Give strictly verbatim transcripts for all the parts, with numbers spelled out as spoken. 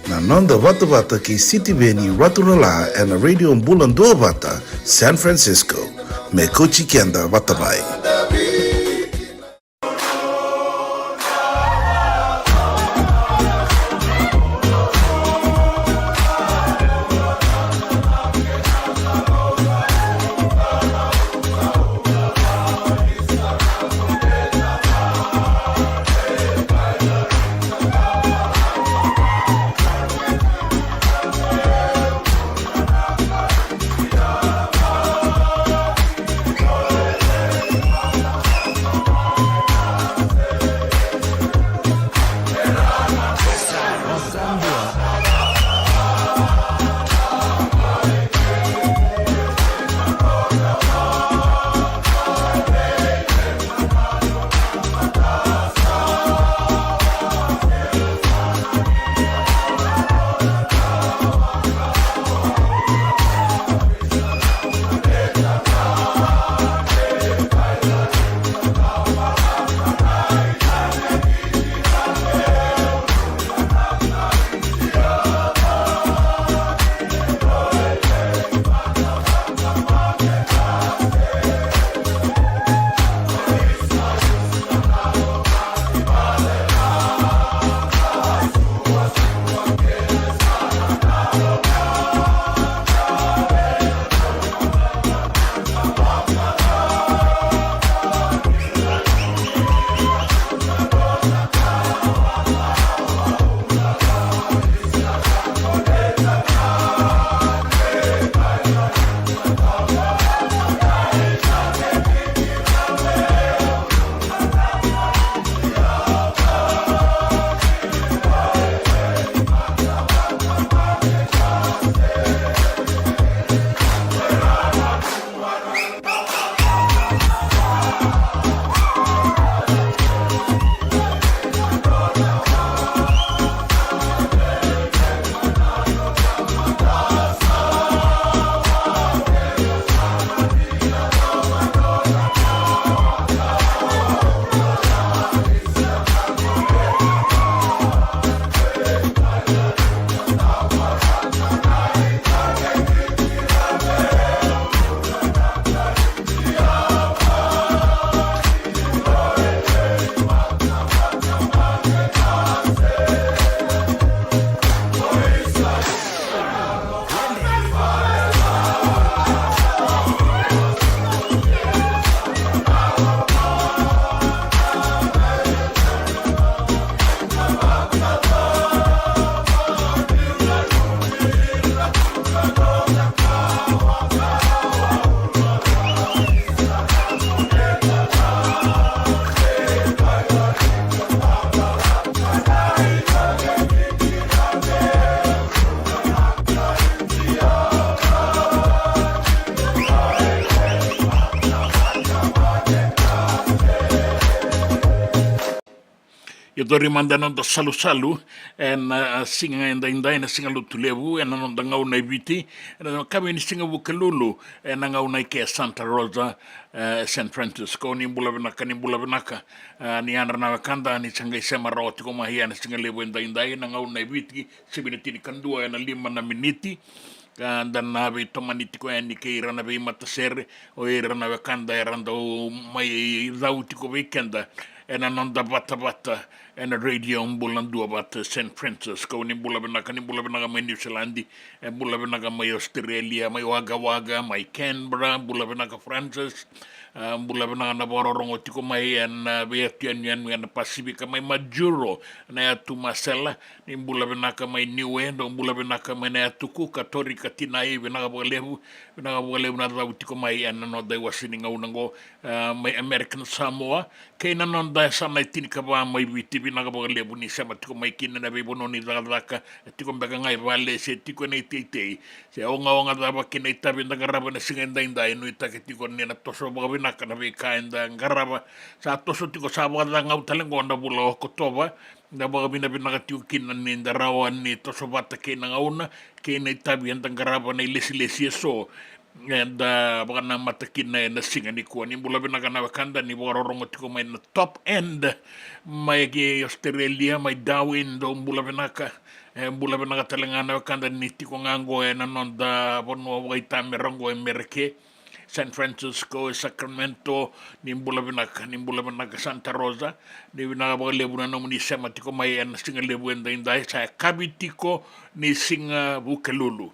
Na noda vatavata kei Sitiveni Raturala ena Radio Bula Duavata, San Francisco. Me kauti keda vata mai. Ia, cori mada na noda salusalu ena siga edaidai, na siga Lotulevu, ena noda gauna e Viti, ena yakavi ni siga Vukelulu, ena gauna i ke Santa Rosa, e San Francisco. Ni bula vinaka, ni bula vinaka. A, ni yadra na wekada, ni sa qai sema rawa tiko mai ena siga levu edaidai, na gauna e Viti, sivi na tinikadua ena lima na miniti. A, da na veitomani tiko yani kei ira na veimatasere, o ira na wekada era dau mai cau tiko vei keda ena noda vatavata ena Radio Bula Duavata San Francisco. Ni bula vinaka, ni bula vinaka mai New Zealand, e bula vinaka mai Australia, mai Wagga Wagga, mai Canberra, bula vinaka Francis. A, bula vinaka na vakarorogo tiko mai ena, a, veiyatu yanuyanu ena Pasifika, mai Majuro, na yatu Masela. Ni bula vinaka mai Niue, dou bula vinaka mai na yatu Kuka, Torika, Tinai, vinaka vakalevu, vinaka vakalevu na cau tiko mai ena noda iwase ni gauna oqo, a, mai American Samoa, kei na noda yasana e tinikava mai Viti, vinaka vakalevu ni sema tiko mai kina ena veivanua ni cakacaka, e tiko beka ga e vale se tiko ena iteitei. Se ogaoga cava kei na itavi eda qarava ena siga edaidai, nuitaki tiko ni na toso vakavinaka na veika eda qarava. Sa toso tiko, sa vakacagau tale oqo na vula o Okotova, da vakavinavinaka tiko kina ni da rawa ni toso vata kei na gauna, kei na itavi eda qarava, na ilesilesi eso. eda vakanamata kina ena siga nikua. Ni bula vinaka na wekada ni vakarorogo tiko mai na Top End mai ki Australia, mai Darwin, dou bula vinaka. E bula vinaka tale ga na wekada ni tiko ga qo ena noda vanua vakaitamera qo e Mereke, San Francisco, e Sacramento. Ni bula vinaka, ni bula vinaka Santa Rosa. Ni vinaka vakalevu na nomuni sema tiko mai ena siga levu edaidai, sa yakavi tiko ni siga Vukelulu.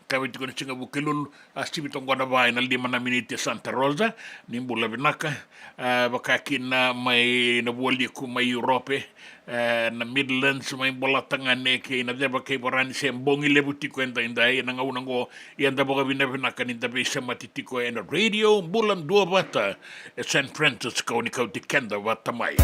Yakavi tiko ni siga Vukelulu, a sivi toka qo na va ena lima na miniti e Santa Rosa. Ni bula vinaka. E, vaka kina mai na vualiku mai Europe, e, na Midlands, mai Bolatagane kei na Ceva kei Varanise, bogi levu tiko edaidai ena gauna qo. Ia da vakavinavinaka ni da veisemati tiko ena Radio Bula Duavata e San Francisco, ni kauti keda vata mai.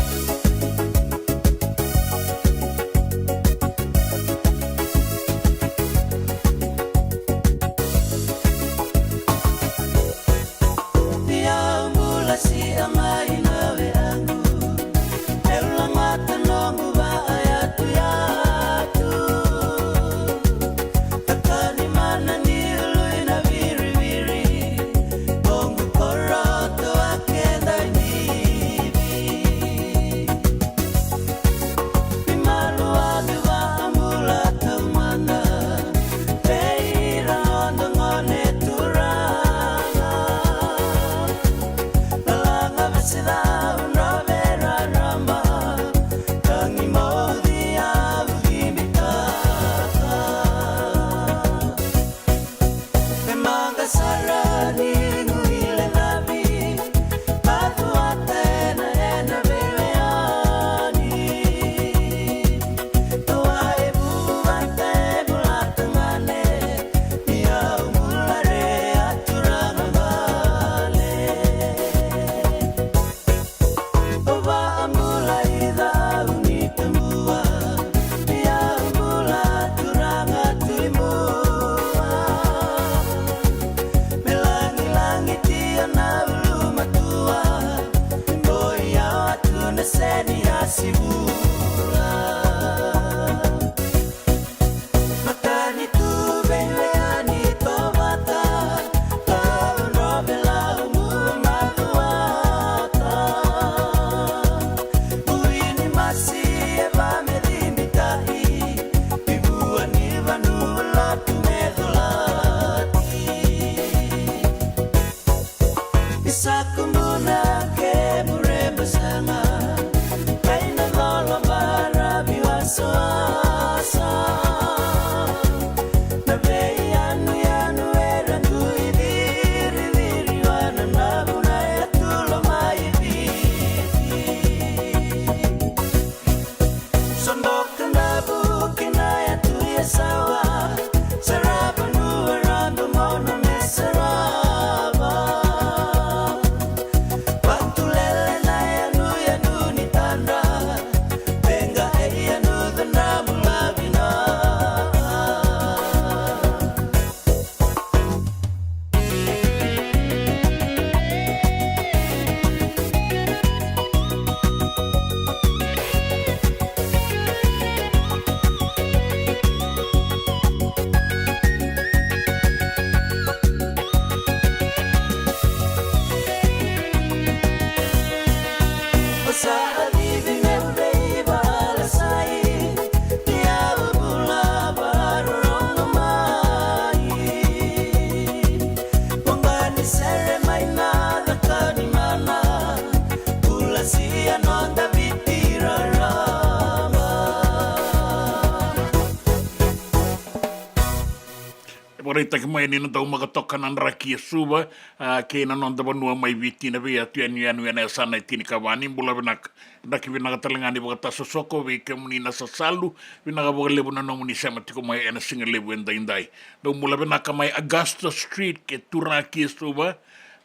Vakaraitaki mai ni na dau maka toka na draki e Suva, a, kei na noda vanua mai Viti, na veiyatu yanuyanu ena yasana e tinikava. Ni bula vinaka. Draki vinaka tale ga ni vakatasosoko vei kemuni na sasalu. Vinaka vakalevu na nomuni sema tiko mai ena siga levu edaidai. Dou bula vinaka mai Augusta Street ke Turaki e Suva.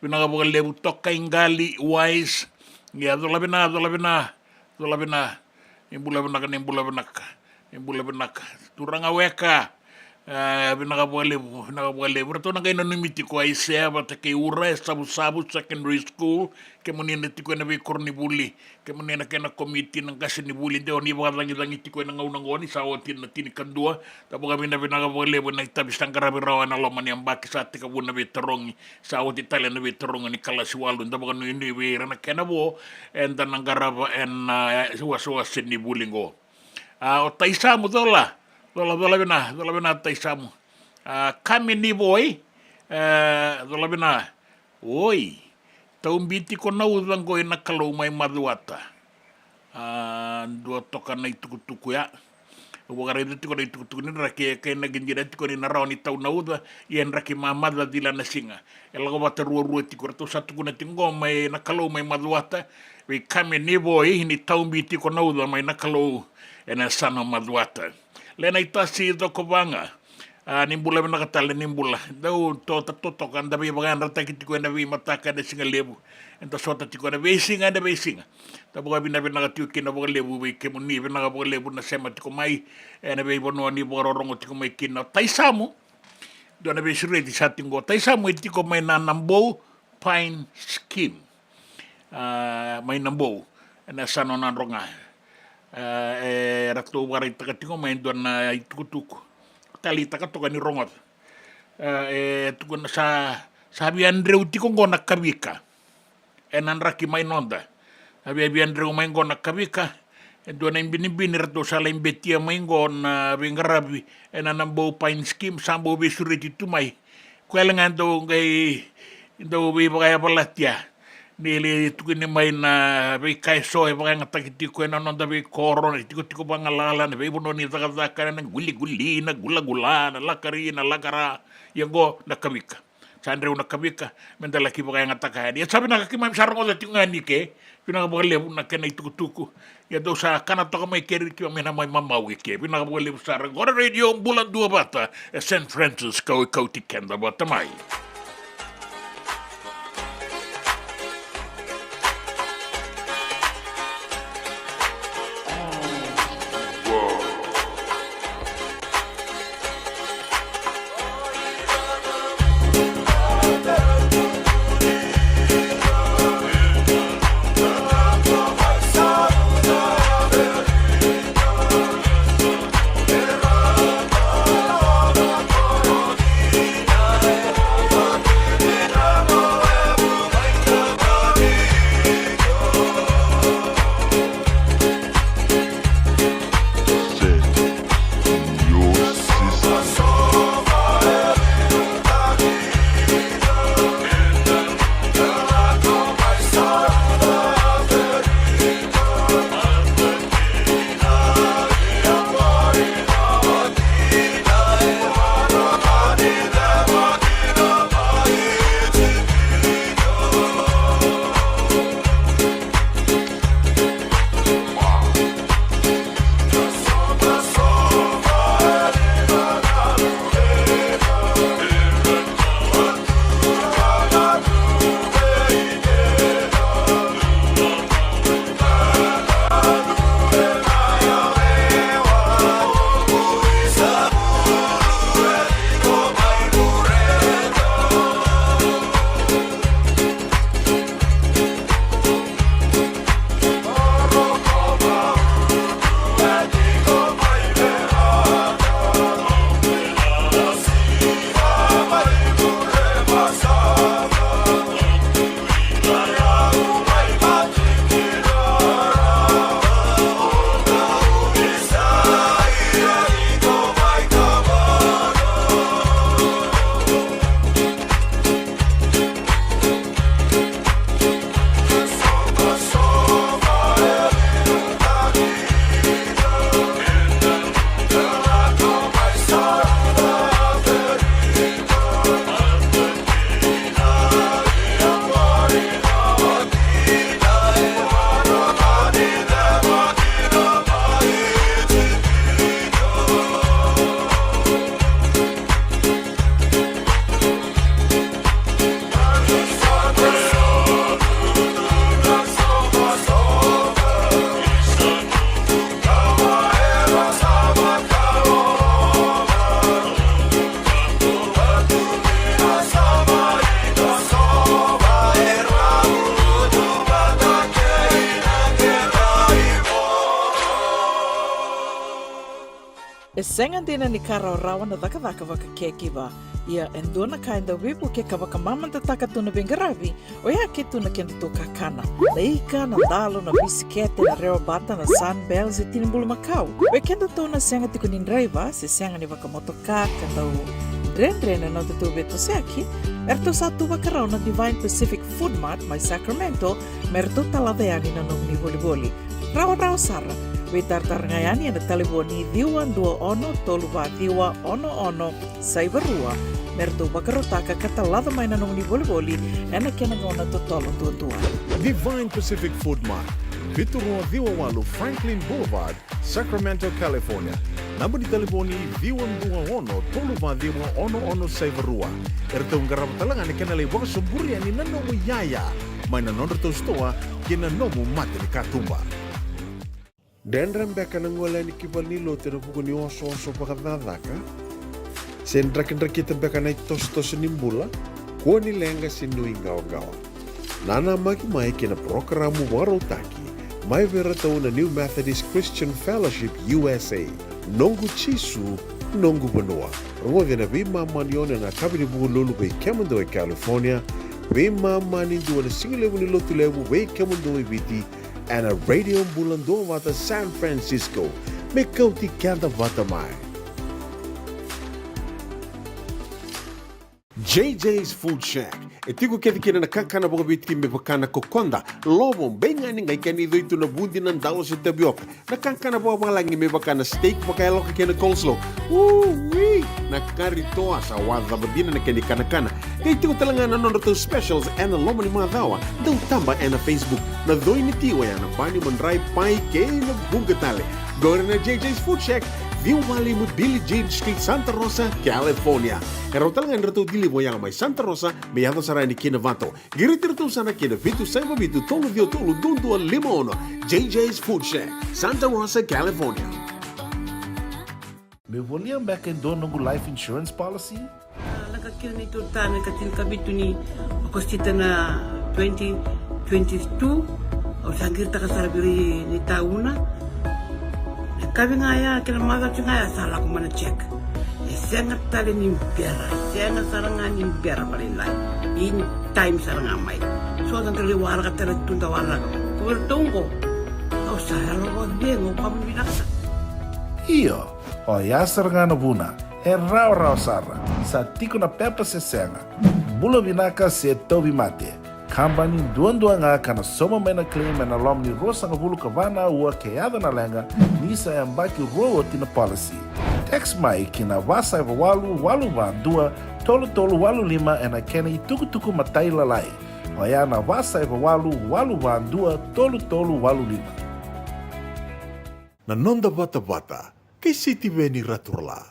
Vinaka vakalevu Tokaiqali Wise. Ia cola vina, cola vina, cola vina. Ni bula vinaka, ni bula vinaka, ni bula vinaka. Turaga Weka. E, vinaka vakalevu, vinaka vakalevu. Ratou na qai nanumi tiko Aisea vata kei Ura e Savusavu Secondary School, kemuni na tiko ena veikoronivuli, kemuni na kena komiti na qasenivuli, de o ni vakacagicagi tiko ena gauna oqo ni sa oti na tinikadua. Da vakavinavinaka vakalevu ena itavi sa qaravi rawa ena loma ni yabaki sa tekivu na veitarogi, sa oti tale na veitarogi ni kalasi walu, da vakanuinui vei ira na kena vo eda na qarava ena, e, wasewase ni vuli oqo. A, o Taisamu, cola, cola, cola vina, cola vina Taisamu. A, kami ni voi, e, cola vina. Oi, taubi tiko na uca qo i na Kalou mai Macuata. A, dua toka na itukutuku ya. Au vakaraica tiko na itukutuku ni draki e kainaki dina tiko ni na rawa ni tau na uca, ia e draki mamaca cila na siga. E lako vata ruarua tiko, ratou sa tukuna tiko qo mai na Kalou mai Macuata, vei kami ni voi ni taubi tiko na uca mai na Kalou ena yasana Macuata. Lena itasi Cokovaga. A, ni bula vinaka tale, ni bula. Dau tota totoka, da veivakayadrataki tiko ena veimataka ena siga levu. Eda sota tiko ena veisiga, ena veisiga. Da vakavinavinaka tiko kina vakalevu vei kemuni, vinaka vakalevu na sema tiko mai ena veivanua ni vakarorogo tiko mai kina. O Taisamu, dua na veisureti sa tiko qo. Taisamu e tiko mai na Nabou Pine Scheme. A, mai Nabou, ena yasana o Nadroga. A, e ratou vakaraitaka tiko mai e dua na itukutuku. Taleitaka toka ni rogoca. A, e tukuna sa, sa via dreu tiko qo na kavika ena draki mai noda. A via, via dreu mai qo na kavika. E dua na ibinibini ratou sa lai betia mai qo na veiqaravi ena Nabou Pine Scheme, sa bau veisureti tu mai. Koya ga e dau qai, dau veivakayavalatia. Ni lai tukuni mai na veika eso e vakayagataki tiko ena noda veikoro, na itikotiko vagalala, na veivanua ni cakacaka, na quiliquli, na gulagula, na lakari, na lakara. Ia qo na kavika. Sa dreu na kavika, meda laki vakayagataka yani. Ia sa vinaka keimami sa rogoca tiko ga ni ke, vinaka vakalevu na kena itukutuku. Ia dou sa kana toka mai keri keimami na mai mamau i ke. Vinaka vakalevu sara. Qo na Radio Bula Duavata e San Francisco e kauti keda vata mai. E sega dina ni ka rawarawa na cakacaka vaka caregiver. Ia e dua na ka e dau veivuke ka vakamamadataka tu na veiqaravi, oya ke tu na kedatou kakana. Na ika, na dalo, na bisikete, na rewa bata, na Sunbell se tini bulumakau. Vei kedatou na sega tiko ni draiva se sega ni vakamotoka ka dau dredre na nodatou veitosoyaki, eratou sa tu vakarau na Divine Pacific Food Mart mai Sacramento me ratou talaca yani na nomuni volivoli. Rawarawa sara. Veitaratara ga yani ena talevoni ciwa dua ono tolu va ciwa ono ono saiva rua me ratou vakarautaka ka talaca mai na nomuni volivoli ena kena gauna totolo duadua. Divine Pacific Food Mart, vitu rua ciwa walu Franklin Boulevard, Sacramento, California. Naba ni talevoni ciwa dua ono tolu va ciwa ono ono saiva rua. Eratou qarava tale ga na kena lai vakasoburi yani na nomu iyaya mai na nodratou sitoa kei na nomu mata ni katuba. Dredre beka na gole yani ki valenilotu ena vuku ni osooso vakacakacaka? Se drakidrakita beka na itosotoso ni bula? Kua ni leqa se nuiqawaqawa. Nanamaki mai ki na parokaramu vakarautaki mai vei iratou na New Methodist Christian Fellowship U S A, Noqu Jisu, Noqu Vanua. Rogoci ena veimama ni ono ena yakavi ni Vukelulu vei kemudou e California, veimama ni dua na sigalevu ni Lotulevu vei kemudou e Viti, ena Radio Bula Duavata San Francisco. Me kauti keda vata mai. J J's Food Shack. E tiko kece kina na kakana vakaviti me vaka na kokoda, lovo, beigani, qai kena icoi tu na vudi, na dalo se tavioka. Na kakana vakavalagi me vaka na steak vakayaloka kei na coleslaw. Ui! Na kari toa, sa wacava dina na kena ikanakana. Qai tiko tale ga na nodratou specials ena loma ni macawa. Dau taba ena Facebook. Na coi ni ti oya na bani, madrai, pai kei na vuqa tale. Qori na J J's Food Shack, ciwa walu lima Billie Jean Street, Santa Rosa, California. E rawa tale ga ni ratou deliver oya mai Santa Rosa me yaco sara yani ki Novato. Qiriti iratou sara ki na vitu saiva vitu tolu ciwa tolu dua dua lima ono. J J's Food Shack, Santa Rosa, California. Meu volia beka e dua noqu life insurance policy? A, lako kina neitou tane ka tinikavitu ni Okosita na twenty twenty-two. Au sa qiritaka sara vei ira na itauna. Na kavi ga ya kei na macawa ga ya sa lako mai na check. E sega tale ni bera, e sega sara ga ni bera vakalailai. In time sara ga mai. So da dau lai waraka tale tu, da waraka. Ko iratou qo, au sa yalo vakacegu, au vakavinavinaka sara. Io, oya sara ga na vuna. E rawarawa sara. Sa tiko na pepa se sega. Bula vinaka se tauvimate. Kabani duadua ga ka na sauma mai na claim ena loma ni ruasagavulu ka va na aua ke yaco na leqa, ni sa yabaki rua oti na policy. Text mai ki na va saiva walu walu va dua tolu tolu walu lima ena kena itukutuku matailalai. Oya na va saiva walu walu va dua tolu tolu walu lima. Na noda vatavata kei Sitiveni Raturala.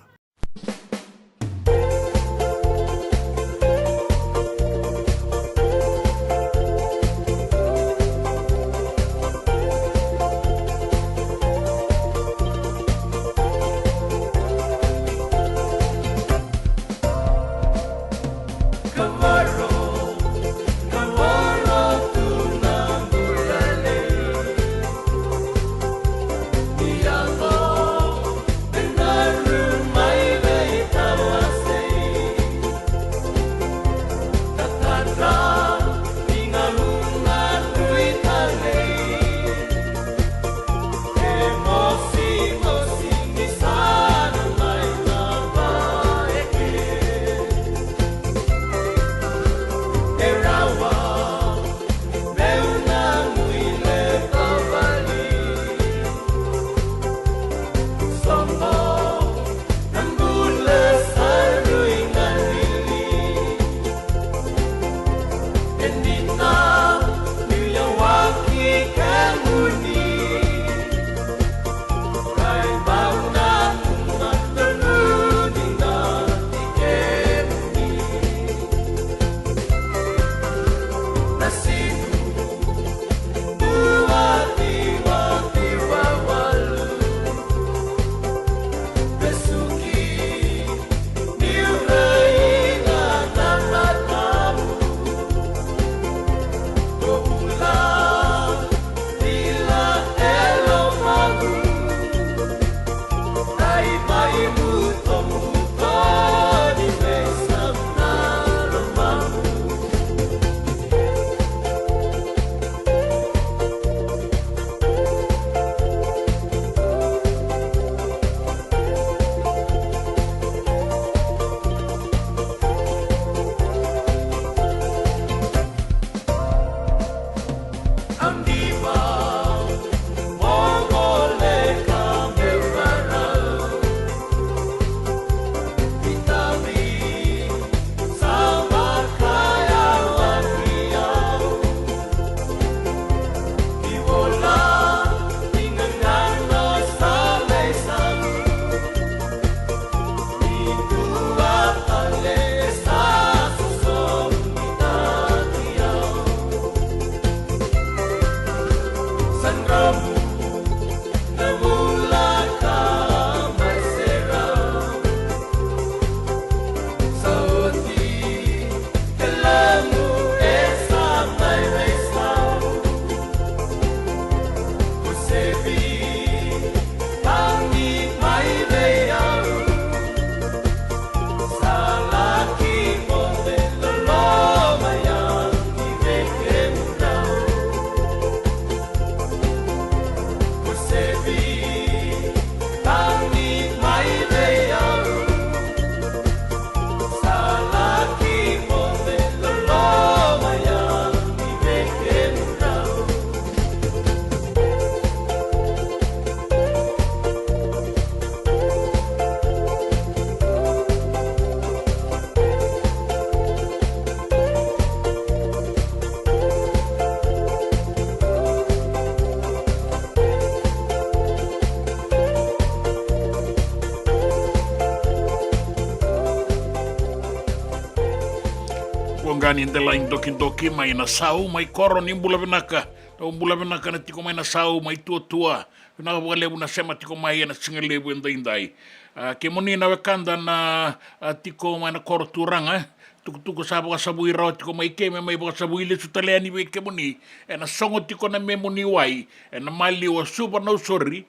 Ani delai dokidoki mai Nasau, mai koro, ni bula vinaka. Dou bula vinaka na tiko mai Nasau, mai tuatua. Vinaka vakalevu na sema tiko mai ena siga levu edaidai. A, kemuni na wekada na, a, tiko mai na koro turaga, tukutuku sa vakasavui rawa tiko mai ke, me mai vakasavui lesu tale yani vei kemuni. Ena sogo tiko na memuni wai ena maliwa Suva, Nausori,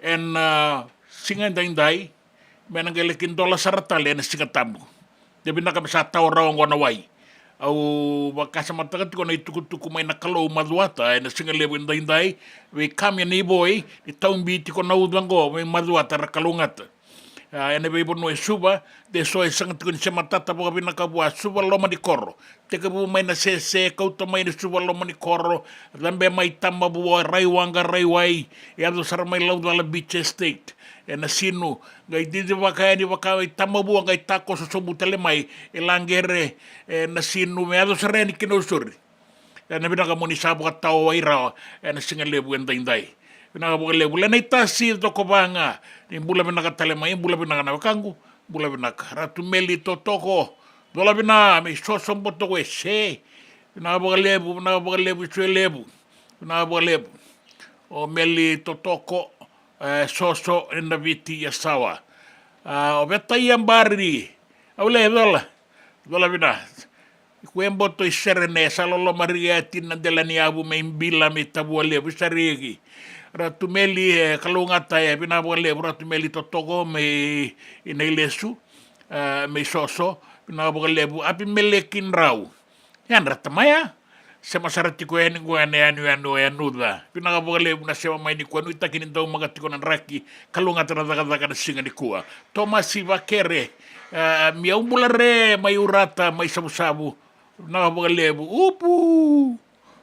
ena, a, siga edaidai, me na qai laki dola sara tale ena Siga Tabu. De vinaka me sa tawa rawa oqo na wai. Au vakasamataka tiko na itukutuku mai na Kalou Macuata ena siga levu edaidai, vei Kami ena ivoi, ni taubi tiko na uca oqo mai Macuata, ra kalougata. A, ena veivanua e Suva, de so e sega tiko ni se matata vakavinaka vua, Suva loma ni koro. Tekivu mai Nasese, kauta mai na Suva loma ni koro, cabe mai Tamavua, Raiwaqa, Raiwai, yaco sara mai Laucala Beach Estate, e Nasinu, qai cici vaka yani vaka i Tamavua, qai takoso sobu tale mai e Laqere, e Nasinu, me yaco sara yani ki Nausori. Ena vinaka mo ni sa vakatawa wai rawa ena siga levu edaidai. Vinaka vakalevu Lenaitasi Cokovaga, ni bula vinaka tale mai, bula vinaka na wekaqu, bula vinaka. Ratu Meli Totoko, cola vina mai Soso, Botokwese. Vinaka vakalevu, vinaka vakalevu, Isu e levu. Vinaka vakalevu. O Meli Totoko, e, Soso, e Naviti, Yasawa. A, o Veta Iabari, au le cola, cola vina. Kue Boto i Serene, sa loloma riki e tina dela ni yavu mai Bila, mai Tavua Levu, sa riki. Ratu Meli, e, kalougata, e, vinaka vakalevu, Ratu Meli Totoko mai Nailesu, e, mai Soso, vinaka vakalevu. Apimeleki Drau. Yadra tamaya. Sema sara tiko yani qo ena yanuyanu o Yanuca. Vinaka vakalevu na sema mai nikua, nuitaki ni daumaka tiko na draki, kalougata na cakacaka na siga nikua. Tomasi Vakere, e, Miau Bula Re mai Urata, mai Savusavu. Vinaka vakalevu. Upu.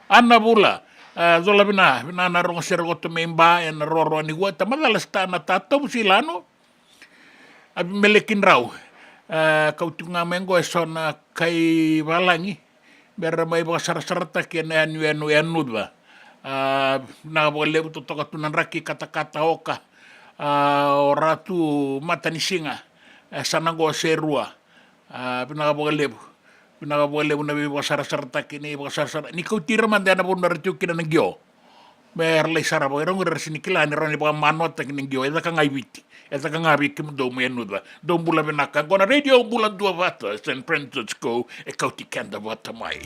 Ana Vula, e, cola vina, vina na rogo sere koto mai Ba, ena roro nikua, tamacala sta na tatovu silano. Apimeleki Drau, e, kau tiko ga mai qo eso na kai valagi, me ra mai vakasarasarataki ena yanuyanu o Yanuca. A, vinaka vakalevu, totoka tu na draki, katakata, oka. A, o Ratu Matanisiga, e, sa na qo se rua. A, vinaka vakalevu. Vinaka vakalevu na veivakasarasarataki, ni vakasarasara. Ni kauti ira mada ena vanua era tiko kina na qio. Me ra lai sarava, ira qori era sega ni kila ni rawa ni vakamanoataki na qio. E caka ga i Viti. E caka ga vei kemudou mai Yanuca. Dou bula vinaka. Qo na Radio Bula Duavata, San Francisco, e kauti keda vata mai.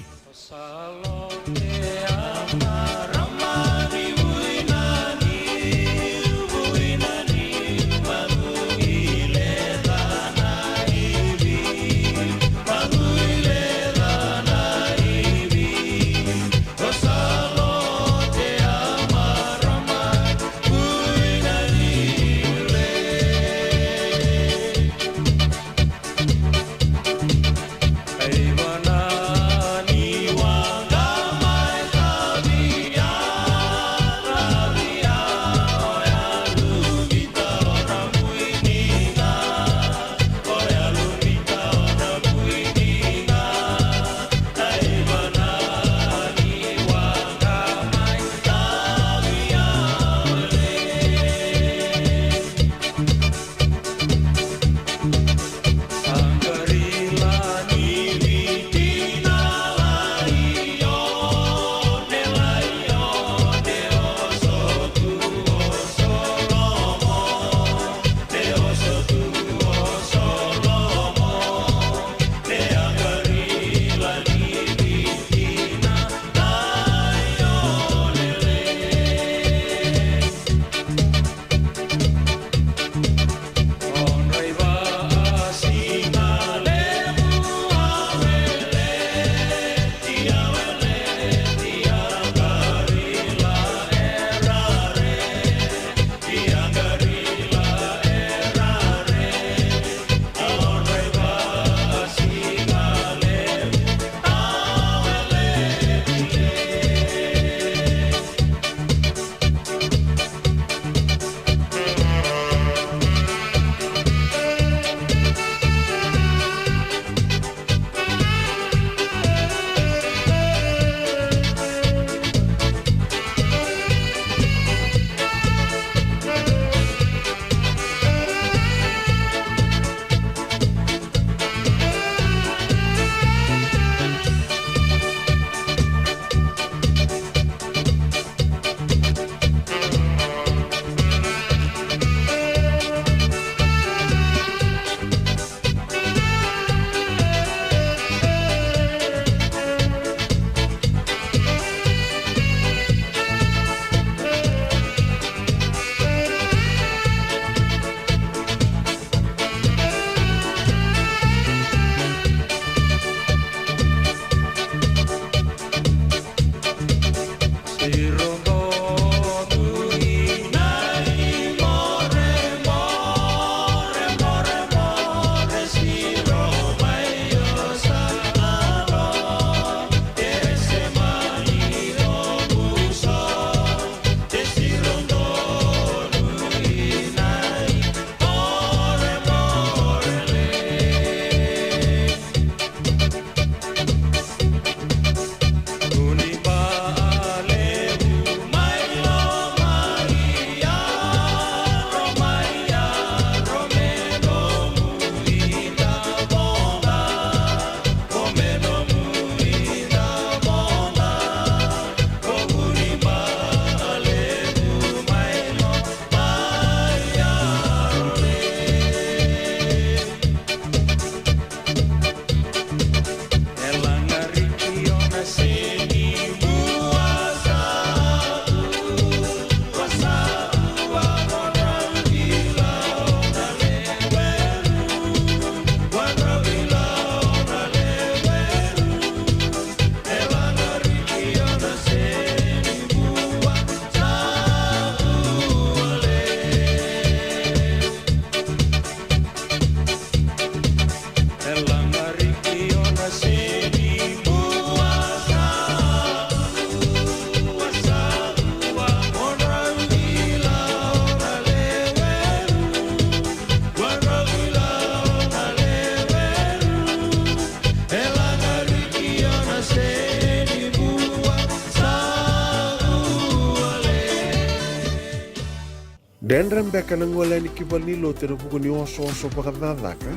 Dredre beka na gole yani ki valenilotu ena vuku ni osooso vakacakacaka?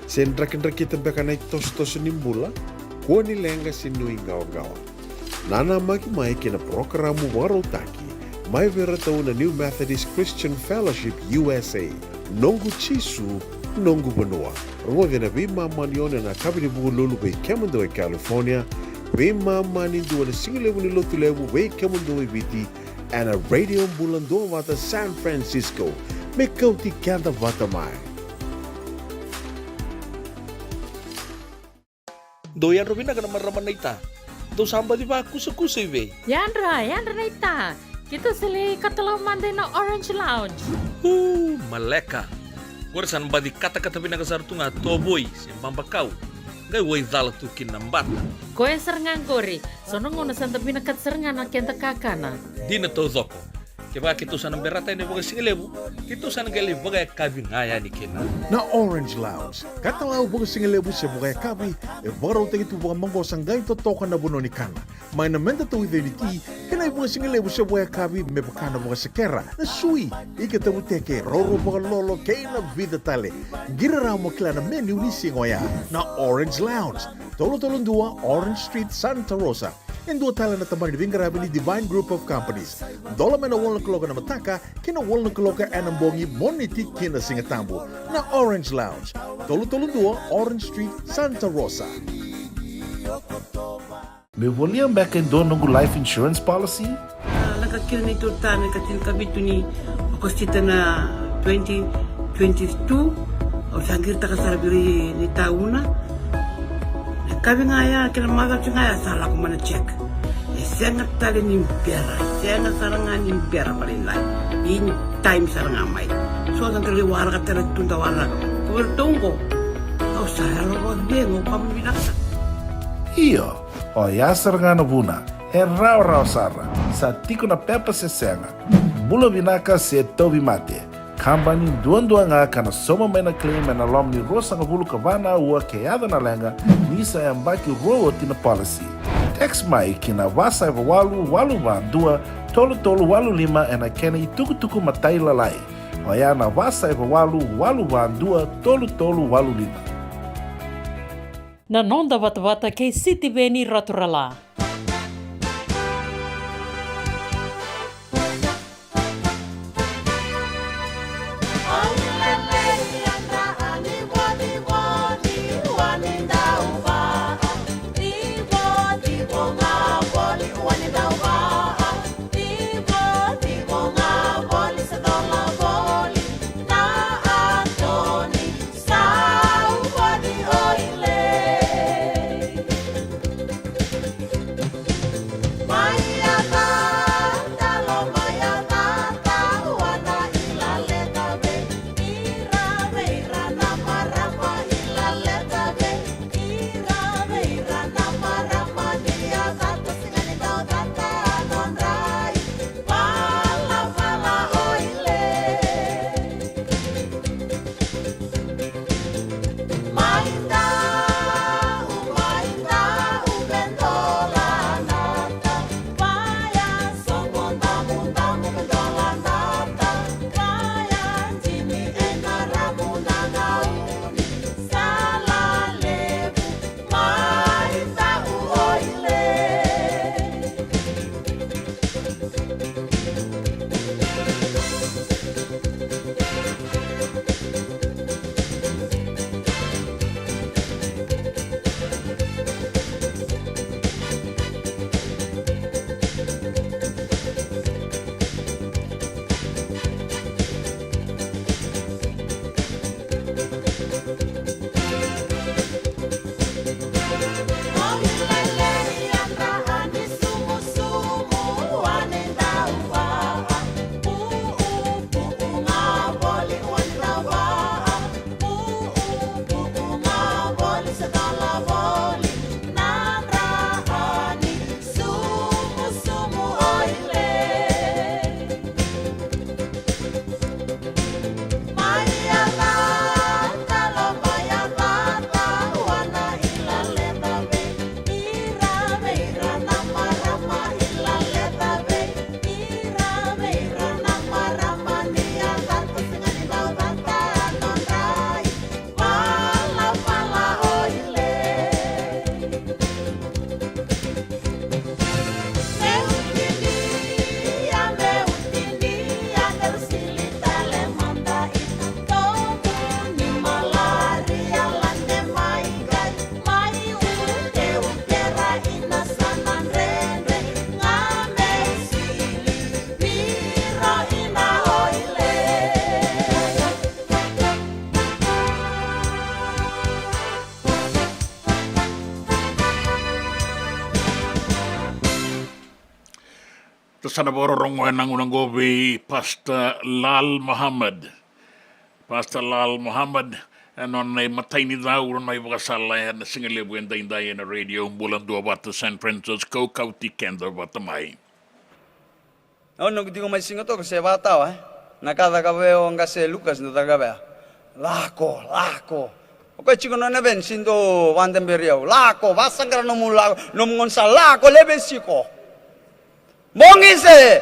Se drakidrakita beka na itosotoso ni bula? Kua ni leqa se nuiqawaqawa. Nanamaki mai ki na parokaramu vakarautaki mai vei iratou na New Methodist Christian Fellowship U S A, Noqu Jisu, Noqu Vanua. Rogoci ena veimama ni ono ena yakavi ni Vukelulu vei kemudou e California, veimama ni dua ena sigalevu ni Lotulevu vei kemudou e Viti, ena Radio Bula Duavata San Francisco. Me kauti keda vata mai. Dou yadra vinaka na marama naita. Dou sa baci vakusakusa i vei? Yadra, yadra naita. Keitou sa lai katalau mada ina Orange Lounge. Uu, maleka. Qori sa na baci katakata vinaka sara tu ga tovoi se babakau. Qai waicala tu kina na bata. Koya sara ga qori. So na gauna sa da vinakata sara ga na keda kakana. Dina taucoko. Kevaka keitou sa na berata yani vakasigalevu, keitou sa na qai lai vakayakavi ga yani kina. Na Orange Lounge, katalau vakasigalevu se vakayakavi, e vakarautaki tu vakamaqosa qai totoka na vanua ni kana. Mai na meda tauica ni ti, kei na ivakasigalevu se vakayakavi me vaka na vakasekera, na sui, ika tavuteke, raurau vakalolo, kei na vica tale. Qiri rawa mo kila na menu ni siga oya. Na Orange Lounge, tolu tolu dua Orange Street, Santa Rosa. E dua tale na tabana ni veiqaravi ni Divine Group of Companies. Dola mai na walu na kaloko ena mataka ki na walu na kaloko ena bogi, Moniti ki na Sigatabu. Na Orange Lounge, tolu tolu dua Orange Street, Santa Rosa. Meu volia beka e dua noqu life insurance policy? A, lako kina neitou ta na ika tinikavitu ni Okosita na twenty twenty-two, au sa qiritaka sara vei ira ni tauna. Na kavi ga ya kei na macawa ga ya sa lako mai na check. E sega tale ni bera, e sega sara ga ni bera vakalailai. Ini time sara ga mai. So sa qai waraka tale tu da waraka. Ko iratou qo, au sa yalo vakacegu, au vakavinavinaka sara. Io. Oya sara ga na vuna, e rawarawa sara, sa tiko na pepa se sega, bula vinaka se tauvimate. Kabani duadua ga ka na sauma mai na claim ena loma ni ruasagavulu ka va na aua ke yaco na leqa, ni sa yabaki rua oti na policy. Text mai ki na va saiva walu walu va dua tolu tolu walu lima ena kena itukutuku matailalai. Oya na va saiva walu walu va dua tolu tolu walu lima. Na noda vatavata kei Sitiveni Raturala. Sa na vakarorogo ena gauna oqo vei Pastor Lal Mohammed. Pastor Lal Mohammed, e nona imatai ni cau, nona ivakasala ena sigalevu edaidai ena Radio Bula Duavata San Francisco, kauti keda vata mai. Au noqu tiko mai Sigatoka se vakatawa, e? Na ka caka vei au o qase Lucas dau caka vei au. Lako, lako. O koya tiko nona veni, si dau vakadaberi au. Lako, vakasaqara nomu lako, nomu gaunisala, lako, lai veisiko. Bogi se,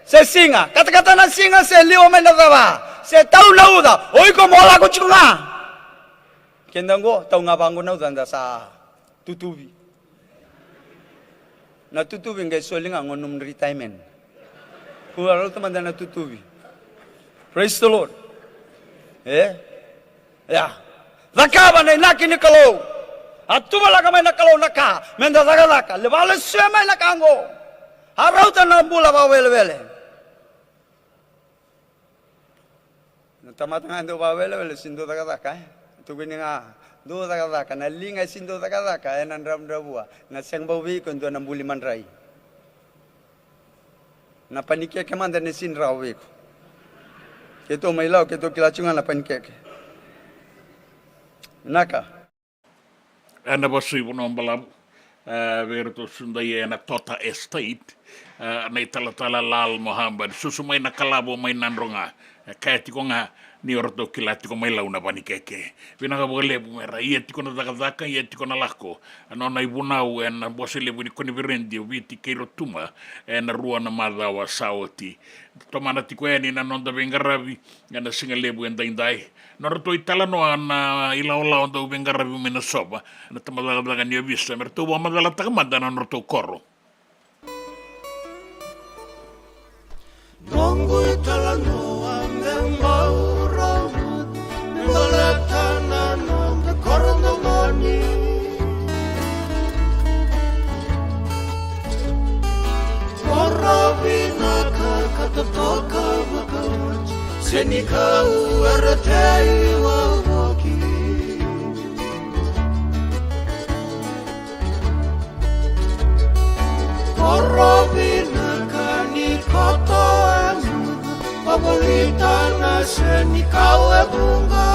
se siga, katakata na siga se liwa mai na cava, se tau na uca, o iko mo lako tiko ga. Keda oqo, tau ga vaqo na uca, da sa tutuvi. Na tutuvi qai soli ga qo nomu retirement. Kua rauta mada na tutuvi. Praise the Lord. E? Ia. Cakava na inaki ni Kalou. A tuvalaka mai na Kalou na ka meda cakacaka. Levu na sue mai na ka oqo. A rauta na bula vakawelewele. Na tamata ga e dau vakawelewele, si dau cakacaka, e? Tukuni ga, dau cakacaka. Na liga e si dau cakacaka, ena dravudravua. Na sega bau vei iko e dua na buli madrai. Na panikeke mada na si drau vei iko. Keitou mai Lau, keitou kila tiko ga na panikeke. Vinaka. Ena vasu i Vanua Balavu, e, vei iratou sudai ena Tota Estate, e, na italatala Lal Mohammed, susu mai na Kalavo mai Nadroga. E kaya tiko ga ni o ratou kila tiko mai Lau na panikeke. Vinaka vakalevu me ra ia tiko na cakacaka, ia tiko na lako. A nona ivunau ena Bose Levu ni Koniferedi o Viti kei Rotuma ena rua na macawa sa oti. Tomana tiko yani na noda veiqaravi ena sigalevu edaidai. Nodratou italanoa na ilawalawa dau veiqaravi mai Nasova, na tabacakacaka ni ovisa, me ratou vakamacalataka mada na nodratou koro. Noqu italanoa me bau rau, me baleta na noda koro domoni. Koro vinaka ka totoka vakaoti, se ni kau era tei wavoki. Koro vinaka ni koto e mudu, vavolita na se ni kau e vuqa.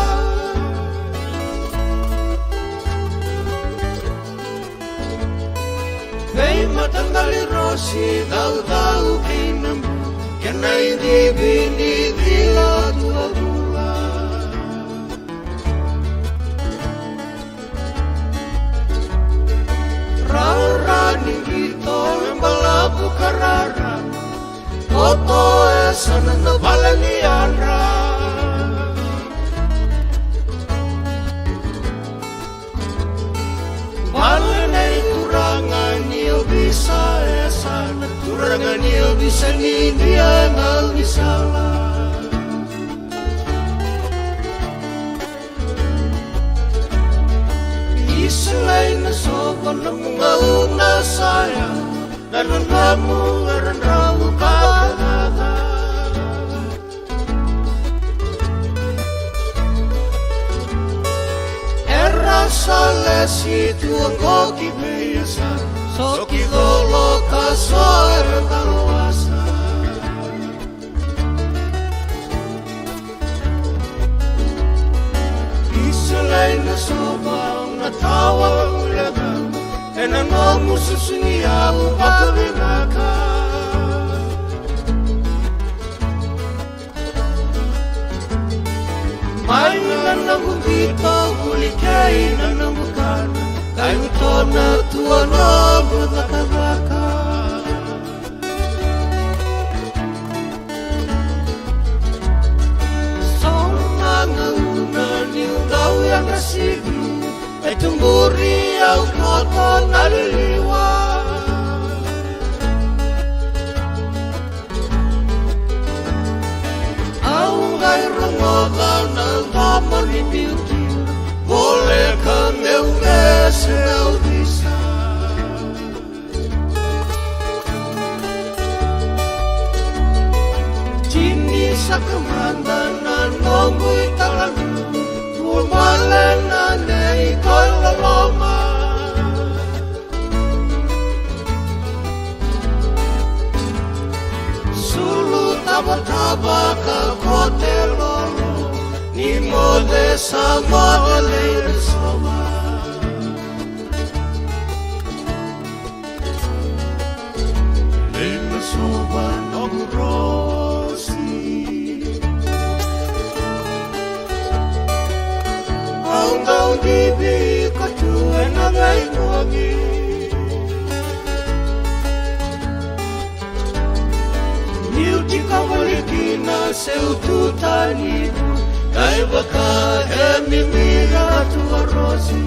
Veimataqali rosi caucau kei na bu, kena idivi ni cila duavula. Rara ni qito e balavu ka rara, koto e sana na vale ni yadra. Vale nei turaga ni ovisa e sana, turaga ni ovisa ni Idia na ovisala. Isilai na sovo na mu gauna saya, na nanamu era drau ka cakacaka. Era sa lesi tu oqo ki veiyasana, so ki colo ka so era dalo wasa. Isilai na sovo na tawa ulega, ena nomu susu ni yau vakavinaka. Mai na noqu qito vuli kei na noqu kana, kai utona tu a noqu cakacaka. So na gauna niu dau yadra sivi, e tuburi au koto na liliwa. Au qai rogoca na domo ni biuti, voleka meu qese au visa. Tini saka mada na noqu italanoa, ua bale na nei koi loloma. Tabataba ka kote lolo, ni moce sa moce lei na sova. Lei na sova noqu rosi. Au dau bibi ka tu ena veivuagi. Niu tiko voli kina seu tu tani vu, kai vaka e mimira tu a rosi.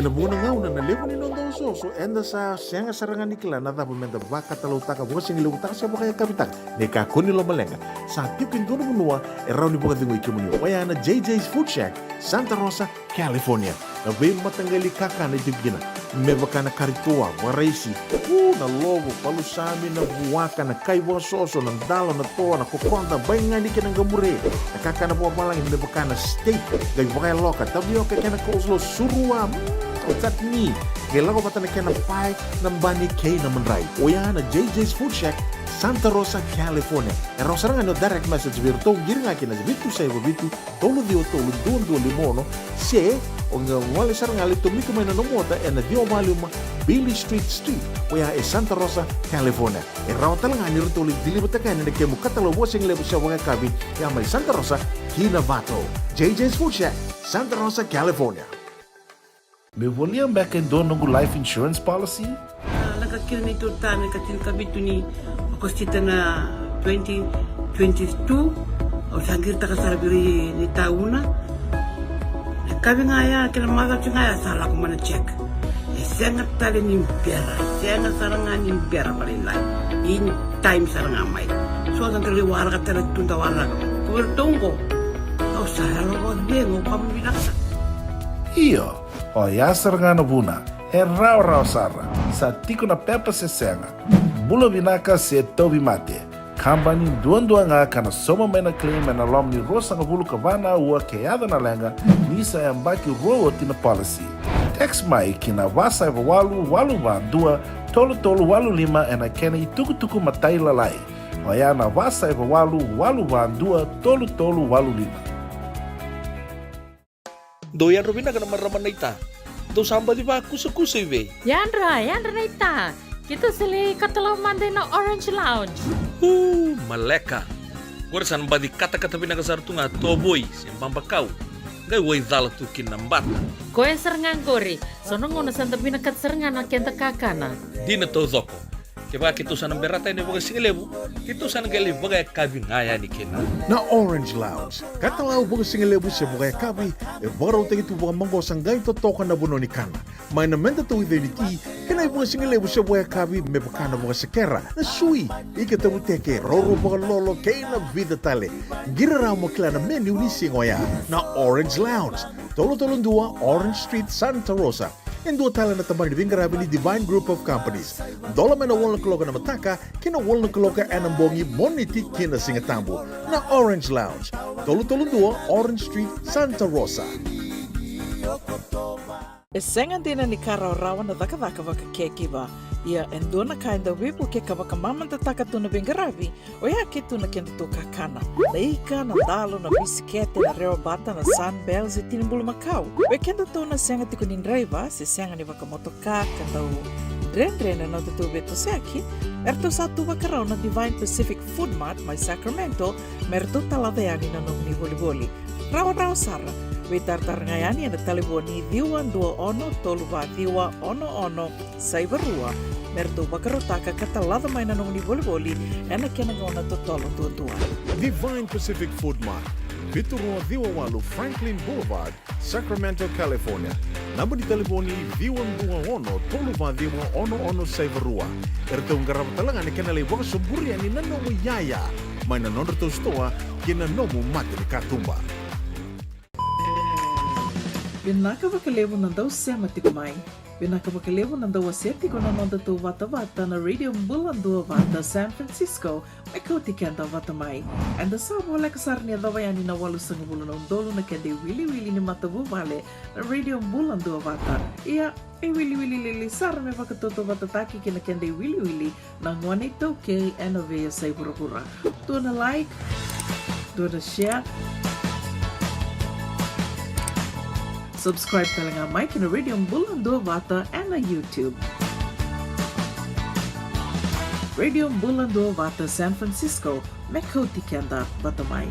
Ena vuqa na gauna na levu ni noda osooso, eda sa sega sara ga ni kila na cava meda vakatalautaka, vakasigalevu taka se vakayakavi taka. Ni kakua ni lomaleqa, sa tiko e dua na vanua e rawa ni vakacegui kemuni. Oya na J J's Food Shack, Santa Rosa, California. Na veimataqali kakana e tiko kina, me vaka na kari toa, vakaraisi, u, na lovo, palusami, na vuaka, na kai vakasoso, na dalo, na toa, na kokoda, baigani kei na qamure. Na kakana vakavalagi me vaka na steak, qai vakayaloka, tavioka kei na coleslaw, surua, mm, chutney. Qai lako vata na kena pae, na bani kei na madrai. Oya na J J's Food Shack, Santa Rosa, California. E rawa sara ga ni o direct message vei iratou, qiri ga kina vitu saiva vitu, tolu ciwa tolu, dua dua lima ono, se o qai gole sara ga, lai tomika mai na nomu ota ena ciwa walu lima Beale Street Suite, oya e Santa Rosa, California. E rawa tale ga ni ratou lai deliver-taka yani na kemu katalau vakasigalevu se vakayakavi, ya mai Santa Rosa ki Novato. J J's Food Shack, Santa Rosa, California. Meu volia beka e dua noqu life insurance policy? A, lako kina neitou ta me ka tinikavitu ni Okosita na twenty twenty-two. Au sa qiritaka sara vei ira ni tauna. Na kavi ga ya, kena macawa ga ya sa lako mai na check. E sega tale ni bera, sega sara ga ni bera vakalailai. In time sara ga mai. So sa dau lai waraka tale tu da waraka. Ko vei iratou qo. Au sa yalo vakacegu, au kama vinaka. Io. Oya sara ga na vuna, e rawarawa sara, sa tiko na pepa se sega. Bula vinaka se tauvimate. Kabani duadua ga ka na sauma mai na claim ena loma ni ruasagavulu ka va na aua ke yaco na leqa, ni sa yabaki rua oti na policy. Text mai ki na va saiva walu, walu va dua, tolu tolu walu lima ena kena itukutuku matailalai. Oya na va saiva walu, walu va dua, tolu tolu walu lima. Dou yadra vinaka na marama naita. Dou sa baci vakusakusa i vei? Yadra, yadra naita. Keitou sa lai katalau mada ina Orange Lounge. Uu, maleka. Qori sa na baci katakata vinaka sara tu ga tovoi se babakau. Qai waicala tu kina na bata. Koya sara ga qori. So na gauna sa da vinakata sara ga na keda kakana. Dina taucoko. Kevaka keitou sa na berata yani vakasigalevu, keitou sa na qai lai vakayakavi ga yani kina. Na Orange Lounge, katalau vakasigalevu se vakayakavi, e vakarautaki tu vakamaqosa qai totoka na vanua ni kana. Mai na meda tauica ni ti, kei na ivakasigalevu se vakayakavi me vaka na vakasekera, na sui, ika tavuteke, roro vakalolo, kei na vica tale. Qiri rawa mo kila na menu ni siga oya. Na Orange Lounge, tolu tolu dua Orange Street, Santa Rosa. E dua tale na tabana ni veiqaravi ni Divine Group of Companies. Dola mai na walu na kaloko ena mataka ki na walu na kaloko ena bogi, Moniti ki na Sigatabu. Na Orange Lounge, tolu tolu dua Orange Street, Santa Rosa. E sega dina ni ka rawarawa na cakacaka vaka caregiver. Ia e dua na ka e dau veivukei ka vakamamadataka tu na veiqaravi, oya ke tu na kedatou kakana. Na ika, na dalo, na bisikete, na rewa bata, na Sunbell se tini bulumakau. Vei kedatou na sega tiko ni draiva se sega ni vakamotoka ka dau dredre na nodatou veitosoyaki, eratou sa tu vakarau na Divine Pacific Food Mart mai Sacramento me ratou talaca yani na nomuni volivoli. Rawarawa sara. Veitaratara ga yani ena talevoni ciwa dua ono tolu va ciwa ono ono saiva rua me ratou vakarautaka ka talaca mai na nomuni volivoli ena kena gauna totolo duadua. Divine Pacific Food Mart, vitu rua ciwa walu Franklin Boulevard, Sacramento, California. Naba ni talevoni ciwa dua ono tolu va ciwa ono ono saiva rua. Eratou qarava tale ga na kena lai vakasoburi yani na nomu iyaya mai na nodratou sitoa ki na nomu mata ni katuba. Vinaka vakalevu na dau sema tiko mai. Vinaka vakalevu na dau wasea tiko na noda tou vatavata na Radio Bula Duavata San Francisco, me kauti keda vata mai. Eda sa voleka sara ni yacova yani na walusagavulu na udolu na keda iwiliwili ni matavuvale na Radio Bula Duavata. Ia, e wiliwili lili sara me vakatautauvatataki kei na keda iwiliwili na gone iTaukei ena veiyasai vuravura. Dua na like, dua na share. Subscribe tale ga mai ki na Radio Bula Duavata ena YouTube. Radio Bula Duavata San Francisco, me kauti keda vata mai.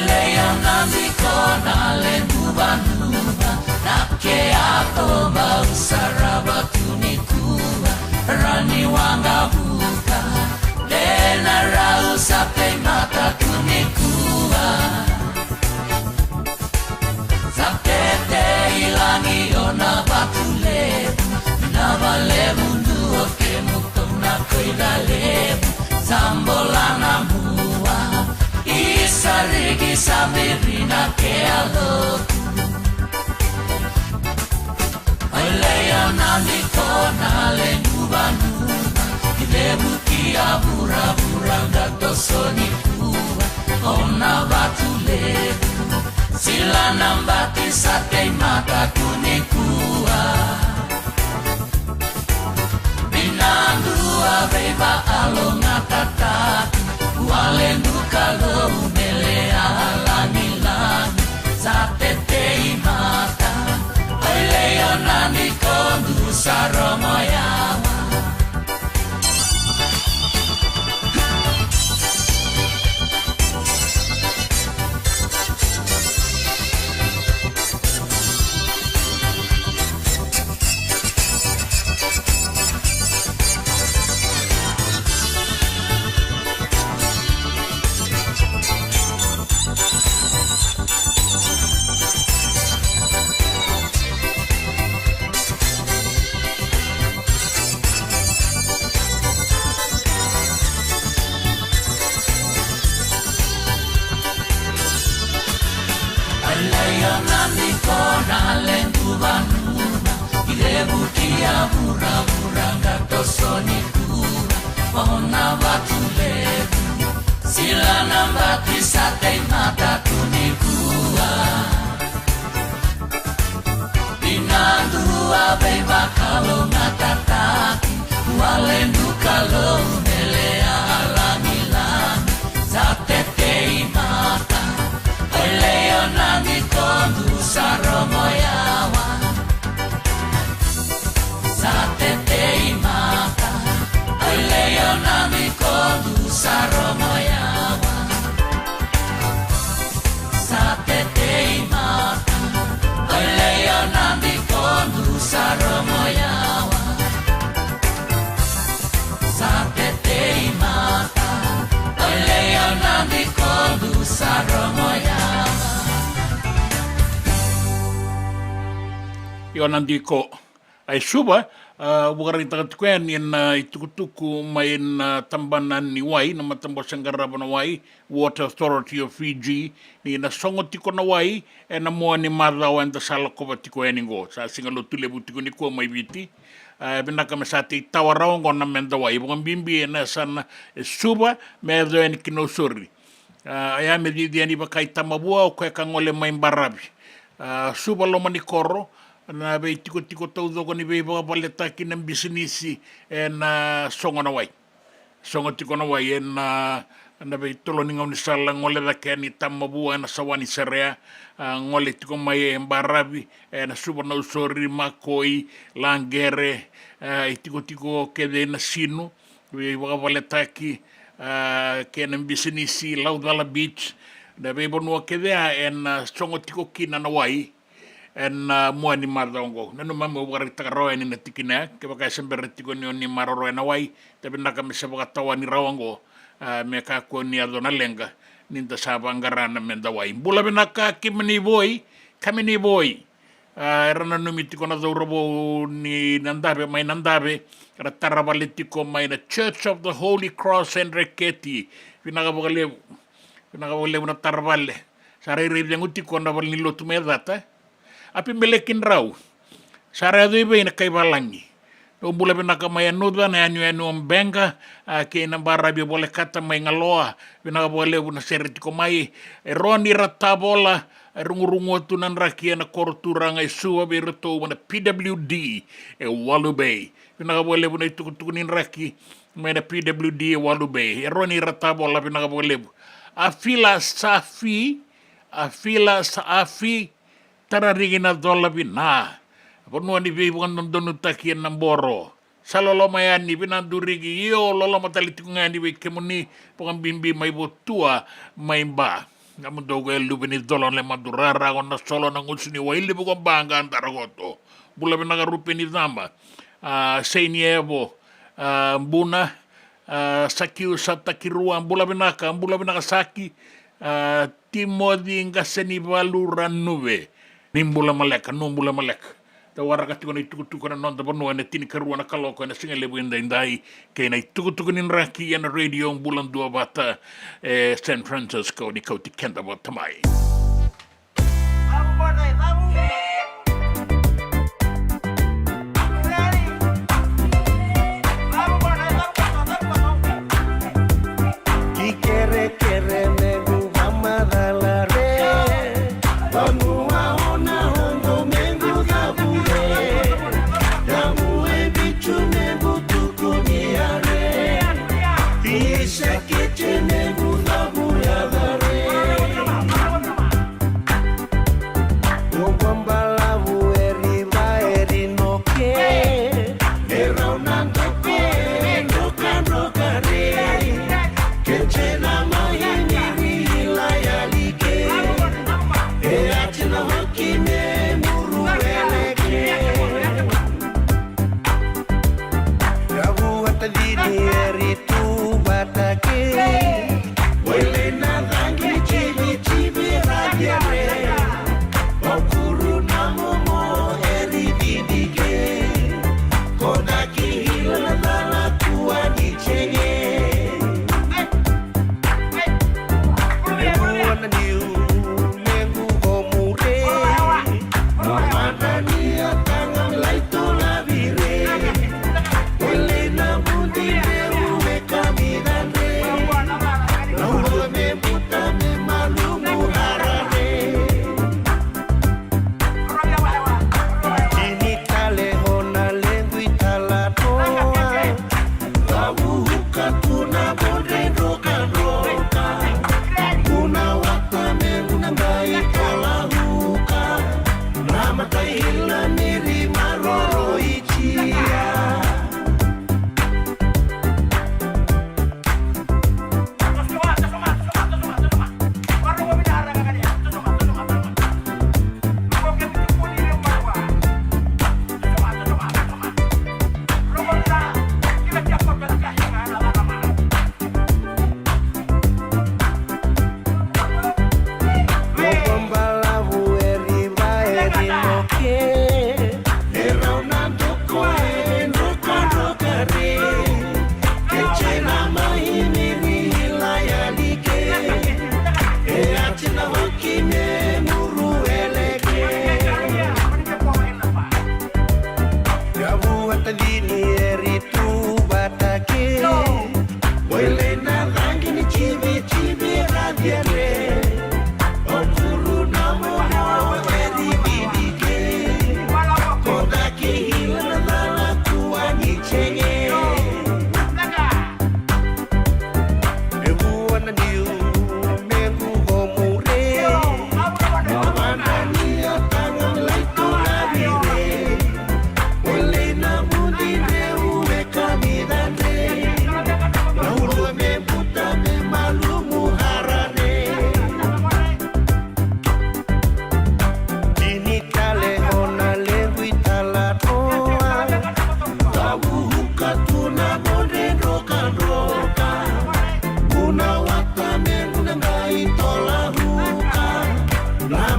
Leona ni kona le nuvanua, na ke a toba usarava tu nikua, rani waqavuka, le na rau sa teimata tu nikua. Sa tete i lagi o na vatu levu, na valevu duo kemu tona koila levu, sa bola na mua, i sa rigi sa viri na ke a lotu. Ai leia na ni kona le nuvanua, i levu ki a vuravura ga toso nikua, o na vatu levu, sila na bati sa teimata tu nikua. Vinadua veivakalogatataki, wale duka lou mele a lagilagi, sa teteimata. Ai leia na ni kodu sa rogo yawa. Ai leia na ni kona le nuvanua, i levu ki a vuravura ga toso nikua, o na vatu levu, sila na bati sa teimata tu nikua. Vinadua veivakalogatataki, wale duka lou mele a lagilagi, sa teteimata. Ai leia na ni kodu sa rogo yawa. Sa teteimata. Ai leia na ni kodu sa rogo yawa. Sa teteimata. Ai leia na ni kodu sa rogo yawa. Sa teteimata. Ai leia na ni kodu sa rogo yawa. Io na diko. Ai Suva, a, vakaraitaka tiko yani ena itukutuku mai na tabana ni wai, na matabose qarava na wai, Water Authority of Fiji, ni na sogo tiko na wai ena mua ni macawa eda sa lakova tiko yani qo. Sa siga Lotulevu tiko nikua mai Viti. A, vinaka me sa tei tawa rawa qo na meda wai. Vakabibi ena yasana e Suva, me yaco yani ki Nausori. A, oya me cici yani vaka i Tamavua, o koya ka gole mai Baravi. A, Suva loma ni koro, na veitikotiko taucoko ni veivakavaletaki na bisinisi ena sogo na wai. Sogo tiko na wai ena, Ena veitolo ni gaunisala, gole cake yani Tamavua ena Sawa ni Serea, a, gole tiko mai e Baravi, ena Suva, Nausori, Makoi, Laqere, a, itikotiko kece ena Sinu, veivakavaletaki, a, kei na bisinisi, Laucala Beach, na veivanua kece ya ena sogo tiko kina na wai ena mua ni macawa oqo. Nanuma meu vakaraitaka rawa yani na tikina ya, kevaka e se bera tiko ni o ni maroroya na wai, da vinaka me se vakatawani rawa oqo, a, me kakua ni yaco na leqa ni da sa vaqarana me da wai. Bula vinaka kemuni Voi, kemuni Voi. A, era nanumi tiko na cauravou ni Nadave, mai Nadave, era tara vale tiko mai na Church of the Holy Cross and Reketi. Vinaka vakalevu, vinaka vakalevu na tara vale. Sa rairai cegu tiko na valenilotu mai Yacata. Happy Beleki Drau. Sa ra yaco i vei na kai valagi? Dou bula vinaka mai Yanuca, na yanuyanu o Beqa, a, kei na baravi o Volekata mai Galoa. Vinaka vakalevu na sere tiko mai. E Roni Ratavola, e rugurugu tu na draki ena koro turaga e Suva vei iratou mai na P W D e Walu Bay. Vinaka vakalevu na itukutuku ni draki mai na P W D e Walu Bay. E Roni Ratavola, vinaka vakalevu. A Fila Safi, a Fila Safi, Tarariki na cola vina. Vanua ni veivakadodonutaki ena boro. Sa loloma yani, vina Duriki, io loloma tale tiko ga yani vei kemuni, vakabibi mai Votua, mai Ba. Namudou ko e luve ni cola, na le Madurara, ko na solo na gusu ni wai levu ko Ba, Qadarakoto. Bula vinaka Rupe ni Cama. A, Seini Evo, a, Buna, a, Sakiu Satakirua, bula vinaka, bula vinaka Saki, a, Timoci Qasenivalu Ranuve. Ni bula maleka, nu bula maleka. Da waraka tiko na itukutuku ena noda vanua ena tinikarua na kaloko ena siga levu edaidai, kei na itukutuku ni draki ena Radio Bula Duavata, e San Francisco, ni kauti keda vata mai. Ki kerekere mequ vakamacala re, vanua o na oqo mequ cavu re, damu e vitu mequ tukuni a re, isa kece mequ cavu yaca re. Ko balavu e riva e rinoke, e rau na doke, e drokadroka re, kece na mai ni ri ila yali ke, e ati na hoki me muru eleke. Ravu vata cini e ri tu vata ke, wele na cagi civi civi ra kere, vaukuru na momo e ri didike, ko daki hila na cala kua ni cege. Levu ana niu, levu ko mure,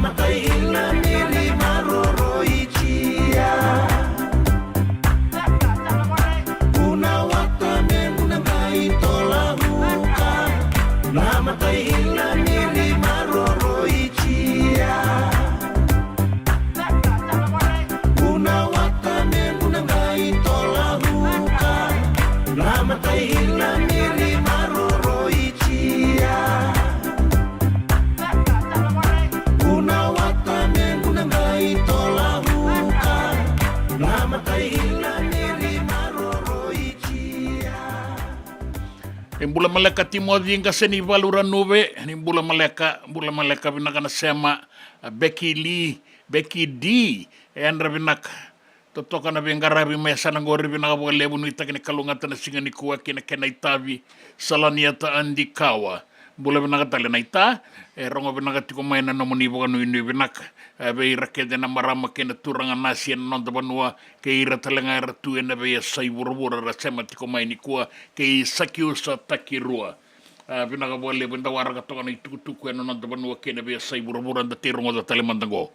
Matai ila miri maroroi tia. Kuna wata me kuna ngai tola huka. Na matai ila miri maroroi tia. Kuna wata me kuna ngai tola huka. Na matai ila miri maroroi tia. Kuna wata me kuna ngai tola huka. Na matai ila miri maroroi tia. E bula maleka Timoci Qase ni Valu Ranuve, ni bula maleka, bula maleka vinaka na sema, a Beki Li, Beki D, e yadra vinaka. Totoka na veiqaravi mai yasana qori, vinaka vakalevu, nuitaki ni kalougata na siga nikua kei na kena itavi, Salaniata Adikawa. Bula vinaka tale naita, e rogo vinaka tiko mai na nomuni vakanuinui vinaka. E vei ira kece na marama kei na turaga nasi ena noda vanua, kei ira tale ga era tu ena veiyasai vuravura ra sema tiko mai nikua, kei Sakiusa Takirua. A, vinaka vakalevu, eda waraka toka na itukutuku ena noda vanua kei na veiyasai vuravura, da tei rogoca tale mada qo.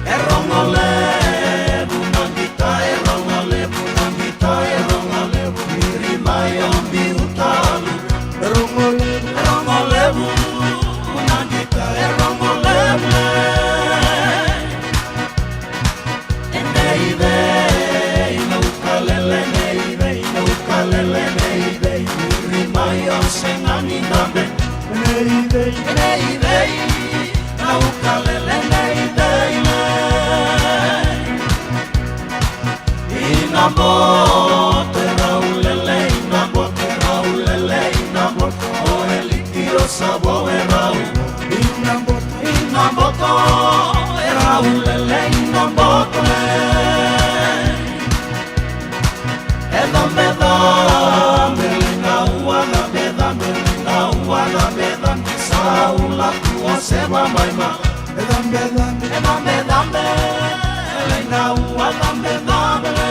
E rogo levu na qita, e rogo levu na qita, e rogo levu. Miri mai o biu talu. E rogo levu, e rogo levu na qita, e rogo levu. E nei vei na ukalele, nei vei na ukalele, nei vei. Miri mai o sega ni dabe. Nei vei, nei vei. Na ukalele nei dei lei. Ina boto e rau lelei, ina boto e rau lelei, ina boto o eliti o savo e rau. Ina boto, ina boto e rau lelei, ina boto e. E cabe cabe lai na ua, cabe cabe lai na ua, cabe cabe sa ula tu o seva mai ma. E cabe cabe, e cabe cabe lai na ua, cabe cabe lai.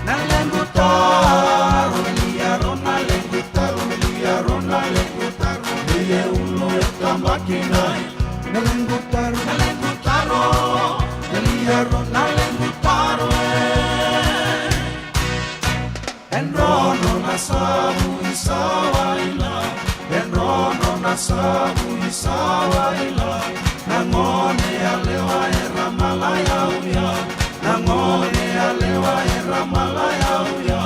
Na lequ taro, lia ro na lequ taro, lia ro na lequ taro. Lia ulu e tabaki nai. Na lequ taro, na lequ taro, na lia ro na lequ taro e. E drono na savu i sawaila, e drono na savu i sawaila. Na gone yalewa era malai au ya, na gone yalewa era malai au ya.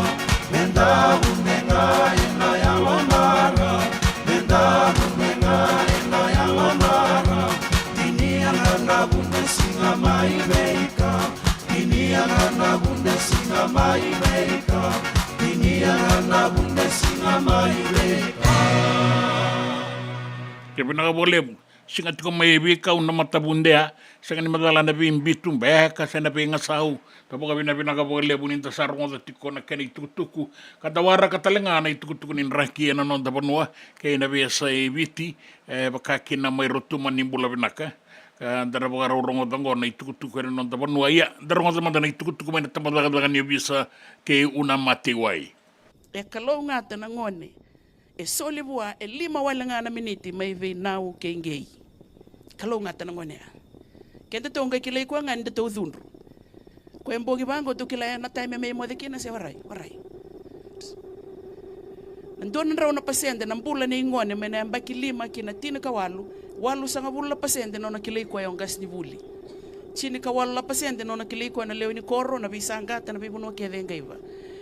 Me da vunega ena yalomara, me da vunega ena yalomara. Tinia ga na vune siga mai veika, tinia ga na vune siga mai veika, tinia ga na vune siga mai veika. Ke vinaka vakalevu. Siga tiko mai e veikau na matavudea, sega ni macala na veibitu beka se na veigasau. Da vakavinavinaka vakalevu ni da sa rogoca tiko na kena itukutuku, ka da waraka tale ga na itukutuku ni draki ena noda vanua kei na veiyasai Viti, e vaka kina mai Rotuma. Ni bula vinaka. E, da na vakarau rogoca oqo na itukutuku ena noda vanua. Ia, da rogoca mada na itukutuku mai na tabacakacaka ni ovisa kei Una Mateiwai. E kalougata na gone e soli vua e lima wale ga na miniti mai vei Nau kei Qei. Kalougata na gone ya. Kedatou qai kilai koya ga ni datou cudru. Koya e bogi vaqo tou kilai na taimi e mai moce kina se warai, warai. Na dua na drau na pasede na bula nei gone mai na yabaki lima ki na tinikawalu, walusagavulu na pasede nona kilai koya o qasenivuli. Tinikawalu na pasede nona kilai koya na lewe ni koro, na veisaqata, na veivanua kece e qaiva.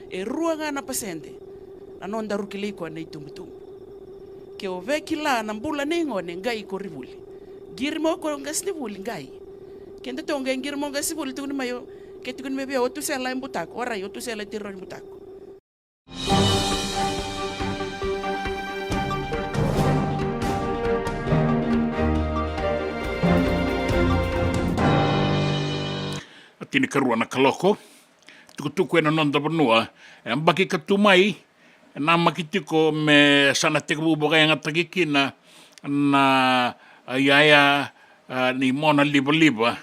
E rua ga na pasede na nodaru kilai koya na itubutubu. Ke o via kila na bula nei gone, qai ko ri vuli. Qiri mai o koya o qasenivuli, qai. Kedatou qai qiri mai o qasenivuli, tukuni mai o, ke tukuni mai vei au, o Tusela e butako, warai, o Tusela e tiro ni butako. tinikarua na kaloko. Tukutuku ena noda vanua, e yabaki ka tu mai, e namaki tiko me sa na tekivu vakayagataki kina na, a, iyaya, a, ni mona livaliva,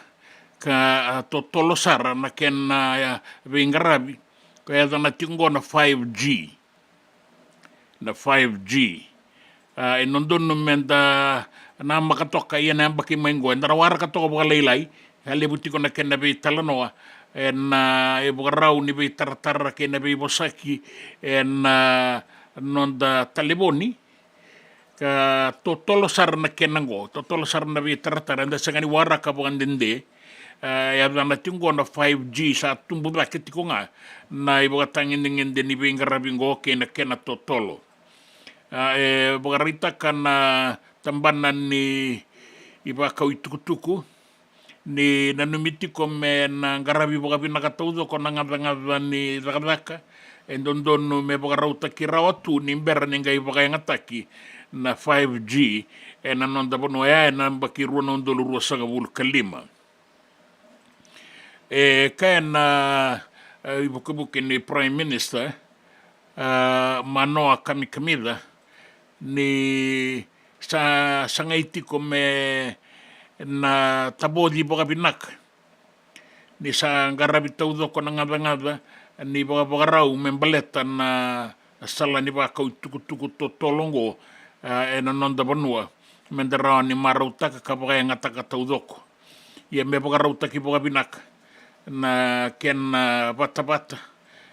ka, a, totolo sara na kena, a, veiqaravi. Ko e yacana tiko oqo na five G. Na five G. A, e dodonu meda namaka toka, ia na yabaki mai oqo eda na waraka toka vakalailai. E levu tiko na kena veitalanoa ena ivakarau ni veitaratara kei na veivosaki ena noda talevoni. Ka totolo sara na kena oqo, totolo sara na veitaratara, eda sega ni waraka vakadede. E yacana tiko oqo na five G, sa tubu cake tiko ga na ivakatagedegede ni veiqaravi oqo kei na kena totolo. A, e vakaraitaka na tabana ni ivakau itukutuku ni nanumi tiko me na qaravi vakavinaka taucoko na gacagaca ni cakacaka. E dodonu me vakarautaki rawa tu ni bera ni qai vakayagataki na five G ena noda vanua ya ena yabaki rua na udolu ruasagavulu ka lima. E kaya na, e, ivukevuke ni Prime Minister, a, Manoa Kamikamica, ni sa sagai tiko me na tavoci vakavinaka, ni sa qaravi taucoko na gacagaca ni vakavakarau me baleta na sala ni vakau itukutuku totolo oqo, a, ena noda vanua, meda rawa ni marautaka ka vakayagataka taucoko. Ia me vakarautaki vakavinaka na kena vatavata,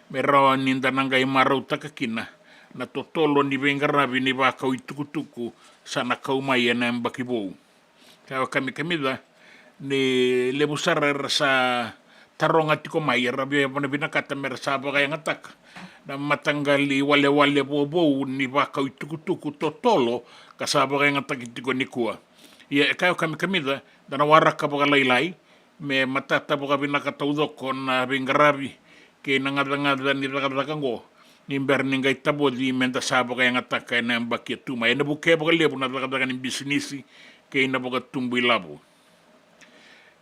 me rawa ni da na qai marautaka kina na totolo ni veiqaravi ni vakau itukutuku sa na kau mai ena yabaki vou. Kaya o Kamikamica ni levu sara era sa taroga tiko mai, era via vanavinakata mera sa vakayagataka na mataqali walewale vovou ni vakau itukutuku totolo ka sa vakayagataki tiko nikua. Ia e kaya o Kamikamica, da na waraka vakalailai me matata vakavinaka taucoko na veiqaravi kei na gacagaca ni cakacaka oqo, ni bera ni qai tavoci meda sa vakayagataka ena yabaki e tu mai. Ena vukea vakalevu na cakacaka ni bisinisi kei na vakatubu ilavo.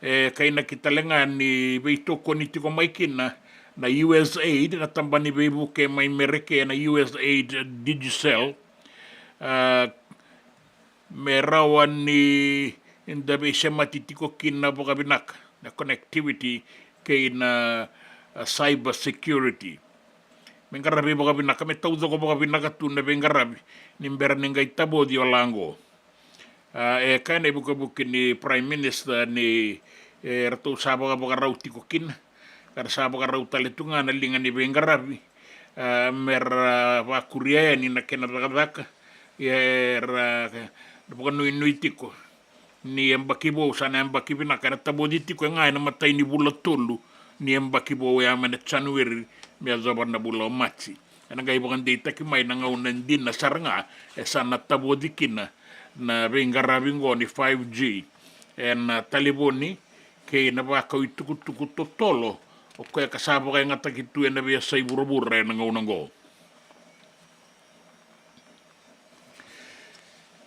E kainaki tale ga ni veitokoni tiko mai kina na U S aid, na tabana ni veivuke mai Merika, na U S aid Digicel, a, me rawa ni da veisemati tiko kina vakavinaka na connectivity kei na, a, cyber security. Me qaravi vakavinaka, me taucoko vakavinaka tu na veiqaravi ni bera ni qai tavoci o la oqo. A, e kaya na ivukevuke ni Prime Minister ni, e, ratou sa vakavakarau tiko kina, ka ra sa vakarau tale tu ga na liga ni veiqaravi, a, mera vakuria yani na kena cakacaka. Ia era vakanuinui tiko ni yabaki vou sa na yabaki vinaka, ena tavoci tiko ga ena imatai ni vula tolu ni yabaki vou, ya mai na January me yacova na vula o Maji. Ena qai vakadeitaki mai na gauna dina sara ga e sa na tavoci kina na veiqaravi oqo ni five G ena talevoni kei na vakau itukutuku totolo, o koya ka sa vakayagataki tu ena veiyasai vuravura ena gauna oqo.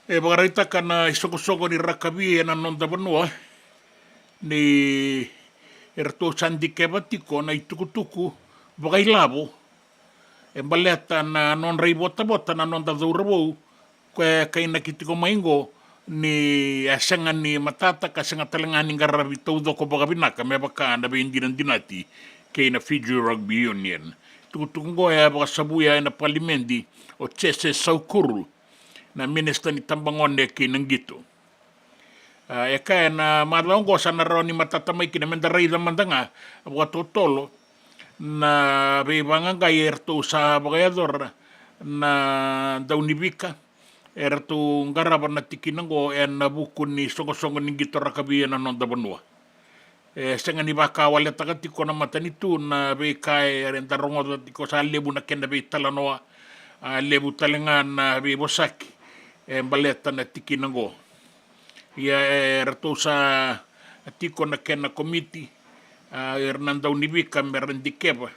E vakaraitaka na isoqosoqo ni rakavi ena noda vanua ni eratou sa dikeva tiko na itukutuku vakailavo e baleta na nodra ivotavota na noda cauravou, ko e kainaki tiko mai oqo ni a sega ni matata ka sega tale ga ni qaravi taucoko vakavinaka me vaka na veidinadinati kei na Fiji Rugby Union. Tukutuku oqo e a vakasavuya ena palimedi o Jese Saukuru, na minisita ni tabagone kei na qito. A, e kaya na macawa oqo sa na rawa ni matata mai kina, meda raica mada ga vakatotolo na veivaqaqai eratou sa vakayacora na daunivika eratou qarava na tikina oqo ena vuku ni soqosoqo ni qito rakavi ena noda vanua. E sega ni vakawaletaka tiko na matanitu na veika eda rogoca tiko, sa levu na kena veitalanoa, a levu tale ga na veivosaki e baleta na tikina oqo. Ia e ratou sa tiko na kena komiti, a, era na daunivika me ra dikeva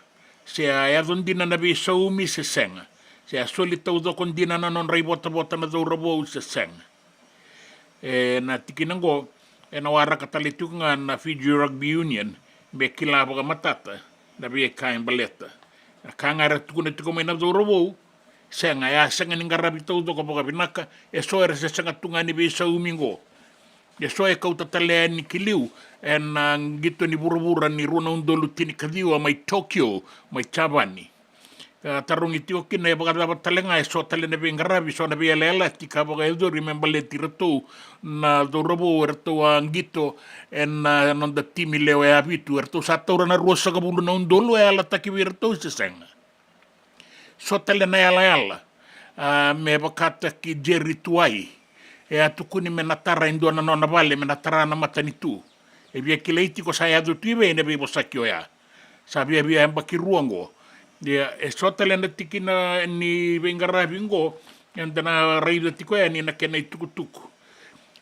se a yaco dina na veisaumi se sega, se a soli taucoko dina na nodra ivotavota na cauravou se sega. E na tikina oqo, e na waraka tale tiko ga na Fiji Rugby Union me kila vakamatata na veika e baleta. Na ka ga era tukuna tiko mai na cauravou, sega, e a sega ni qaravi taucoko vakavinaka. E so era se sega tu ga ni veisaumi oqo. E so e kauta tale yani ki liu ena qito ni vuravura ni rua na udolu tinikaciwa mai Tokyo, mai Japani. Ka tarogi tiko kina e vakacava tale ga e so tale na veiqaravi, so na veiyalayalati ka vakayacori me baleti iratou na cauravou eratou a qito ena noda timi lewe ya vitu, eratou sa taura na ruasagavulu na udolu e yalataki vei iratou se sega. So tale na yalayala, a, me vakataki Jerry Tuwai, e a tukuni me na tara e dua na nona vale, me na tara na matanitu. E via kilai tiko sa yaco tu i vei na veivosaki oya. Sa viavia yabaki rua oqo. Ia, e so tale na tikina ni veiqaravi oqo eda na raica tiko yani na kena itukutuku.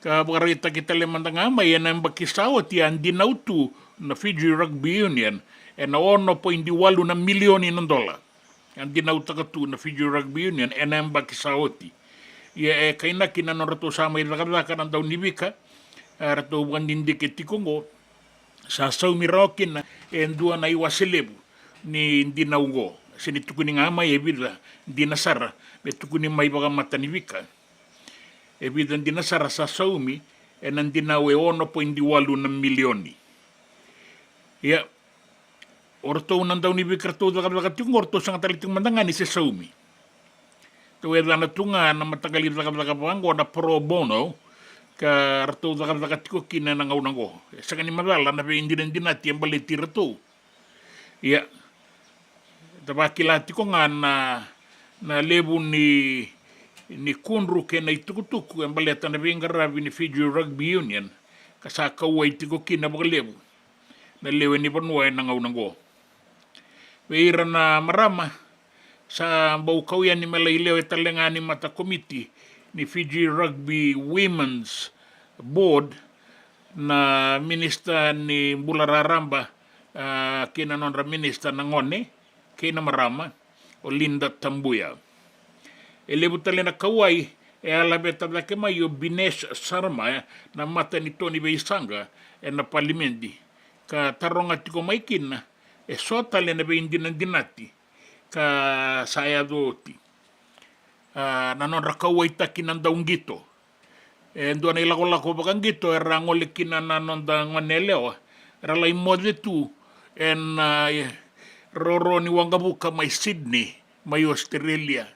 Ka vakaraitaki tale mada ga mai ena yabaki sa oti a dinau tu na Fiji Rugby Union ena ono poidi walu na milioni na dola. A dinautaka tu na Fiji Rugby Union ena yabaki sa oti. Ia e kainaki na nodratou sa mai cakacaka na daunivika, a, ratou vakadidike tiko oqo, sa saumi rawa kina e dua na iwase levu ni dinau oqo. Se ni tukuni ga mai e vica dina sara, me tukuni mai vakamatanitu ni vika. E vica dina sara sa saumi ena dinau e ono poidi walu na milioni. Ia, o ratou na daunivika ratou cakacaka tiko oqo, ratou sega tale tiko mada ga ni se saumi. Ratou yacana tu ga na mataqali cakacaka vaqo na pro bono, ka ratou cakacaka tiko kina ena gauna oqo. E sega ni macala na veidinadinati e baleti iratou. Ia, da vakila tiko ga na, na levu ni, ni kudru kei na itukutuku e baleta na veiqaravi ni Fiji Rugby Union, ka sa kauwai tiko kina vakalevu na lewe ni vanua ena gauna oqo. Vei ira na marama, sa bau kau yani me lai lewe tale ga ni matakomiti ni Fiji Rugby Women's Board na minisita ni bula raraba, a, kei na nodra minisita na gone kei na marama, o Linda Tabuya. E levu tale na kauwai e a laveta cake mai o Binesh Sharma, na matanitu ni veisaqa ena palimedi, ka taroga tiko mai kina e so tale na veidinadinati ka sa yaco oti. A, na nodra kauwaitaki na dauqito. E dua na ilakolako vakaqito era gole kina na noda gone yalewa, era lai moce tu ena, e, roro ni waqavuka mai Sydney, mai Australia.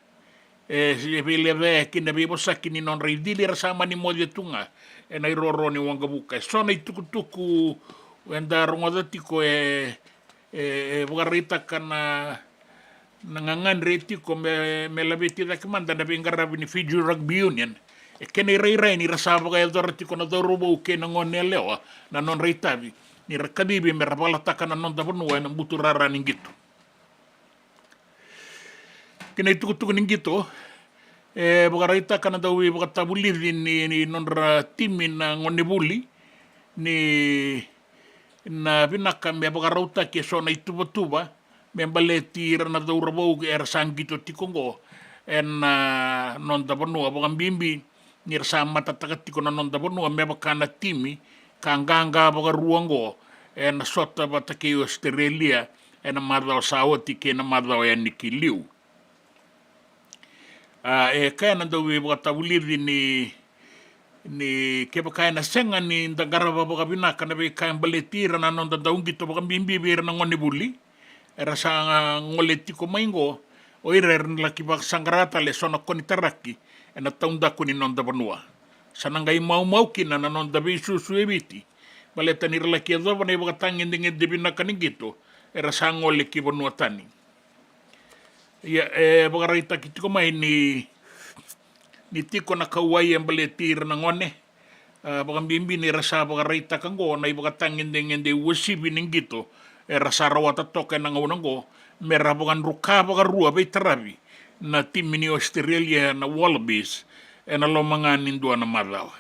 E, e veilecayaki na veivosaki ni nodra icili, era sa mani moce tu ga ena iroro ni waqavuka. E so na itukutuku eda rogoca tiko e, e, e vakaraitaka na, na gagadre tiko me, me laveti cake mada na veiqaravi ni Fiji Rugby Union. E kena irairai ni ra sa vakayacora tiko na cauravou kei na gone yalewa na nodra itavi ni ra kacivi me ra valataka na noda vanua ena buturara ni qito. Kei na itukutuku ni qito, e vakaraitaka na dauveivakatavulici ni, ni nodra timi na gonevuli ni na vinaka me vakarautaki e so na ituvatuva me baleti ira na cauravou era sa qito tiko oqo ena noda vanua, vakabibi ni ra sa matataka tiko na noda vanua me vaka na timi ka qaqa vakarua oqo ena sota vata kei Australia ena macawa sa oti kei na macawa yani ki liu. A, e kaya na dauveivakatavulici ni, ni kevaka ena sega ni da qarava vakavinaka na veika e baleti ira na noda dauqito, vakabibi vei ira na gonevuli era sa gole tiko mai oqo, o ira era na laki vakasaqara tale e so na konitaraki ena taudaku ni noda vanua. Sa na qai maumau kina na noda veisusu e Viti baleta ni ra laki yacova na ivakatagedegede vinaka ni qito era sa gole ki vanua tani. Ia, e vakaraitaki tiko mai ni, ni tiko na kauwai e baleti ira na gone, a, vakabibi ni ra sa vakaraitaka oqo na ivakatagedegede uasivi ni qito era sa rawata toka ena gauna oqo, me ra vakadruka vakarua veitaravi na timi ni Australia na Wallabies ena loma ga ni dua na macawa.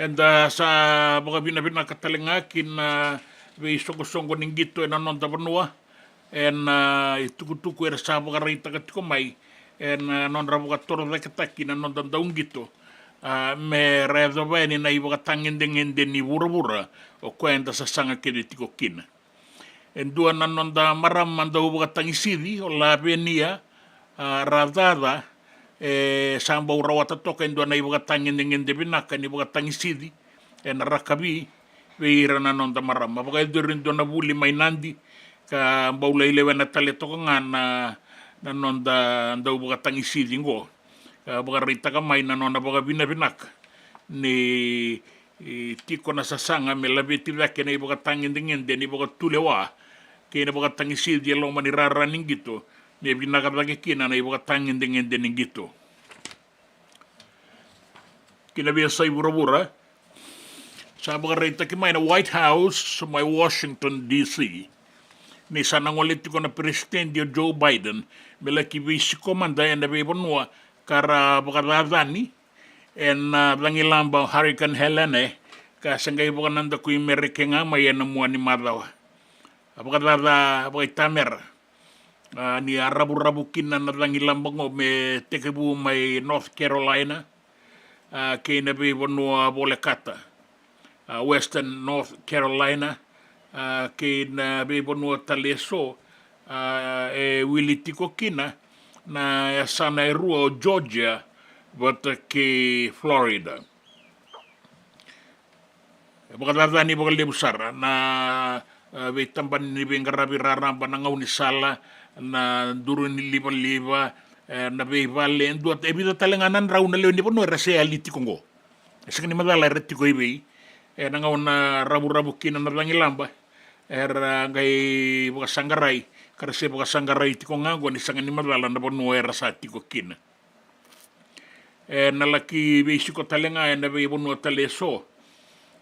Eda sa vakavinavinaka tale ga ki na veisoqosoqo ni qito ena noda vanua ena itukutuku era sa vakaraitaka tiko mai ena nodra vakatorocaketaki na noda dauqito A, me ra yacova yani na ivakatagedegede ni vuravura o koya eda sasaga kece tiko kina. E dua na noda marama dau vakatagisici, o Lavenia, a, Racaca, e sa bau rawata toka e dua na ivakatagedegede vinaka ni vakatagisici ena rakavi vei ira na noda marama. Vakayacori e dua na vuli mai Nadi, ka bau lai lewena tale toka ga na, na noda dau vakatagisici qo. Ka vakaraitaka mai na nona vakavinavinaka ni, e, tiko na sasaga me laveti cake na ivakatagedegede ni vakatulewa kei na vakatagisici e loma ni rara ni qito, me vinaka cake kina na ivakatagedegede ni qito. Ki na veiyasai vuravura, sa vakaraitaki mai na White House mai Washington D C ni sa na gole tiko na Peresitedi o Joe Biden me laki veisiko mada ena veivanua ka ra vakacacani ena, a, cagilaba o Hurricane Helene, ka se qai vakanadaku i Mereke ga mai ena mua ni macawa. A vakacaca vakaitamera, a, ni a ravuravu kina na cagilaba qo me tekivu mai North Carolina, a, kei na veivanua volekata, a, Western North Carolina, a, kei na veivanua tale eso, a, e wili tiko kina na yasana e rua o Georgia vata kei Florida. E vakacacani vakalevu sara na, e, veitabana ni veiqaravi raraba, na gaunisala, na duru ni livaliva, e, na veivale, e dua, e vica tale ga na drau na lewe ni vanua era se yali tiko qo. E sega ni macala era tiko i vei. E, na gauna ravuravu kina na cagilaba, era qai vakasaqarai, ka ra se vakasaqarai tiko ga qo ni sega ni macala na vanua era sa tiko kina. E na laki veisiko tale ga ena veivanua tale eso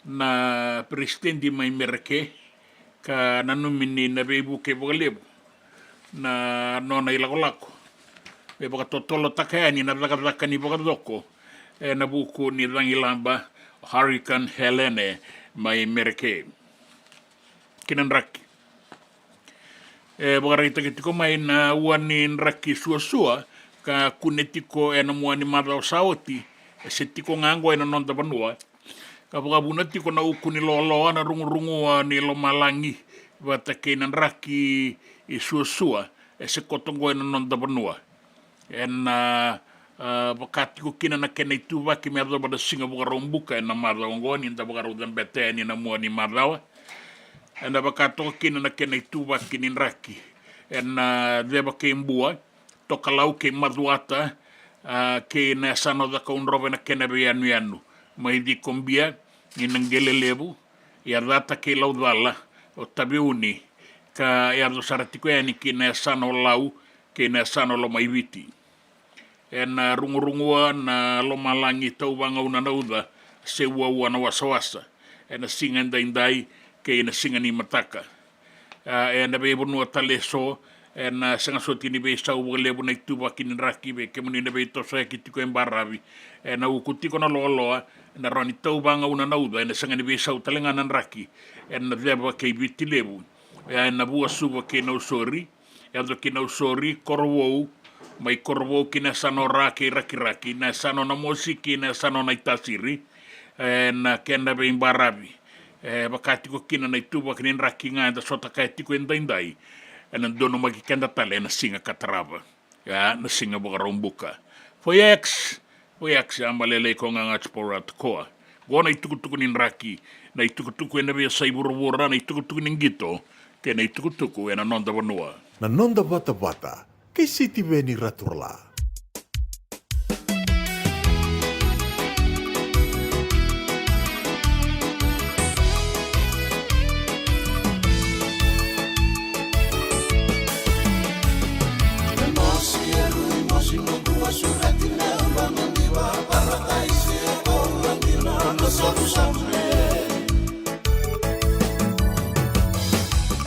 na peresitedi mai Mereke, ka nanumi ni na veivuke vakalevu na nona ilakolako me vakatotolotaka yani na cakacaka ni vakacoko ena vuku ni cagilaba Hurricane Helene mai Mereke. Ki na draki. E vakaraitaki tiko mai na ua ni draki suasua ka kune tiko ena mua ni macawa sa oti, e se tiko ga oqo ena noda vanua. Ka vakavuna tiko na uku ni loaloa, na rugurugua ni lomalagi vata kei na draki i suasua, e se koto oqo ena noda vanua. Ena, a, vaka tiko kina na kena ituvaki me yacova na Siga Vakaraubuka ena macawa oqo ni da vakarau cabeta yani na mua ni macawa. Ena vaka toka kina na kena ituvaki ni draki ena, a, Ceva kei Bua, Tokalau kei Macuata, a, kei na yasana o Cakaudrove ena kena veiyanuyanu, mai Cikobia, i Naqelelevu, Yacata kei Laucala, o Taveuni, ka yaco sara tiko yani ki na yasana o Lau kei na yasana o Lomaiviti. Ena, a, rugurugua na lomalagi, tauvagauna na uca, se uaua na wasawasa ena siga edaidai kei na siga ni mataka. A, ena veivanua tale eso, ena, a, sega soti ni veisau vakalevu na ituvaki ni draki vei kemuni na veitosoyaki tiko e baravi. Ena uku tiko na loaloa, ena rawa ni tauvagauna na uca, ena sega ni veisau tale ga na draki ena Ceva kei Viti Levu. Oya ena Vuasuva kei Nausori, yaco ki Nausori, Korovou, mai Korovou ki na yasana o Ra kei Rakiraki, na yasana o Namosi kei na yasana o Naitasiri, ena kena veibaravi. E vaka tiko kina na ituvaki ni draki ga eda sota kaya tiko edaidai, ena donumaki keda tale ena siga ka tarava. Ia, na Siga Vakaraubuka. Foyax, foyax, a balele i koya ga ga Tupou Ratu Koa. Qo na itukutuku ni draki, na itukutuku ena veiyasai vuravura, na itukutuku ni qito, kei na itukutuku ena noda vanua. Na noda vatavata kei Sitiveni Raturala.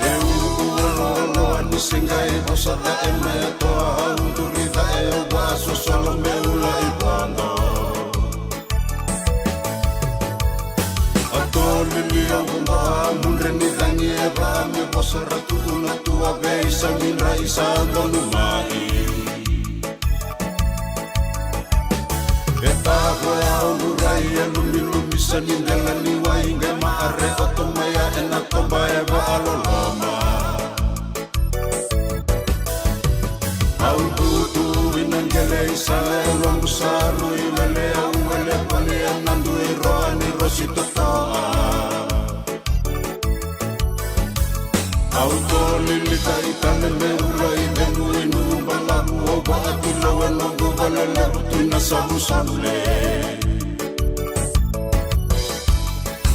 E ulualoaloa ni se qai vosa cake mai atoa, au duri cake au vakasosolo me ula i vodo. A toli ni ovudoa mudre ni cagi e va me vosa ra tuku na tua veisau ni dra i sa donu mai. E tavo e au Ia lumilumi sa ni dela ni wai qai maʻare koto mai ya ena toba e vakaloloma. Au tutu ina qele i sala e loqu sa rui wele au wele vale ena dui roa ni rosi totoa. Au tolilika i tale me ura i vegu i nuku balavu au vaʻatilou e noqu vale levu tu ina savu sole.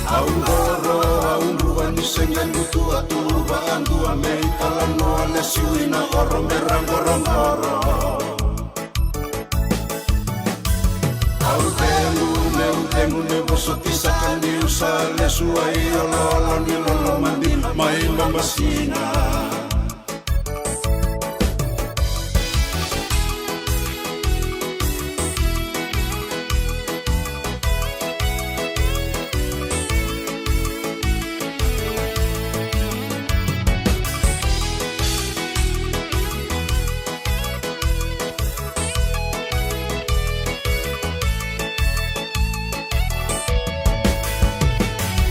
Au qoro au dua ni sega ni tu atu vaʻadua me i talanoa lesiu ina oro me raqoraqoro. Au tegu meu tegu me vosoti saka niu sa lesu ai oloolo ni loloma dina mai Babasina.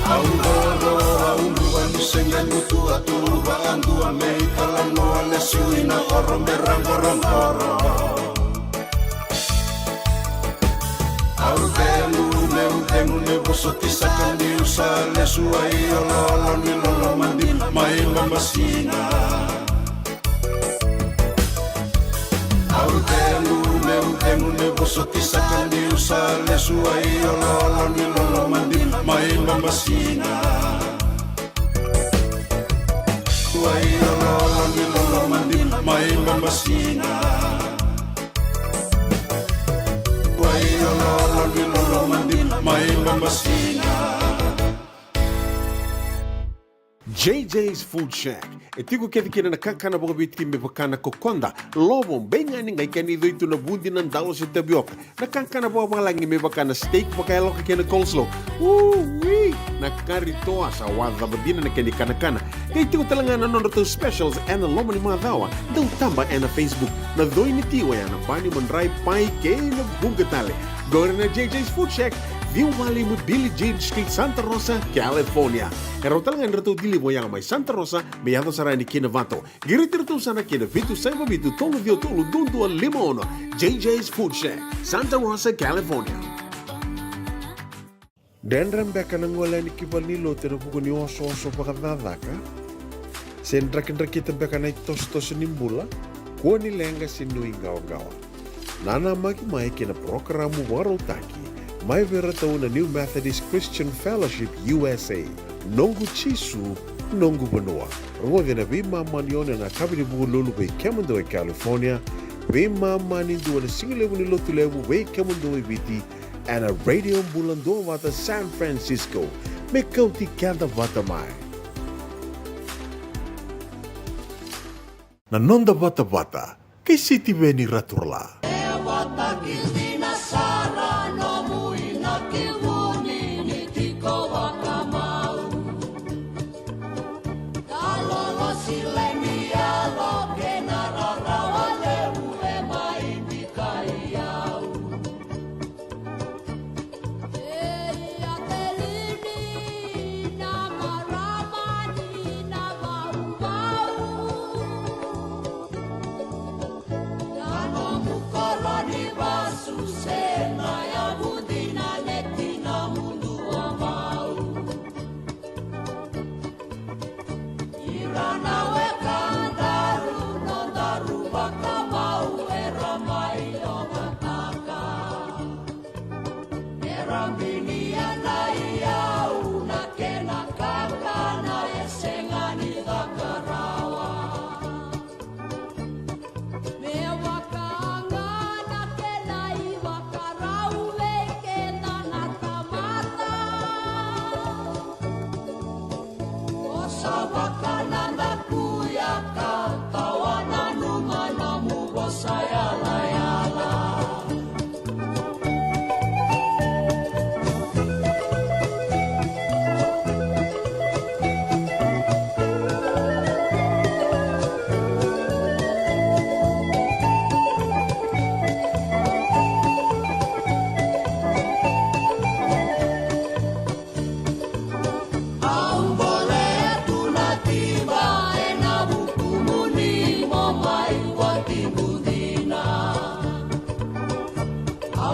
Au qoro au dua ni sega ni tu atu vaʻadua me i talanoa lesiu ina oro me raqoraqoro. Au tegu meu tegu me vosoti saka niu sa lesu ai oloolo ni loloma dina mai Babasina. Au tegu meu tegu me vosoti saka niu sa lesu ai oloolo ni loloma dina mai Babasina. Ai oloolo ni loloma dina mai Babasina. Ai oloolo ni loloma dina mai Babasina. J J's Food Shack. E tiko kece kina na kakana vakaviti me vaka na kokoda, lovo, beigani, qai kena icoi tu na vudi, na dalo se tavioka. Na kakana vakavalagi me vaka na steak vakayaloka kei na coleslaw. Uii! Na kari toa sa wacava dina na kena ikanakana. Qai tiko tale ga na nodratou specials ena loma ni macawa. Dau taba ena Facebook. Na coi ni ti oya na bani, madrai, pai kei na vuqa tale. Qori na J J's Food Shack, ciwa walu lima Billie Jean Street, Santa Rosa, California. E rawa tale ga ni ratou deliver oya mai Santa Rosa me yaco sara yani ki Novato. Qiriti iratou sara ki na vitu saiva vitu tolu ciwa tolu dua dua lima ono. J J's Food Shack, Santa Rosa, California. Dredre beka na gole yani ki valenilotu ena vuku ni osooso vakacakacaka? Se drakidrakita beka na itosotoso ni bula? Kua ni leqa se nuiqawaqawa. Nanamaki mai ki na parokaramu vakarautaki mai vei iratou na New Methodist Christian Fellowship U S A, Noqu Jisu, Noqu Vanua. Rogoci ena veimama ni ono ena yakavi ni Vukelulu vei kemudou e California, veimama ni dua na sigalevu ni Lotulevu vei kemudou e Viti, ena Radio Bula Duavata San Francisco. Me kauti keda vata mai. Na noda vatavata kei Sitiveni Raturala. E vata ki dina sara nomu ina ki vuni ni tiko vakamau. Ka lolosi lemi yalo kei na rarawa levu e mai bikai au.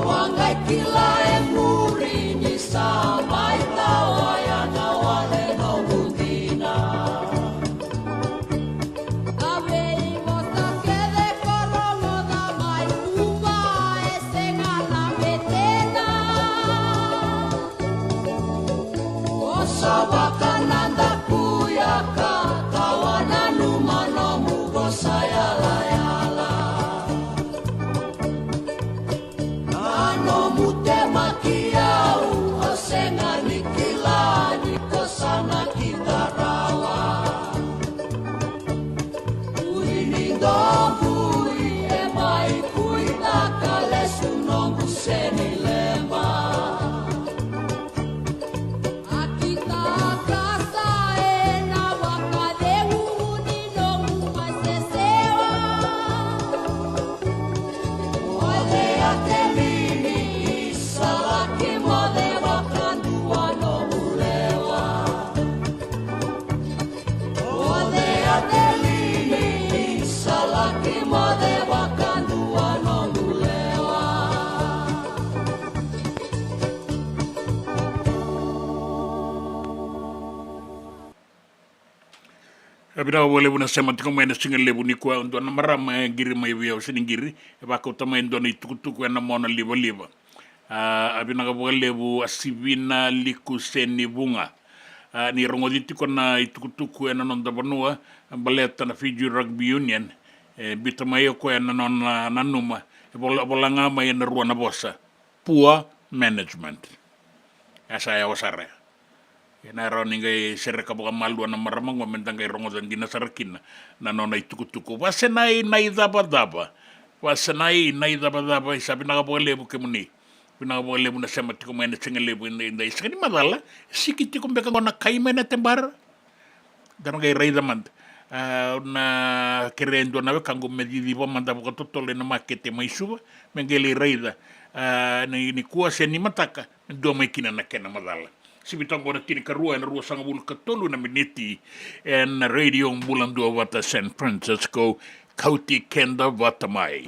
Au a qai kila e muri ni sa mai tawa ya na wale noqu dina. Na veivosa kece ko rogoca mai Cuva e sega na betena. Ko sa vakanadaku ya ka, kau a nanuma nomu vosa yalayala. Na nomu temaki au, au sega ni kila ni ko sa nakita rawa. Ui ni doqui e mai kuitaka lesu noqu seni leba. A kitaka sa e na vakacegu ni noqu masesewa. Moce a telini, sa laki moce vakadua noqu lewa. Moce a telini, sa laki moce vakadua noqu lewa. E vinaka vakalevu na sema tiko mai na siga levu nikua. Dua na marama e qiri mai vei au, se ni qiri, e vakauta mai e dua na itukutuku ena mona livaliva. A, a vinaka vakalevu a Sivina Liku Senivuga. A, ni rogoci tiko na itukutuku ena noda vanua, baleta na Fiji Rugby Union, e biuta mai o koya na nona nanuma, e vola, vola ga mai ena rua na vosa. Poor management. E sa yawa sara ya. Ena rawa ni qai sereka vakamalua na marama qo me da qai rogoca dina sara kina na nona itukutuku. Vasenai na icavacava. Vasenai na icavacava, e sa vinaka vakalevu kemuni. Vinaka vakalevu na sema tiko mai na siga levu, eda, eda sega ni macala, siki tiko beka qo na kai mai na tebara. Da na qai raica mada. A, na kerea e dua na wekaqu me ciciva mada vakatotolo ena makete mai Suva, me qai lai raica. A, ni, nikua se ni mataka, me dua mai kina na kena macala. Sivi toka qo na tinikarua ena ruasagavulu ka tolu na miniti ena Radio Bula Duavata San Francisco, kauti keda vata mai.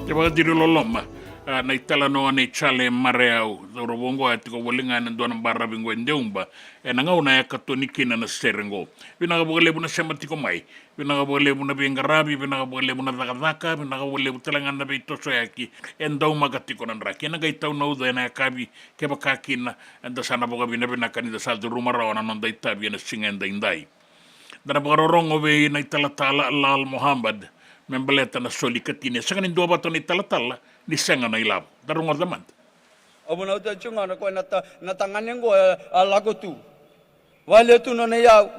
Kevaka diri loloma, a, na italanoa nei Jale Mareau, cauravou oqo a tiko voli ga ena dua na baravi oqo e Deuba, ena gauna e katoni kina na sere oqo. Vinaka vakalevu na sema tiko mai. Vinaka vakalevu na veiqaravi, vinaka vakalevu na cakacaka, vinaka vakalevu tale ga na veitosoyaki. E daumaka tiko na draki. Ena qai tau na uca ena yakavi, kevaka kina eda sa na vakavinavinaka ni da sa curuma rawa na noda itavi ena siga edaidai. Da na vakarorogo vei na italatala Lal Mohammad me baleta na soli katini. E sega ni duavata na italatala ni sega na ilavo. Da rogoca mada. Au vunauta tiko ga na koya na ta-, na tagane oqo, e, a lako tu. Vale tu nona iyau.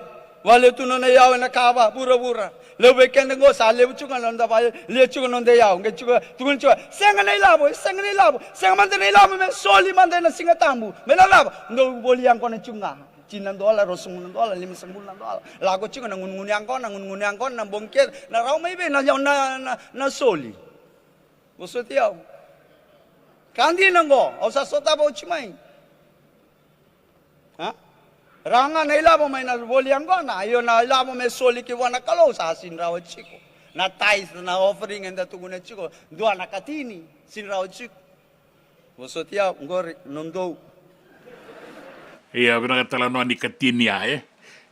Vale tu nona iyau ena kava vuravura. Levu vei keda oqo sa levu tiko ga na noda vale, lia tiko na noda iyau. Qai tiko, tukuna tiko, sega na ilavo, sega na ilavo. Sega mada na ilavo me soli mada ena Siga Tabu. Me na cava? Dou voli yaqona tiko ga. Tini na dola, ruasagavulu na dola, limasagavulu na dola. Lako tiko na gunugunu yaqona, gunugunu yaqona, na bogi kece, na rawa mai vei na, na, na, na soli. Vosoti au. Ka dina oqo, au sa sotava oti mai. A? Rawa ga na ilavo mai na voli yaqona, io na ilavo me soli ki vua na Kalou sa sini rawa tiko. Na tithe, na offering eda tukuna tiko, dua na katini, sini rawa tiko. Vosoti au, qori, nodou. Ia, vinaka tale na noa ni katini ya, e?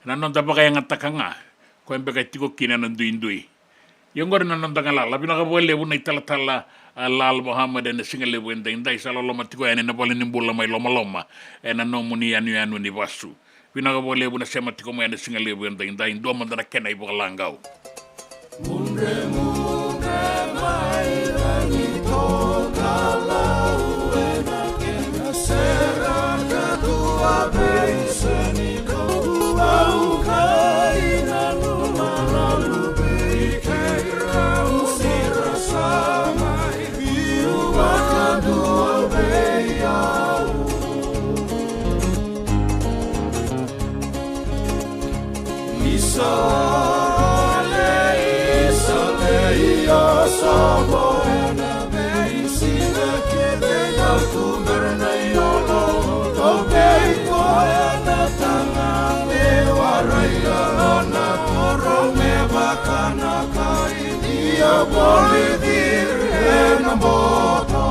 Na noda vakayagataka ga, koya beka e tiko kina na duidui. Ia qori na noda galala, vinaka vakalevu na italatala, a, Lal Mohammad ena siga levu edaidai, sa loloma tiko yani ena valenibula mai Lomaloma, ena nomuni yanuyanu ni vasu. Vinaka vakalevu na sema tiko mai ena siga levu edaidai, dua mada na kena ivakalagau. Mudre, mudre mai rani toka lau ena kena sera ka tua vei seni kau au kai na numa na lupi kei rau sira sa mai viu vakadua vei au. Isa lei, isa lei, o sobo ena veisiga kece, o tu bera na iyolo, o tokei koya na taga me warai, o na toro me vaka na kai, ia voli ciri ena boto.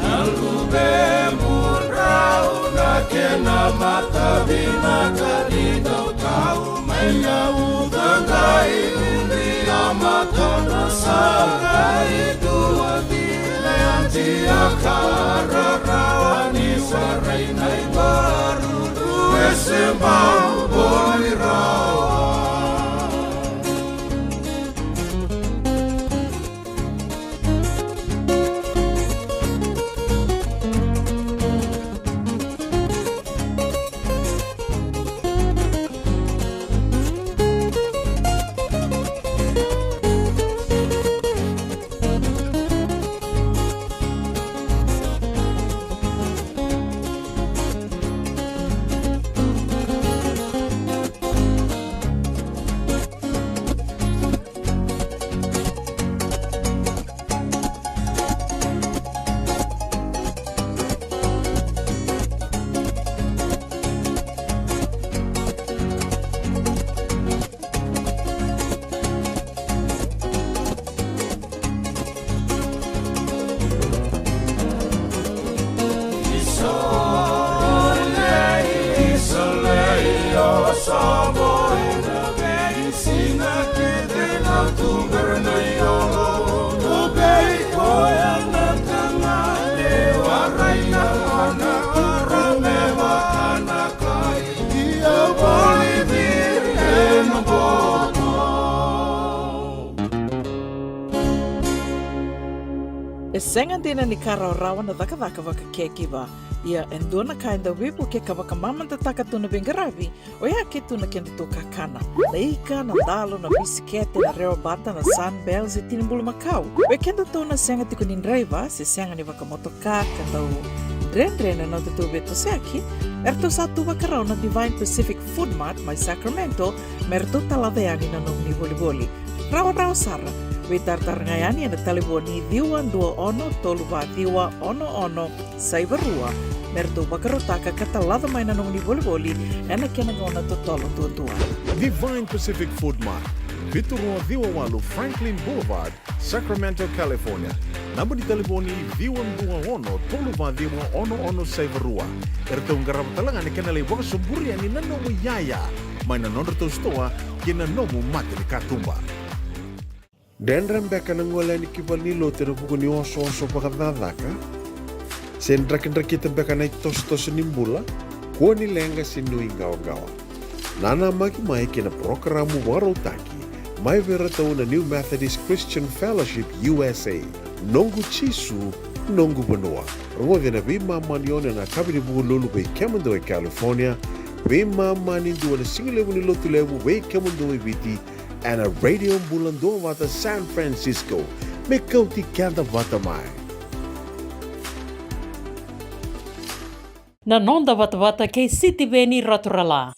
Na luve mudrau na kena matavinaka ni dau tau mai na uca qai udri a matana sa qai dua tile a tia ka rarawa ni sarai na ivaru e se bau voli rawa. E sega dina ni ka rawarawa na cakacaka vaka caregiver. Ia e dua na ka e dau veivuke ka vakamamadataka tu na veiqaravi, oya ke tu na kedatou kakana. Na ika, na dalo, na bisikete, na rewa bata, na Sunbell, se tini bulumakau. Vei kedatou na sega tiko ni draiva se sega ni vakamotoka ka dau dredre na nodatou veitosoyaki, eratou sa tu vakarau na Divine Pacific Food Mart mai Sacramento me ratou talaca yani na nomuni volivoli. Rawarawa sara. Veitaratara ga yani ena talevoni ciwa dua ono tolu va ciwa ono ono saiva rua me ratou vakarautaka ka talaca mai na nomuni volivoli ena kena gauna totolo duadua. Divine Pacific Food Mart, vitu rua ciwa walu Franklin Boulevard, Sacramento, California. Naba ni talevoni ciwa dua ono tolu va ciwa ono ono saiva rua. Eratou qarava tale ga na kena lai vakasoburi yani na nomu iyaya mai na nodratou sitoa kei na nomu mata ni katuba. Dredre beka na gole yani ki valenilotu ena vuku ni osooso vakacakacaka? Se drakidrakita beka na itosotoso ni bula? Kua ni leqa se nuiqawaqawa. Nanamaki mai ki na parokaramu vakarautaki mai vei iratou na New Methodist Christian Fellowship U S A, Noqu Jisu, Noqu Vanua. Rogoci ena veimama ni ono ena yakavi ni Vukelulu vei kemudou e California, veimama ni dua ena sigalevu ni Lotulevu vei kemudou e Viti, ena Radio Bula Duavata San Francisco. Me kauti keda vata mai. Na noda vatavata kei Sitiveni Raturala.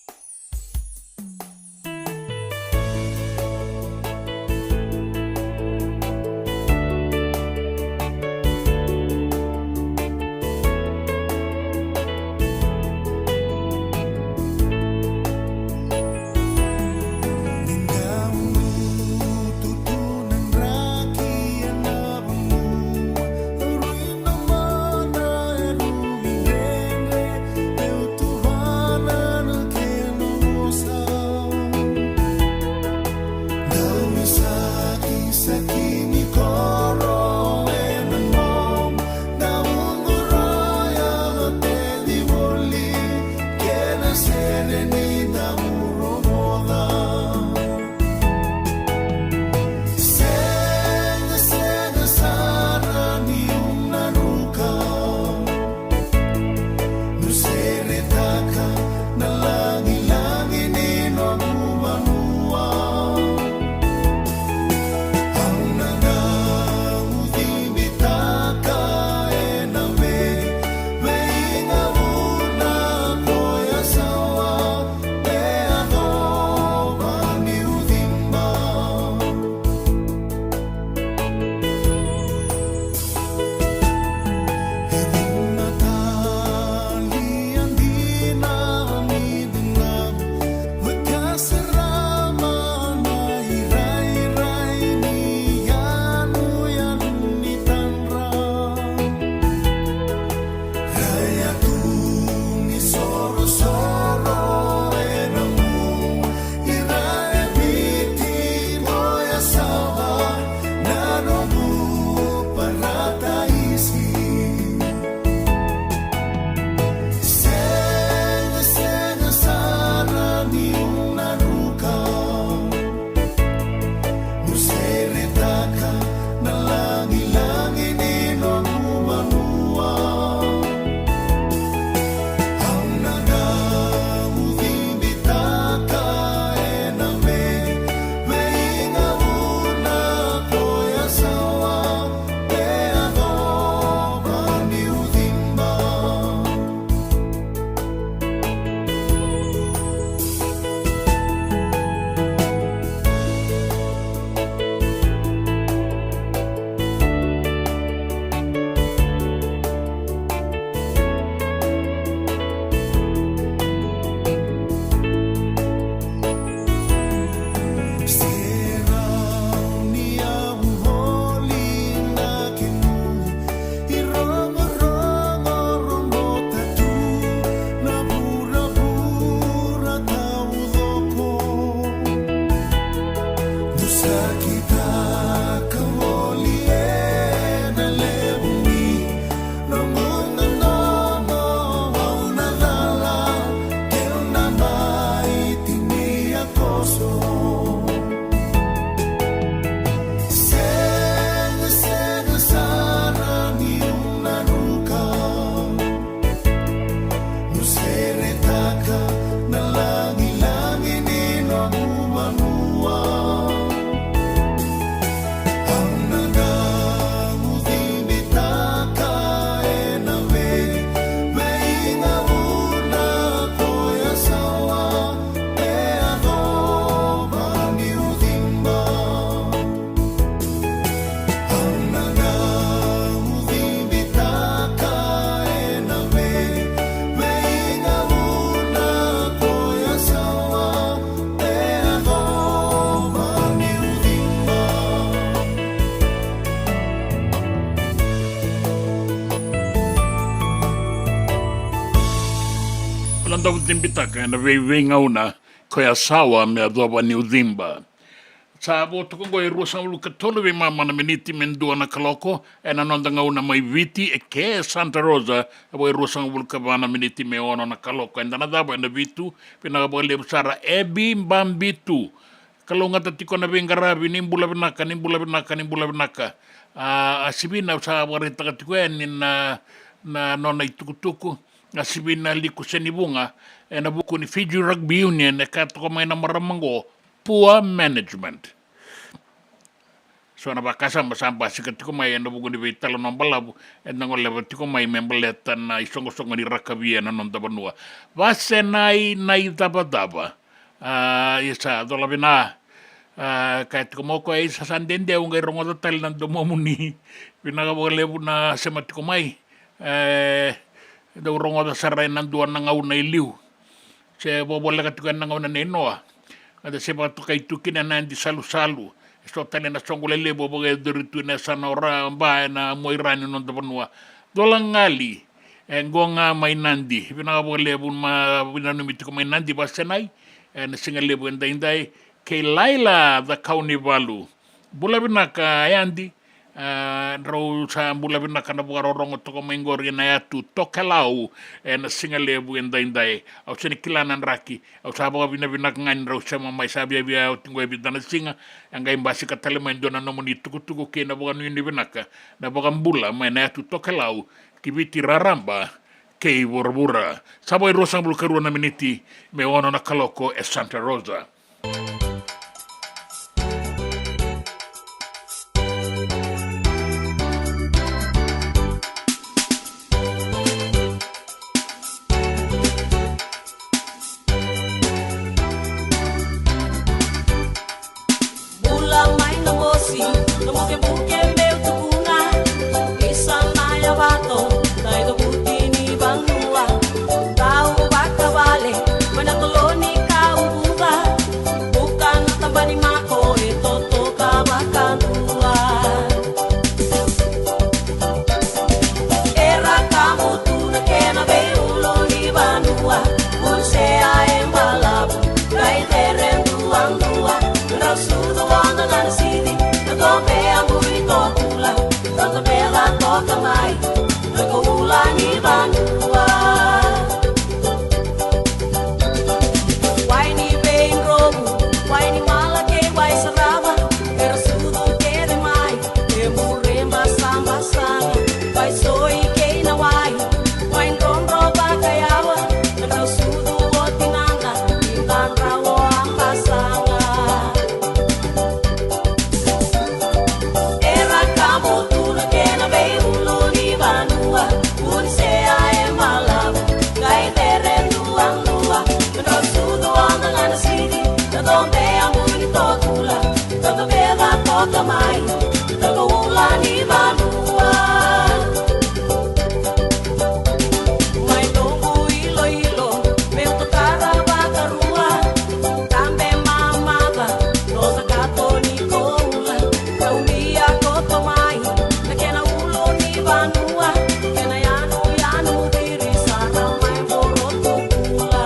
Dau cibitaka ena veiveigauna ko ya sawa me yacova niu ciba. Sa vo toka oqo e ruasagavulu ka tolu veimama na miniti me dua na kaloko ena noda gauna mai Viti e ke Santa Rosa. E vo e ruasagavulu ka va na miniti me ono na kaloko. Eda na cava ena vitu. Vinaka vakalevu sara Ebi Babitu. Kalougata tiko na veiqaravi, ni bula vinaka, ni bula vinaka, ni bula vinaka. A, a Sivina au sa vakaraitaka tiko yani na, na nona itukutuku. A Sivina Liku Senivuga, ena vuku ni Fiji Rugby Union, e kaya toka mai na marama qo, poor management. So na vakasama sa basika tiko mai ena vuku ni veitalanoa balavu eda goleva tiko mai me baleta na isoqosoqo ni rakavi ena noda vanua. Vasenai na icavacava. A, ia sa cola vina. A, kaya tiko mai o koya, isa sa dede, au qai rogoca tale na domomuni. Vinaka vakalevu na sema tiko mai. E, dau rogoca sara ena dua na gauna e liu. Se vovoleka tiko ena gauna nei Noa. Eda se vakatokai tu kina na yadi salusalu. E so tale na soqo lelevu vakayacori tu ena yasana o Raba ena muairani noda vanua. Cola Gali. E qo ga mai Nadi. Vinaka vakalevu ma vinanumi tiko mai Nadi, Vasenai. Ena siga levu edaidai. Kei Laila Cakaunivalu. Bula vinaka yadi. A, drau sa bula vinaka na vakarorogo toka mai qori ena yatu Tokelau ena siga levu edaidai. Au sega ni kila na draki. Au sa vakavinavinaka ga ni drau sema mai, sa viavia oti qo e vica na siga. E qai basika tale mai dua na nomuni tukutuku kei na vakanuinui vinaka, na vakabula mai na yatu Tokelau ki Viti raraba kei vuravura. Sa vo e ruasagavulu ka rua na miniti me ono na kaloko e Santa Rosa. Bula mai na mosi, na bukebuke meu tukuna. Isa na yavato, na icavuti ni vanua. Tau vakavale, mai na tolo ni kauvuca. Buka na tabani mako, e totoka vakadua. Era kamutu na kena veiulunivanua. Vunisea e balavu, qai cere duadua. Drau sucu oda ga na sidi, na tobe a bui totula. Totobe ga toka mai, na koula ni vanua. Wai ni veidrovu, wai ni mala kei wai sarava. Era sucu kece mai, e bure basabasa ga. Wai soi kei na wai, wai drodro vakayawa. Drau sucu oti nada, ni dadra o a basaga. Era kamutu na kena veiulunivanua. Vunisea e balavu, qai cere duadua. Drau sucu oda ga na sidi, na tobe a bui totula. Totobe ga toka mai, na koula ni vanua. Mai noqu iloilo, meu tokara vakarua. Tabe mamaca, noda kato ni koula. Kaulia koto mai, na kena ulunivanua. Kena yanuyanu ciri sara mai Vorotukula.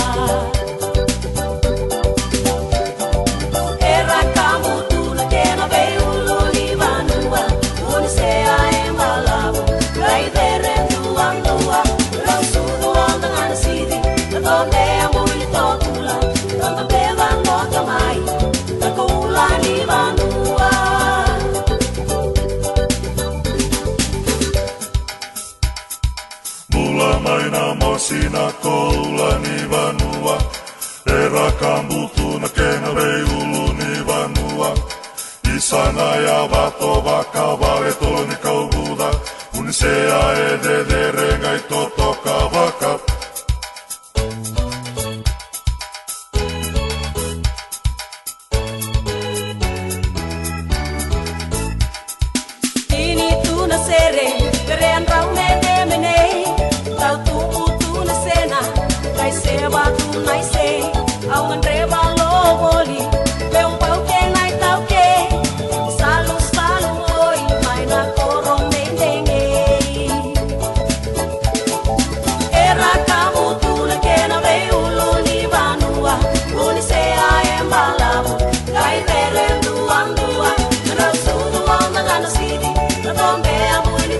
Era kamutu na kena veiulunivanua. Vunisea e balavu, qai cere duadua. Drau sucu oda ga na sidi, na tobe a bui totula. Totobe ga toka mai, na koula ni vanua. Bula mai na mosi, na koula ni vanua. Era kamutu na kena veiulunivanua. Isa na yavato, vakavale, tolo ni kauvuca. Vunisea e cecere, qai totoka vaka. Tini tu na sere, sere a drau menemene. Tau tubu tu na sena, qai seva tu na ise. Au gadreva lo voli, meu bau kei na itaukei. Salusalu oi, mai na koro menemene.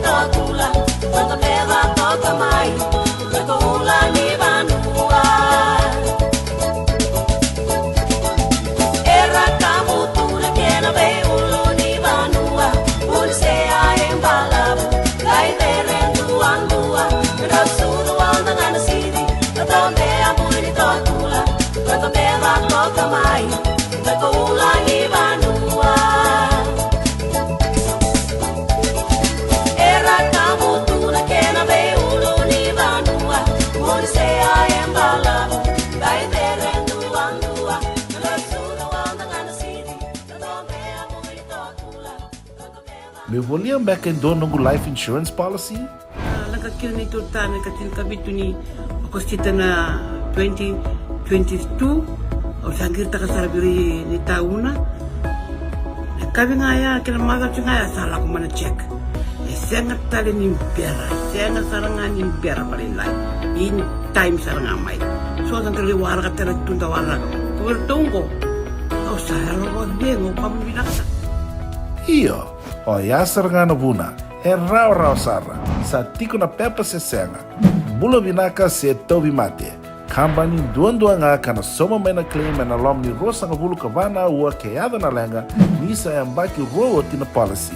Tokula, tokabeva toka mai, tokula ni vanua. Era kamutura kena veiulu ni vanua, unisea e balavu, lai vere duadua, rau suru onda gana siri, tokabeva muni tokula, tokabeva toka mai, tokula ni vanua. Era kamutura kena veiulu ni vanua, unisea e balavu, lai vere duadua, rau suru onda gana siri, tokabeva muni tokula. Me volia beka e dua noqu life insurance policy? A, lako kina ni tu tana ka tinikavitu ni Okosita na twenty twenty-two. Au sa qiritaka sara vei ira ni tauna. E kavi ga ya kei na macawa ga ya sa lako mai na check. E sega tale ni bera, e sega sara ga ni bera vakalailai. In time sara ga mai. So sa qai waraka tale tu da waraka. Ko ira tu qo. Au sa yalo vakacegu, ka vinaka sara. Io. Oya sara ga na vuna, e rawarawa sara, sa tiko na pepa se sega. Bula vinaka se tauvimate. Kabani duadua ga ka na sauma mai na claim ena loma ni ruasagavulu ka va na aua ke yaco na leqa, ni sa yabaki rua oti na policy.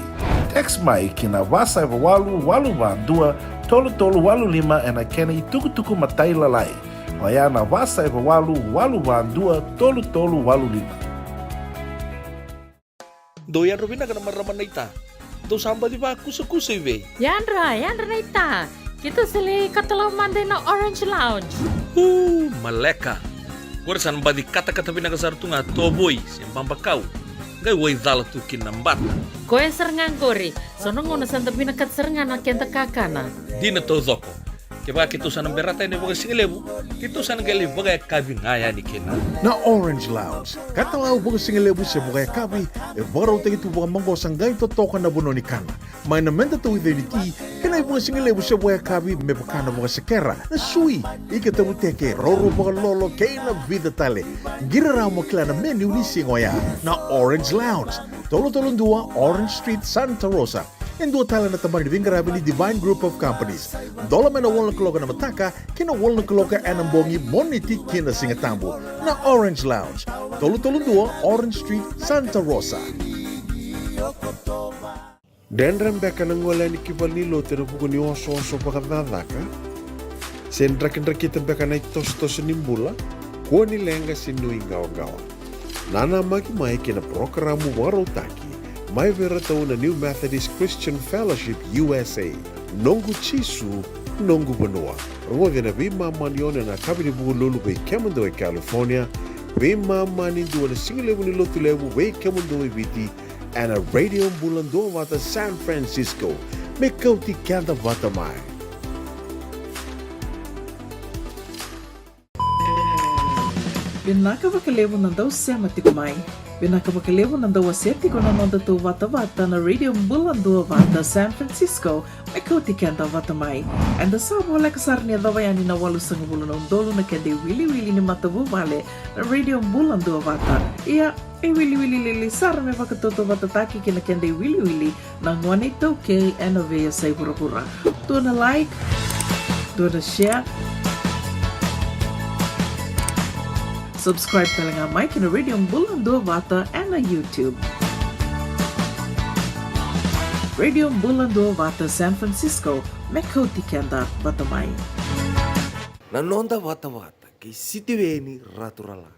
Text mai ki na va saiva walu walu va dua tolu tolu walu lima ena kena itukutuku matailalai. Oya na va saiva walu walu va dua tolu tolu walu lima. Dou yadra vinaka na marama naita. Dou sa baci vakusakusa i vei? Yadra, yadra naita. Keitou sa lai katalau mada ina Orange Lounge. Uu, maleka. Qori sa na baci katakata vinaka sara tu ga tovoi se babakau. Qai waicala tu kina na bata. Koya sara ga qori. So na gauna sa da vinakata sara ga na keda kakana. Dina taucoko. Kevaka keitou sa na berata yani vakasigalevu, keitou sa na qai lai vakayakavi ga yani kina. Na Orange Lounge, katalau vakasigalevu se vakayakavi, e vakarautaki tu vakamaqosa qai totoka na vanua ni kana. Mai na meda tauica ni ti, kei na ivakasigalevu se vakayakavi me vaka na vakasekera, na sui, ika tavuteke, raurau vakalolo, kei na vica tale. Qiri rawa mo kila na menu ni siga oya. Na Orange Lounge, tolu tolu dua Orange Street, Santa Rosa. E dua tale na tabana ni veiqaravi ni Divine Group of Companies. Dola mai na walu na kaloko ena mataka ki na walu na kaloko ena bogi, Moniti ki na Sigatabu. Na Orange Lounge, tolu tolu dua Orange Street, Santa Rosa. Dredre beka na gole yani ki valenilotu ena vuku ni osooso vakacakacaka? Se drakidrakita beka na itosotoso ni bula? Kua ni leqa se nuiqawaqawa. Nanamaki mai ki na parokaramu vakarautaki mai vei iratou na New Methodist Christian Fellowship U S A, Noqu Jisu, Noqu Vanua. Rogoci ena veimama ni ono ena yakavi ni Vukelulu vei kemudou e California, veimama ni dua ena sigalevu ni Lotulevu vei kemudou e Viti, ena Radio Bula Duavata San Francisco. Me kauti keda vata mai. Vinaka vakalevu na dau sema tiko mai. Vinaka vakalevu na dau wasea tiko na nodatou vatavata na Radio Bula Duavata San Francisco, me kauti keda vata mai. Eda sa voleka sara ni yacova yani na walusagavulu na udolu na keda iwiliwili ni matavuvale na Radio Bula Duavata. Ia, e wiliwili lili sara me vakatautauvatataki kei na keda iwiliwili na gone iTaukei ena veiyasai vuravura. Dua na like, dua na share, subscribe tale ga mai ki na Radio Bula Duavata ena YouTube. Radio Bula Duavata San Francisco, me kauti keda vata mai. Na noda vatavata kei Sitiveni Raturala.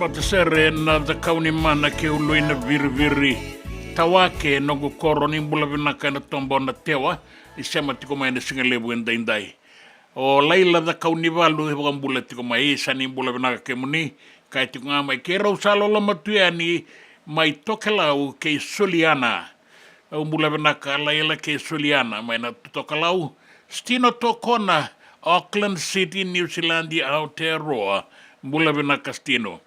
Ota sere na cakau ni mana ke ului na viriviri. Tawake noqu koro, ni bula vinaka ena toba o Natewa. Ni sema tiko mai ena siga levu edaidai. O Laila Cakaunivalu e vakabula tiko mai, sa ni bula vinaka kemuni. Kaya tiko ga mai keirau sa loloma tu yani mai Tokelau kei Soliana. Au bula vinaka Laila kei Soliana mai na Tokelau. Stino Tokona, Auckland City, New Zealand, Aotearoa. Bula vinaka Stino.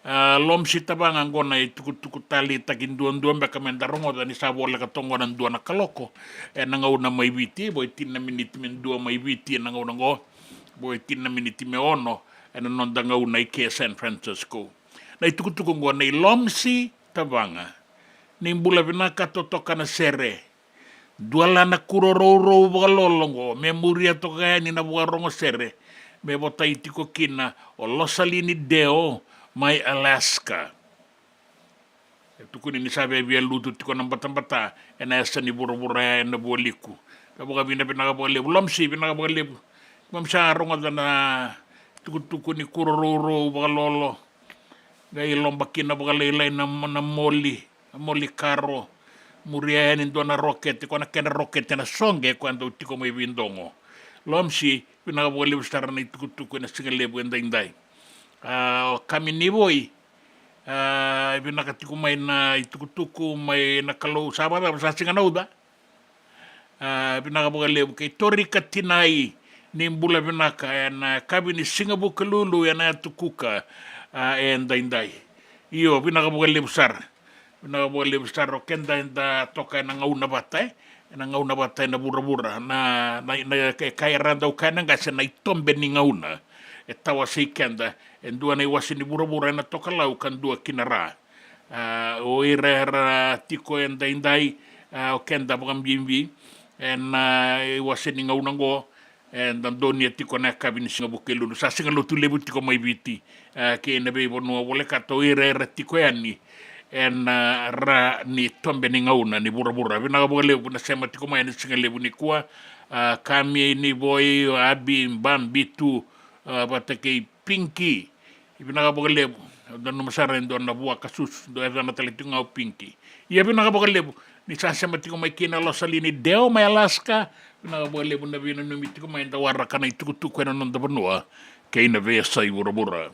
A, Lomsi Tavaga, qo na itukutuku taleitaki duadua beka meda rogoca ni sa voleka toka qo na dua na kaloko. Ena gauna mai Viti, vo e tini na miniti me dua mai Viti ena gauna qo. Vo e tini na miniti me ono ena noda gauna i ke San Francisco. Na itukutuku qo nei Lomsi Tavaga. Ni bula vinaka, totoka na sere. Dua la na kuro rourou vakalolo qo me muria toka yani na vakarogo sere, me votai tiko kina o Losalini Deo mai Alaska. E tukuni ni sa via via lutu tiko na batabata ena yasa ni vuravura ya ena vualiku. Ka vakavinavinaka vakalevu Lomsi, vinaka vakalevu. Keimami sa rogoca na tukutuku ni kuro rourou vakalolo. Qai loba kina vakalailai na, na moli, na moli karo. Muria yani dua na rokete, ko na kedra rokete na soqe ko a dau tiko mai veidogo. Lomsi, vinaka vakalevu sara na itukutuku ena siga levu edaidai. A, o Kami Nivoi, a, vinaka tiko mai na itukutuku mai na Kalou, sa vakacava, sa siga na uca. A, vinaka vakalevu kei Torika Tinai, ni bula vinaka ena yakavi ni Siga Vukelulu ena Yatu Kuka, a, edaidai. Io, vinaka vakalevu sara. Vinaka vakalevu sara o keda eda toka ena gauna vata, e. Ena gauna vata ena vuravura. Na, na, na, e ka era dau kaya na qase na itobe ni gauna. E tawasei keda, e dua na iwase ni vuravura ena Tokelau ka dua ki na Ra. A, o ira era tiko edaidai, a, o keda vakabibi ena, a, iwase ni gauna oqo, eda donuya tiko na yakavi ni Siga Vukelulu. Sa Siga Lotulevu tiko mai Viti, a, kei na veivanua volekata, o ira era tiko yani ena, a, Ra ni tobe ni gauna ni vuravura. Vinaka vakalevu na sema tiko mai ena siga levu nikua, a, Kami Nivoi, o Abi Babitu, a, vata kei Pinki. Vinaka vakalevu. Au nanuma sara e dua na vuaka susu, dua e yacana tale tiko ga o Pinki. Ia vinaka vakalevu ni sa sema tiko mai kina Losalini Deo mai Alaska. Vinaka vakalevu na veinanumi tiko mai, da waraka na itukutuku ena noda vanua kei na veiyasai vuravura.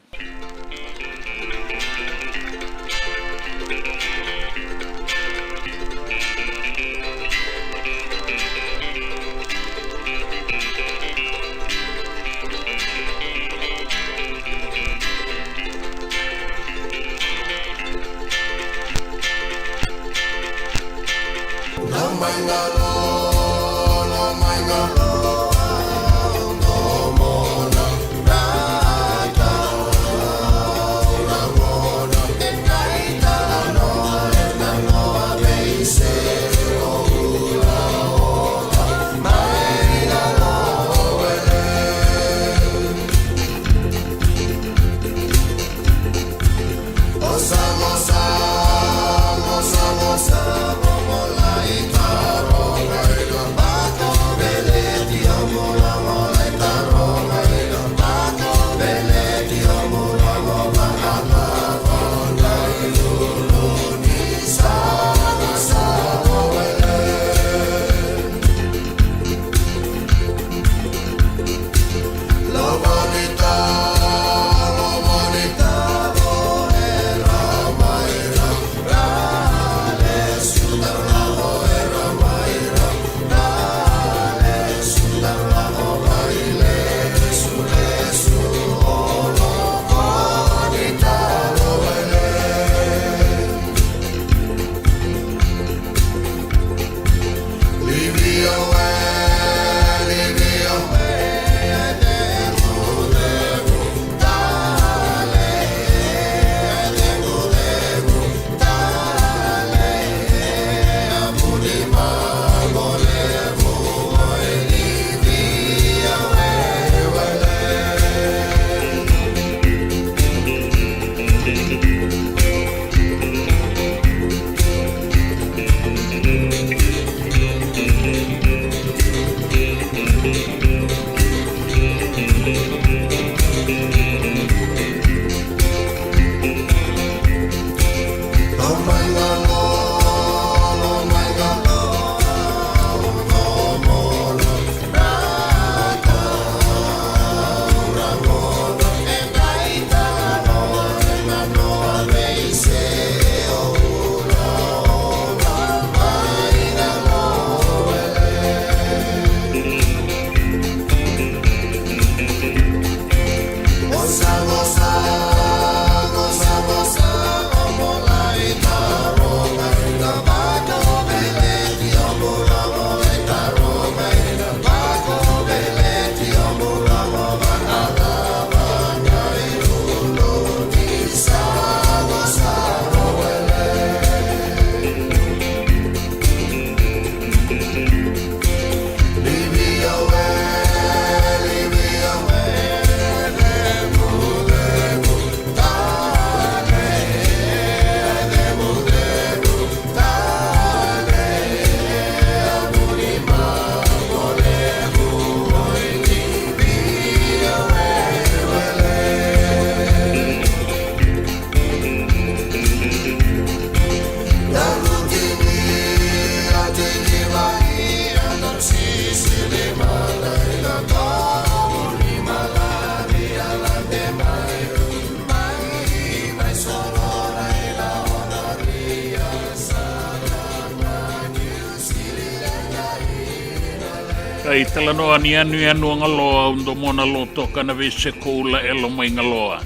Ai talanoa ni yanuyanu a Galoa, au domona lotoka na veiseko ula elo mai Galoa.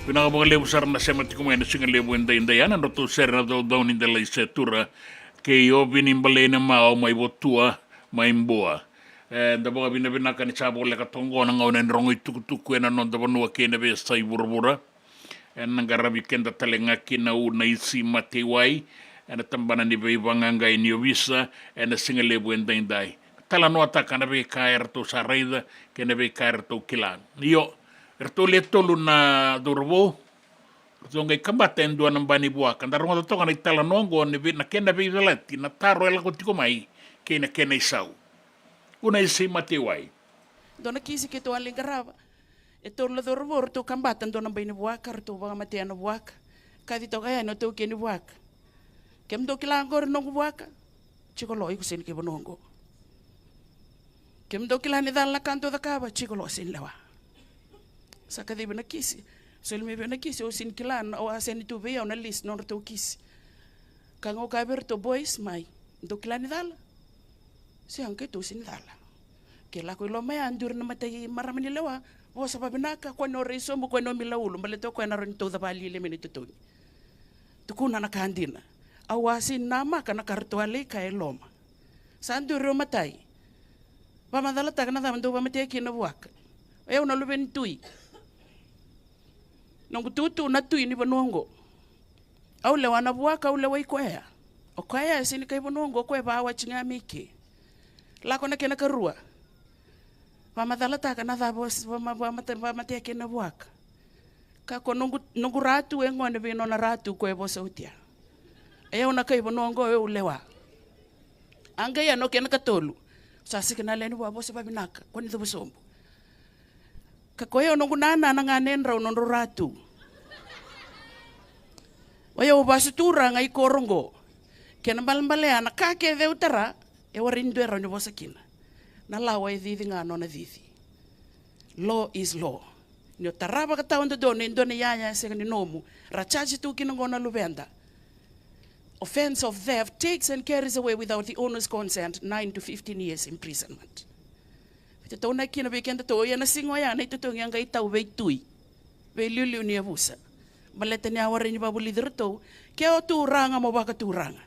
Vinaka vakalevu sara na sema tiko mai na siga levu e daidai, a na nodratou sere na caucau ni delai setura kei Ovini Baleine Mao mai Votua, mai Bua. E da vakavinavinaka ni sa voleka toka oqo na gauna ni rogo i tukutuku e na noda vanua kei na veiyasai vuravura. E na qaravi keda tale ga kina o Unaisi Mateiwai e na tabana ni veivaqaqai ni ovisa e na siga levu e daidai. Talanoataka na veika e ratou sa raica kei na veika e ratou kila. Io, e ratou le tolu na cauravou, ratou qai kabata e dua na ba ni vuaka. Da rogoca toka na i talanoa oqo ni vei, na kena veicalati, na taro e lako tiko mai kei na kena i sau. Unaisi Mateiwai. Dua na kisi keitou a lai qarava. E tolu na cauravou ratou kabata dua na bai ni vuaka, ratou vakamatea na vuaka. Kaci toka yani o taukei ni vuaka. Kemudou kila oqori noqu vuaka? Jiko lo, iko sega ni kai vanua oqo. Kemudou kila ni cala na ka dou cakava? Jiko lo, sega ni lewa. Sa kacivi na kisi. Soli mai vei au na kisi, au sega ni kila, au a sega ni tu vei au na list nodratou kisi. Ka ga au kaya vei iratou, boys, mai, dou kila ni cala? Sega, keitou sega ni cala. Ke lako i loma ya, duri na matai marama ni lewa, vosa vavinaka, kua ni o rai sobu, kua ni o mila ulu, baleta o koya na rawa ni tauca vakalialia mai na itotogi. Tukuna na ka dina. Au a sega ni namaka na ka ratou a lai kaya e loma. Sa duri o matai. Vakamacalataka na cava dou vakamatea kina na vuaka. O yau na luve ni tui. Noqu tutu na tui ni vanua oqo. Au lewa na vuaka, au lewai koya. O koya e sega ni kai vanua oqo, o koya e vawati ga mai ke. Lako na kena karua. Vakamacalataka na cava o s-, vama-, vamate-, vamatea kina na vuaka. Ka ko noqu, noqu ratu e gone vei nona ratu ko e vosa oti ya. E au na kai vanua oqo, e au lewa. A qai ya na kena katolu. Sa sega na lewe ni vua, vosa vavinaka, kua ni cuva sobu. Ka ko yau noqu nana na ganedrau nodrau ratu. O yau vasu turaga i koro oqo. Kena balebale ya na ka kece au tara, e warai ni dua e rawa ni vosa kina. Na lawa e cici ga nona cici. Law is law. Ni o tara vakatawa dodonu e dua na iyaya e sega ni nomu, ra charge tu kina oqo na luveda. Offence of theft takes and carries away without the owner's consent nine to fifteen years imprisonment. Veitataunaki kina vei kedatou, ia na siga oya na itotogi a qai tau veitui, veiliuliu ni yavusa. Baleta ni a warai ni vakavulici iratou, ke o turaga mo vakaturaga.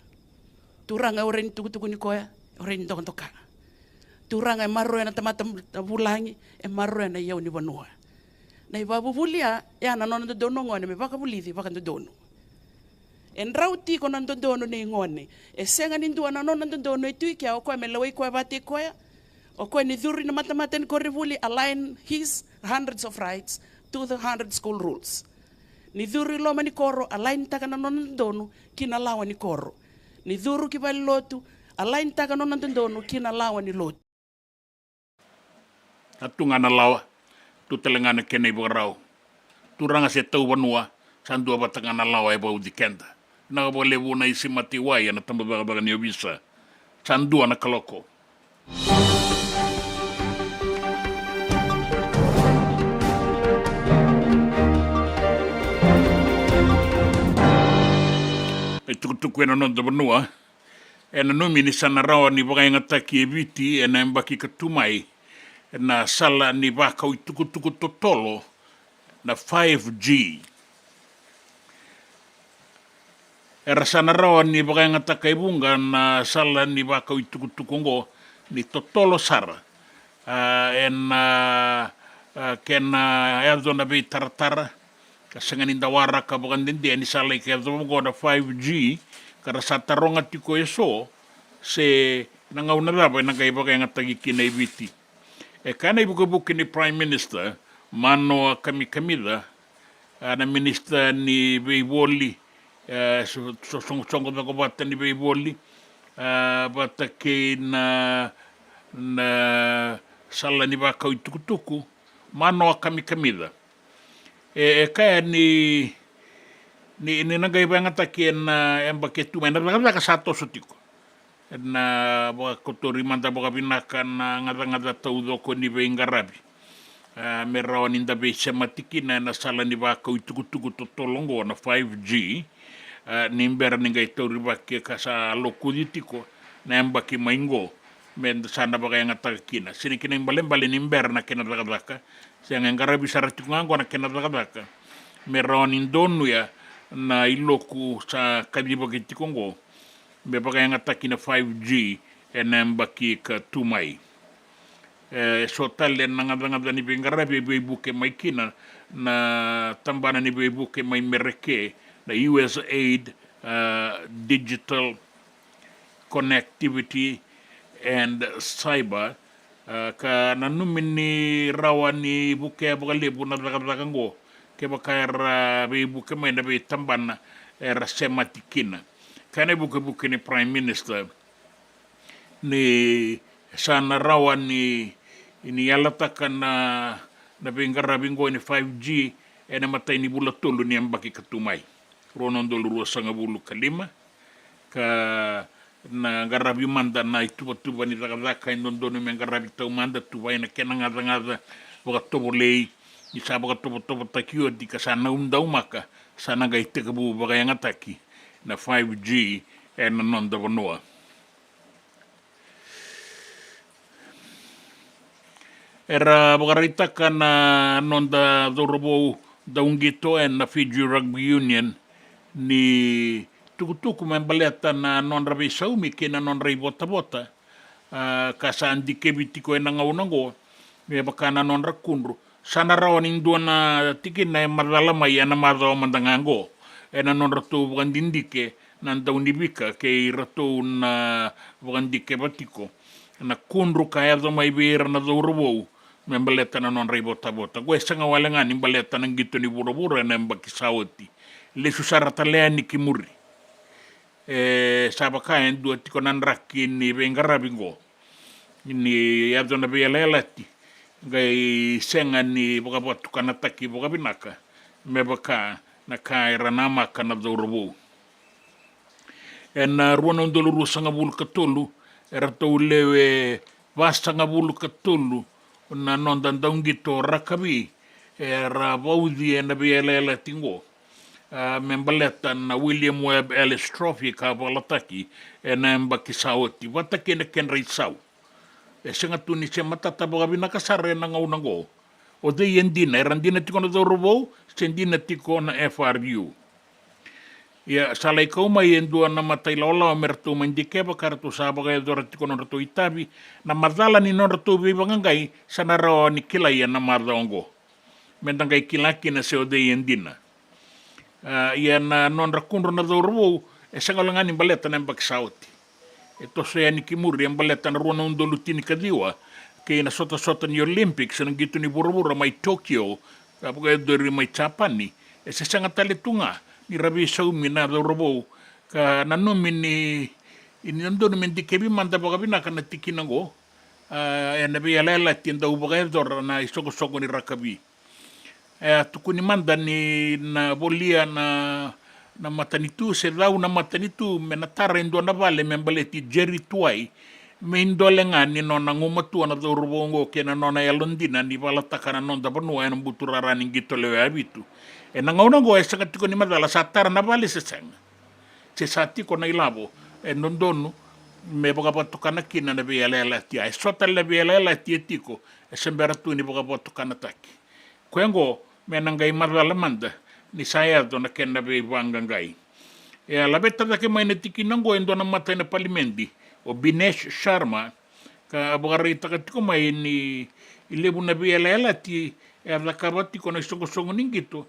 Turaga e warai ni tukutukuni koya, e warai ni dokadoka. Turaga e maroroya na tamata vulagi, e maroroya na iyau ni vanua. Na ivakavuvuli ya, ya na nona dodonu o gone me vakavulici vakadodonu. E drau tiko na dodonu nei gone. E sega ni dua na nona dodonu e tu i kea, o koya me lewai koya vata i koya. O koya ni curu i na matamata ni koronivuli, align his hundreds of rights to the hundred school rules. Ni curu i loma ni koro, align taka na nona dodonu ki na lawa ni koro. Ni curu ki valenilotu, align taka na nona dodonu ki na lawa ni lotu. A tu ga na lawa, tu tale ga na kena ivakarau. Turaga se tauvanua, sa dua vata ga na lawa e vauci keda. Vinaka vakalevu Unaisi Mateiwai e na tabacakacaka ni ovisa. Sa dua na kaloko. E tukutuku e na noda vanua. E nanumi ni sa na rawa ni vakayagataki e Viti e na yabaki ka tu mai na sala ni vakau i tukutuku totolo, na five G. Era sa na rawa ni vakayagataka e vuqa na sala ni vakau i tukutuku oqo ni totolo sara. A, e na, a, kena yaco na veitaratara, ka sega ni da waraka vakadede ni sa lai ka yacova oqo na five G, ka ra sa taroga tiko e so se na gauna cava e na qai vakayagataki kina e Viti. E kaya na ivukevuke ni Prime Minister Manoa Kamikamica, a, na Minister ni Veivoli, e, so, so, sogo, sogo cako vata ni veivoli, a, vata kei na, na sala ni vakau i tukutuku, Manoa Kamikamica. E, e kaya ni, ni, ni na qai vakayagataki e na yabaki e tu mai, na cakacaka sa toso tiko. E na vakakotori mada vakavinaka na gacagaca taucoko ni veiqaravi. A, me rawa ni da veisemati kina e na sala ni vakau i tukutuku totolo oqo na five G. A, ni bera ni qai taurivaki ka sa lokuci tiko na yabaki mai oqo. me da sa na vakayagataka kina. Sega ni kena ibalebale ni bera na kena cakacaka, sega, e qaravi sara tiko ga oqo na kena cakacaka me rawa ni donuya na iloku sa kacivaki tiko oqo me vakayagataki na five G ena yabaki ka tu mai. E so tale na gacagaca ni veiqaravi e veivuke mai kina na tabana ni veivuke mai Mereke, na U S A I D, e, Digital Connectivity and Cyber, e, ka nanumi ni rawa ni vukea vakalevu na cakacaka oqo kevaka era veivuke mai na veitabana era semati kina. Kena ivukevuke ni Prime Minister ni sa na rawa ni, ni yalataka na, na veiqaravi oqo ni five G ena imatai ni vula tolu ni yabaki ka tu mai, rua na udolu ruasagavulu ka lima, ka na qaravi mada na ituvatuva ni cakacaka e dodonu me qaravi taumada, tu vei na kena gacagaca vakatovolei, ni sa vakatovotovotaki oti ka sa na daudaumaka, sa na qai tekivu vakayagataki na five G ena noda vanua. Era vakaraitaka na noda cauravou dauqito ena Fiji Rugby Union ni tukutuku me baleta na nodra veisaumi kei na nodra ivotavota, a, ka sa dikevi tiko ena gauna oqo me vaka na nodra kudru. Sa na rawa ni dua na tikina e macala mai ena macawa mada ga oqo ena nodratou vakadidike na daunivika kei iratou na vakadikeva tiko na kudru ka yaco mai vei ira na cauravou me baleta na nodra ivotavota. Oqo e sega wale ga ni baleta na qito ni vuravura ena yabaki sa oti, lesu sara tale yani ki muri. E sa vaka e dua tiko na draki ni veiqaravi oqo ni yaco na veiyalayalati qai sega ni vakavatukanataki vakavinaka me vaka na ka era namaka na cauravou. Ena rua na udolu ruasagavulu ka tolu, eratou lewe vasagavulu ka tolu na noda dauqito rakavi era vauci ena veiyalayalati oqo, a, me baleta na William Webb Ellis Trophy ka valataki ena yabaki sa oti, vata kei na kedra isau. E sega tu ni se matata vakavinaka sara ena gauna oqo o cei e dina, era dina tiko na cauravou se dina tiko na F R U. Ia, sa lai kau mai e dua na matailawalawa me ratou mai dikeva ka ratou sa vakayacora tiko nodratou itavi. Na macala ni nodratou veivaqaqai sa na rawa ni kilai ena macawa oqo, me da qai kila kina se o cei e dina. A, ia na nodra kudru na cauravou e sega wale ga ni baleta na yabaki sa oti. E toso yani ki muri e baleta na rua na udolu tinikaciwa kei na sotasota ni Olympics na qito ni vuravura mai Tokyo, ka vakayacori mai Japani. E se sega tale tu ga ni ra veisaumi na cauravou, ka nanumi ni, ni dodonu me dikevi mada vakavinaka na tikina oqo, a, ena veiyalayalati e dau vakayacora na isoqosoqo ni rakavi. E a tukuni mada ni na volia na, na matanitu se cau na matanitu me na tara e dua na vale me baleti Jerry Tuwai, me idole ga ni nona gumatua na cauravou oqo kei na nona yalodina ni valataka na noda vanua ena buturara ni qito lewe vitu. Ena gauna oqo e sega tiko ni macala sa tara na vale se sega, se sa tiko na ilavo e dodonu me vakavatukana kina na veiyalayalati. A, e so tale na veiyalayalati e tiko e se bera tu ni vakavatukanataki. Koya oqo me na qai macala mada ni sa yaco na kena veivaqaqai. E a laveta cake mai na tikina oqo e dua na mata ena palimedi, o Binesh Sharma, ka vakaraitaka tiko mai ni levu na veiyalayalati e a cakava tiko na isoqosoqo ni qito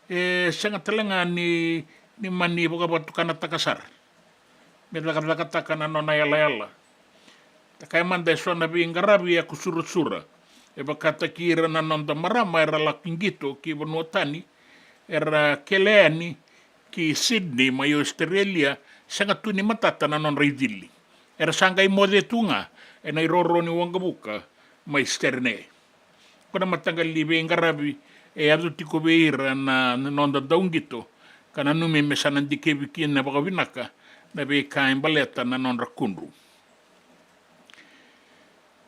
e sega tale ga ni, ni mani vakavatukanataka sara me cakacakataka na nona yalayala. Da kaya mada e so na veiqaravi e kusurasura e vakataki ira na noda marama era lako qito ki vanua tani, era kele yani ki Sydney mai Australia, sega tu ni matata na nodra icili. Era sa qai moce tu ga ena iroro ni waqavuka mai Sydney. Ko na mataqali veiqaravi e yaco tiko vei ira na, na noda dauqito, ka nanumi me sa na dikevi kina vakavinaka na veika e baleta na nodra kudru.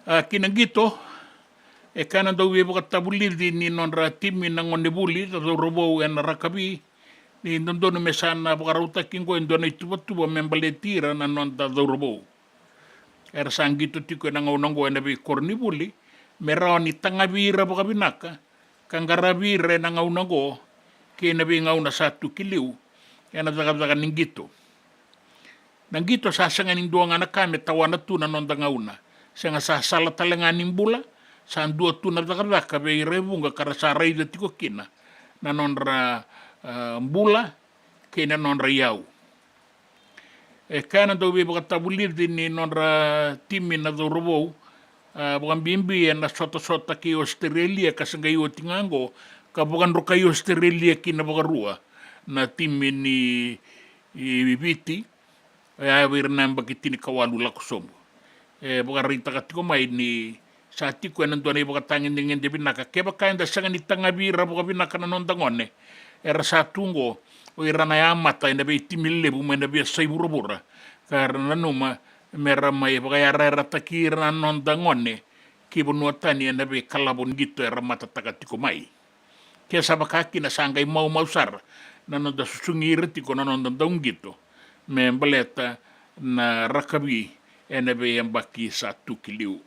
A, ki na qito, e kaya na dauveivakatavulici ni nodra timi na gonevuli na cauravou ena rakavi ni dodonu me sa na vakarautaki oqo e dua na ituvatuva me baleti ira na noda cauravou. era sa qito tiko ena gauna oqo ena veikoronivuli, me rawa ni tagavi ira vakavinaka ka qaravi ira ena gauna oqo kei na veigauna sa tu ki liu ena cakacaka ni qito. Na qito sa sega ni dua ga na ka me tawana tu na noda gauna. Sega, sa sala tale ga ni bula, sa dua tu na cakacaka vei ira e vuqa ka ra sa raica tiko kina na nodra, a, bula kei na nodra iyau. E kaya na dauveivakatavulici ni nodra timi na Cauravou, a, vakabibi ena sotasota kei Ositerelia ka sa qai oti ga oqo ka vakadrukai Ositerelia kina vakarua na timi ni, i Viti, oya vei ira na yabaki tinikawalu lako sobu. E vakaraitaka tiko mai ni sa tiko ena dua na ivakatagedegede vinaka kevaka eda sega ni tagavi ira vakavinaka na noda gone era sa tu oqo, o ira na yamata ena veitimi levu mai na veiyasai vuravura, ka ra nanuma me ra mai vakayarayarataki ira na noda gone ki vanua tani ena veikalavo ni qito era matataka tiko mai. Ke sa vaka kina, sa qai maumau sara na noda susugi ira tiko na noda dauqito me baleta na rakavi ena veiyabaki sa tu ki liu.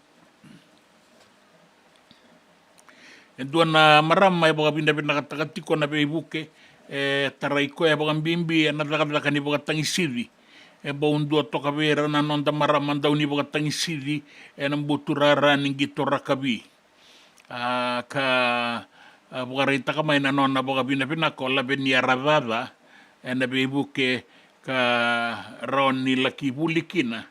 E dua na marama e vakavinavinakataka tiko na veivuke e tarai koya vakabibi ena cakacaka ni vakatagisici. E bau dua toka vei ira na noda marama daunivakatagisici ena buturara ni qito rakavi. A, ka, a, vakaraitaka mai na nona vakavinavinaka o Lavenia Racaca ena veivuke ka rawa ni laki vuli kina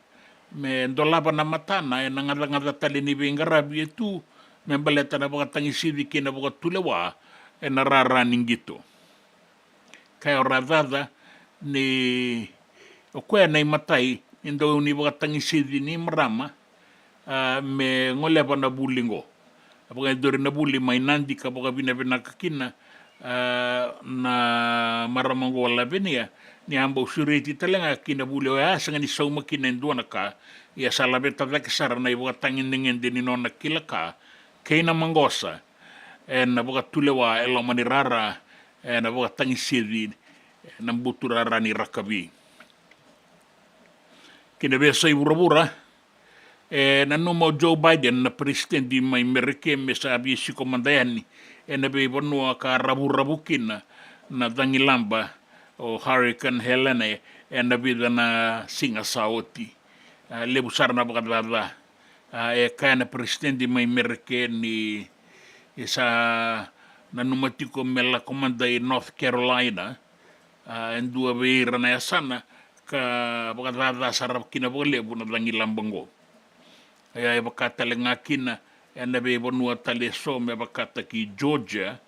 me dolava na matana ena gacagaca tale ni veiqaravi e tu me baleta na vakatagisici kei na vakatulewa ena rara ni qito. Kaya o Racaca ni o koya na imatai ni daunivakatagisici ni marama, a, me goleva na vuli oqo. A vakayacori na vuli mai Nadi ka vakavinavinaka kina, a, na marama oqo o Lavenia ni a bau sureti tale ga ki na vuli oya, a sega ni sauma kina e dua na ka, ia sa laveta cake sara na ivakatagedegede ni nona kila ka kei na maqosa ena vakatulewa e loma ni rara ena vakatagisici ena buturara ni rakavi. Ki na veiyasai vuravura, e nanuma o Joe Biden na peresitedi mai Mereke me sa veisiko mada yani ena veivanua ka ravuravu kina na cagilaba o Hurricane Helene ena vica na siga sa oti. A, levu sara na vakacaca. A, e kaya na peresitedi mai Mereke ni, e sa nanuma tiko me lako mada i North Carolina, a, e dua vei ira na yasana ka vakacaca sara kina vakalevu na cagilaba oqo. Ia e vaka tale ga kina ena veivanua tale eso me vakataki Georgia,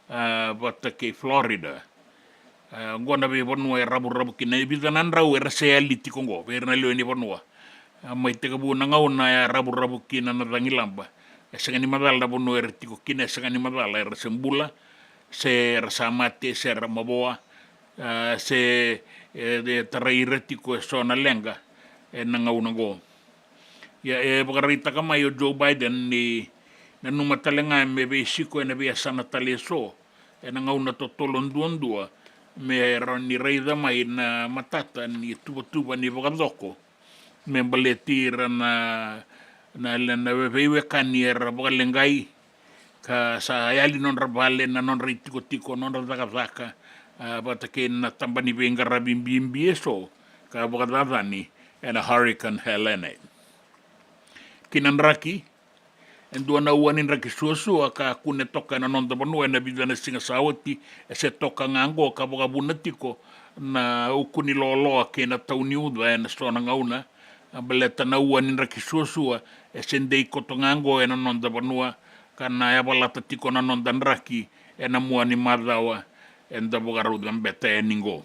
a, vata kei Florida. A, oqo na veivanua e ravuravu kina, e vica na drau era se yali tiko oqo vei ira na lewe ni vanua. A, mai tekivu na gauna e ravuravu kina na cagilaba, e sega ni macala na vanua era tiko kina, e sega ni macala era se bula, se era sa mate, se era mavoa, a, se e, e tarai ira tiko eso na leqa ena gauna oqo. Ia e vakaraitaka mai o Joe Biden ni nanuma tale ga me veisiko ena veiyasana tale eso ena gauna totolo duadua me rawa ni raica mai na matata ni tuvatuva ni vakacoko me baleti ira na, na, na veiwekani era vakaleqai ka sa yali nodra vale, na nodra itikotiko, nodra cakacaka, a, vata kei na taba ni veiqaravi bibi eso ka vakacacani ena Hurricane Helene. Ki na draki, e dua na ua ni draki suasua ka kune toka ena noda vanua ena vica na siga sa oti, e se toka ga oqo ka vakavuna tiko na uku ni loaloa kei na tau ni uca ena so na gauna. A, baleta na ua ni draki suasua e se dei koto ga oqo ena noda vanua ka na yavalata tiko na noda draki ena mua ni macawa eda vakarau cabeta yani oqo.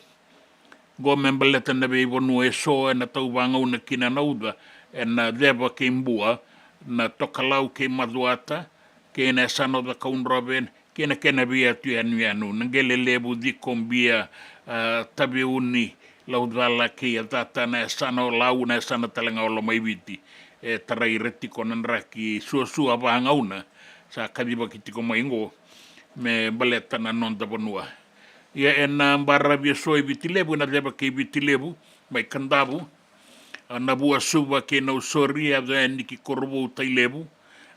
Oqo me baleta na veivanua eso ena tau vagauna kina na uca, ena Ceva kei Bua, na Tokalau kei Macuata, kei na yasana o Cakaudrove, kei na kena veiyatu yanuyanu, na Qelelevu, Cikobia, a, Taveuni, Laucala kei Yacata, na yasana o Lau, na yasana tale ga o Lomaiviti. E tarai ira tiko na draki suasua vagauna sa kacivaki tiko mai oqo me baleta na noda vanua. Ia ena baravi eso e Viti Levu, ena Ceva kei Viti Levu, mai Kadavu, A Navua, Suva kei Nausori, e yaco yani ki Korovou, Tailevu,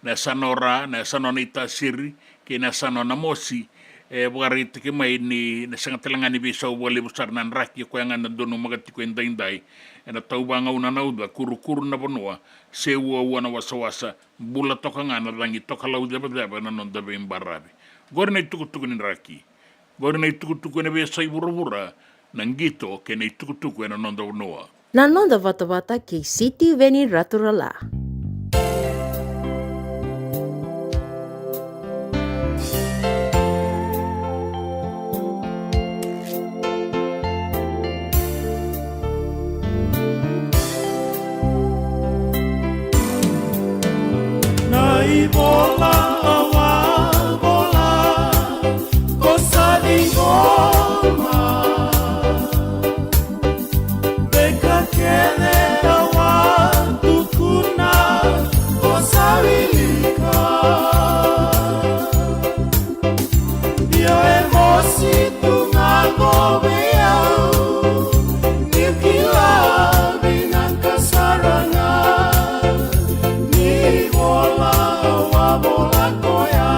na yasana o Ra, na yasana o Naitasiri kei na yasana o Namosi. E vakaraitaki mai ni na sega tale ga ni veisau vakalevu sara na draki, o koya ga na donumaka tiko edaidai. Ena tauvagauna na uca, kurukuru na vanua, se uaua na wasawasa, bula toka ga na cagi tokalau cevaceva na noda veibaravi. Qori na itukutuku ni draki. Qori na itukutuku ena veiyasai vuravura, na qito kei na itukutuku ena noda vanua. Na noda vatavata kei Sitiveni Raturala. Na ivola au a vola, ko sa ciqoma. Veika kece au a tukuna, ko sa wilika. Io, e mosi tu ga qo vei au, niu kila vinaka sara ga ni vola au a vola koya.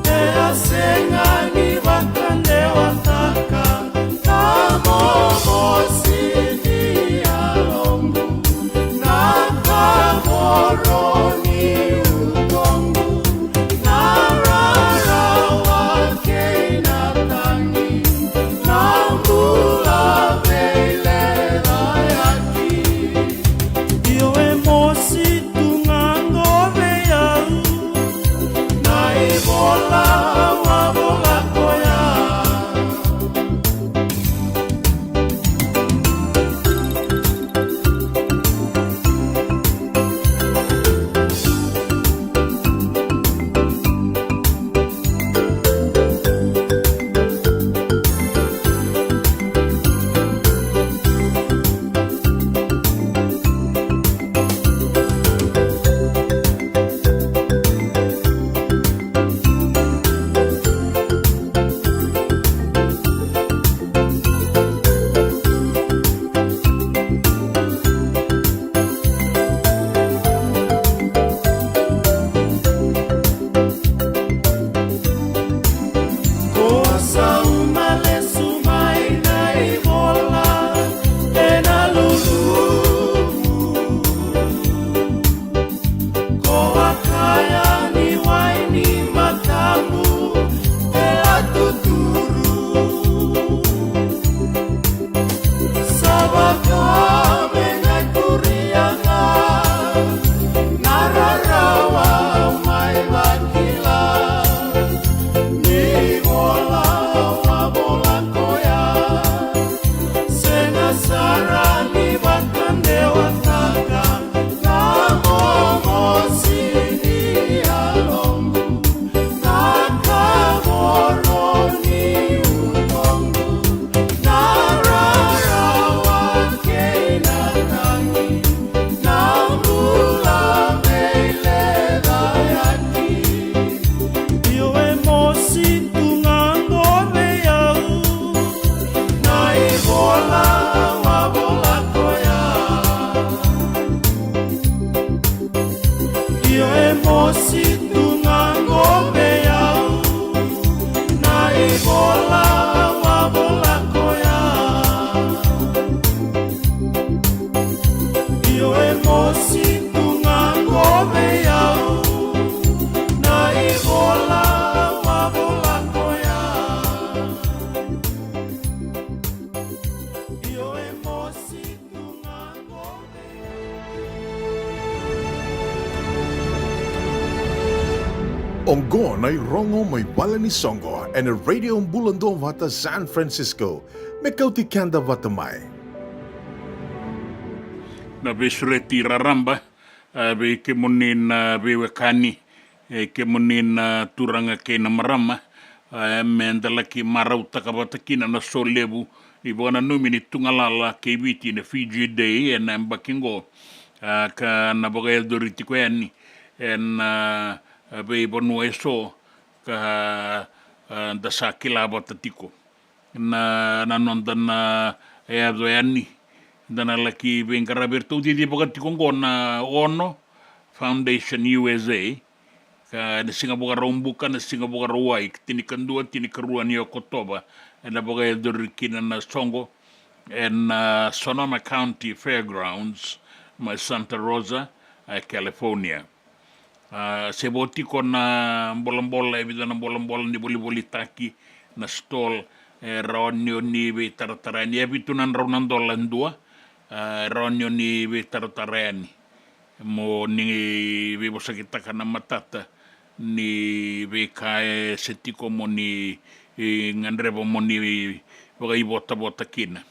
E a sega ni vakadewataka na momosi ni yaloqu, na kavoro ni utoqu, na rarawa kei na tagi, na bula veilecayaki. Io, e mosi tu ga qo vei au na ivola au a vola koya. Ko a sauma lesu mai na ivola ena luluvu. Ko a kaya ni wai ni matamu e a tuturu. Sa vaka me qai kuria ga na rarawa mai vakila. Ni vola au a vola koya. Sega sara ni vakadewataka na momosi ni yaloqu, na kavoro ni utoqu, na rarawa kei na tagi, na bula veilecayaki. Io, e mosi tu ga qo vei au na ivola au a vola koya. Io, e mosi tu ga qo vei au na ivola au a vola koya. Io, e mosi tu ga qo vei au na ivola au a vola koya. Io, e mosi tu ga qo vei au. Oqo na irogo mai vale ni soqo ena Radio Bula Duavata San Francisco. Me kauti keda vata mai. Na veisureti raraba, a, vei kemuni na veiwekani, e, kemuni na turaga kei na marama, e, me da laki marautaka vata kina na solevu ni vakananumi ni tugalala kei Viti na Fiji Day ena yabaki oqo, a, ka na vakayacori tiko yani ena, a, veivanua eso ka, a, da sa kila vata tiko. Na, na noda na yaco yani, Da na laki veiqaravi, eratou cicivaka tiko oqo na Ono Foundation U S A, ka na siga Vakaraubuka, na siga Vakarauwai, tinikadua, tinikarua ni Okotova, ena vakayacori kina na soqo ena Sonoma County Fairgrounds mai Santa Rosa, e California. A, se vo tiko na bolabola, e vica na bolabola ni volivolitaki, na stall, e rawa ni o ni veitaratara yani, e vitu na drau na dola e dua. A, e rawa ni o ni veitaratara yani mo ni veivosakitaka na matata ni veika e se tiko mo ni, e, gadreva mo ni vakaivotavota kina.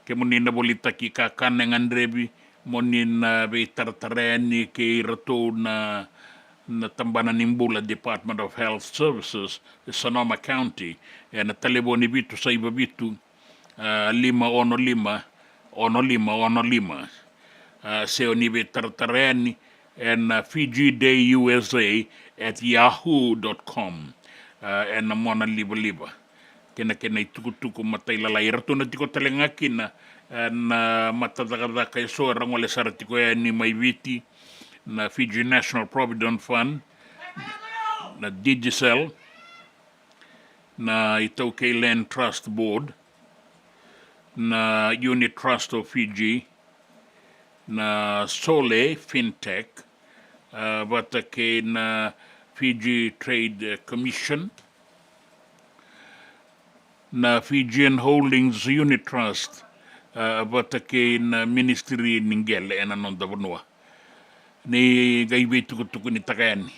Kemuni na volitaki kakana, e gadrevi mo ni na veitaratara yani kei iratou na, na tabana ni bula, Department of Health Services, e Sonoma County, ena talevoni vitu saiva vitu, a, lima ono lima, ono lima ono lima. A, se o ni veitaratara yani ena, a, Fiji Day U S A at yahoo dot com, a, ena mona livaliva kei na kena itukutuku matailalai. Eratou na tiko tale ga kina, e, na matacakacaka eso era gole sara tiko yani mai Viti, na Fiji National Provident Fund, na Digicel, na iTaukei Land Trust Board, na Unit Trust of Fiji, na Sole Fintech, a, vata kei na Fiji Trade Commission, na Fijian Holdings Unit Trust, a, vata kei na Ministry ni Qele ena noda vanua. Ni qai veitukutukunitaka yani.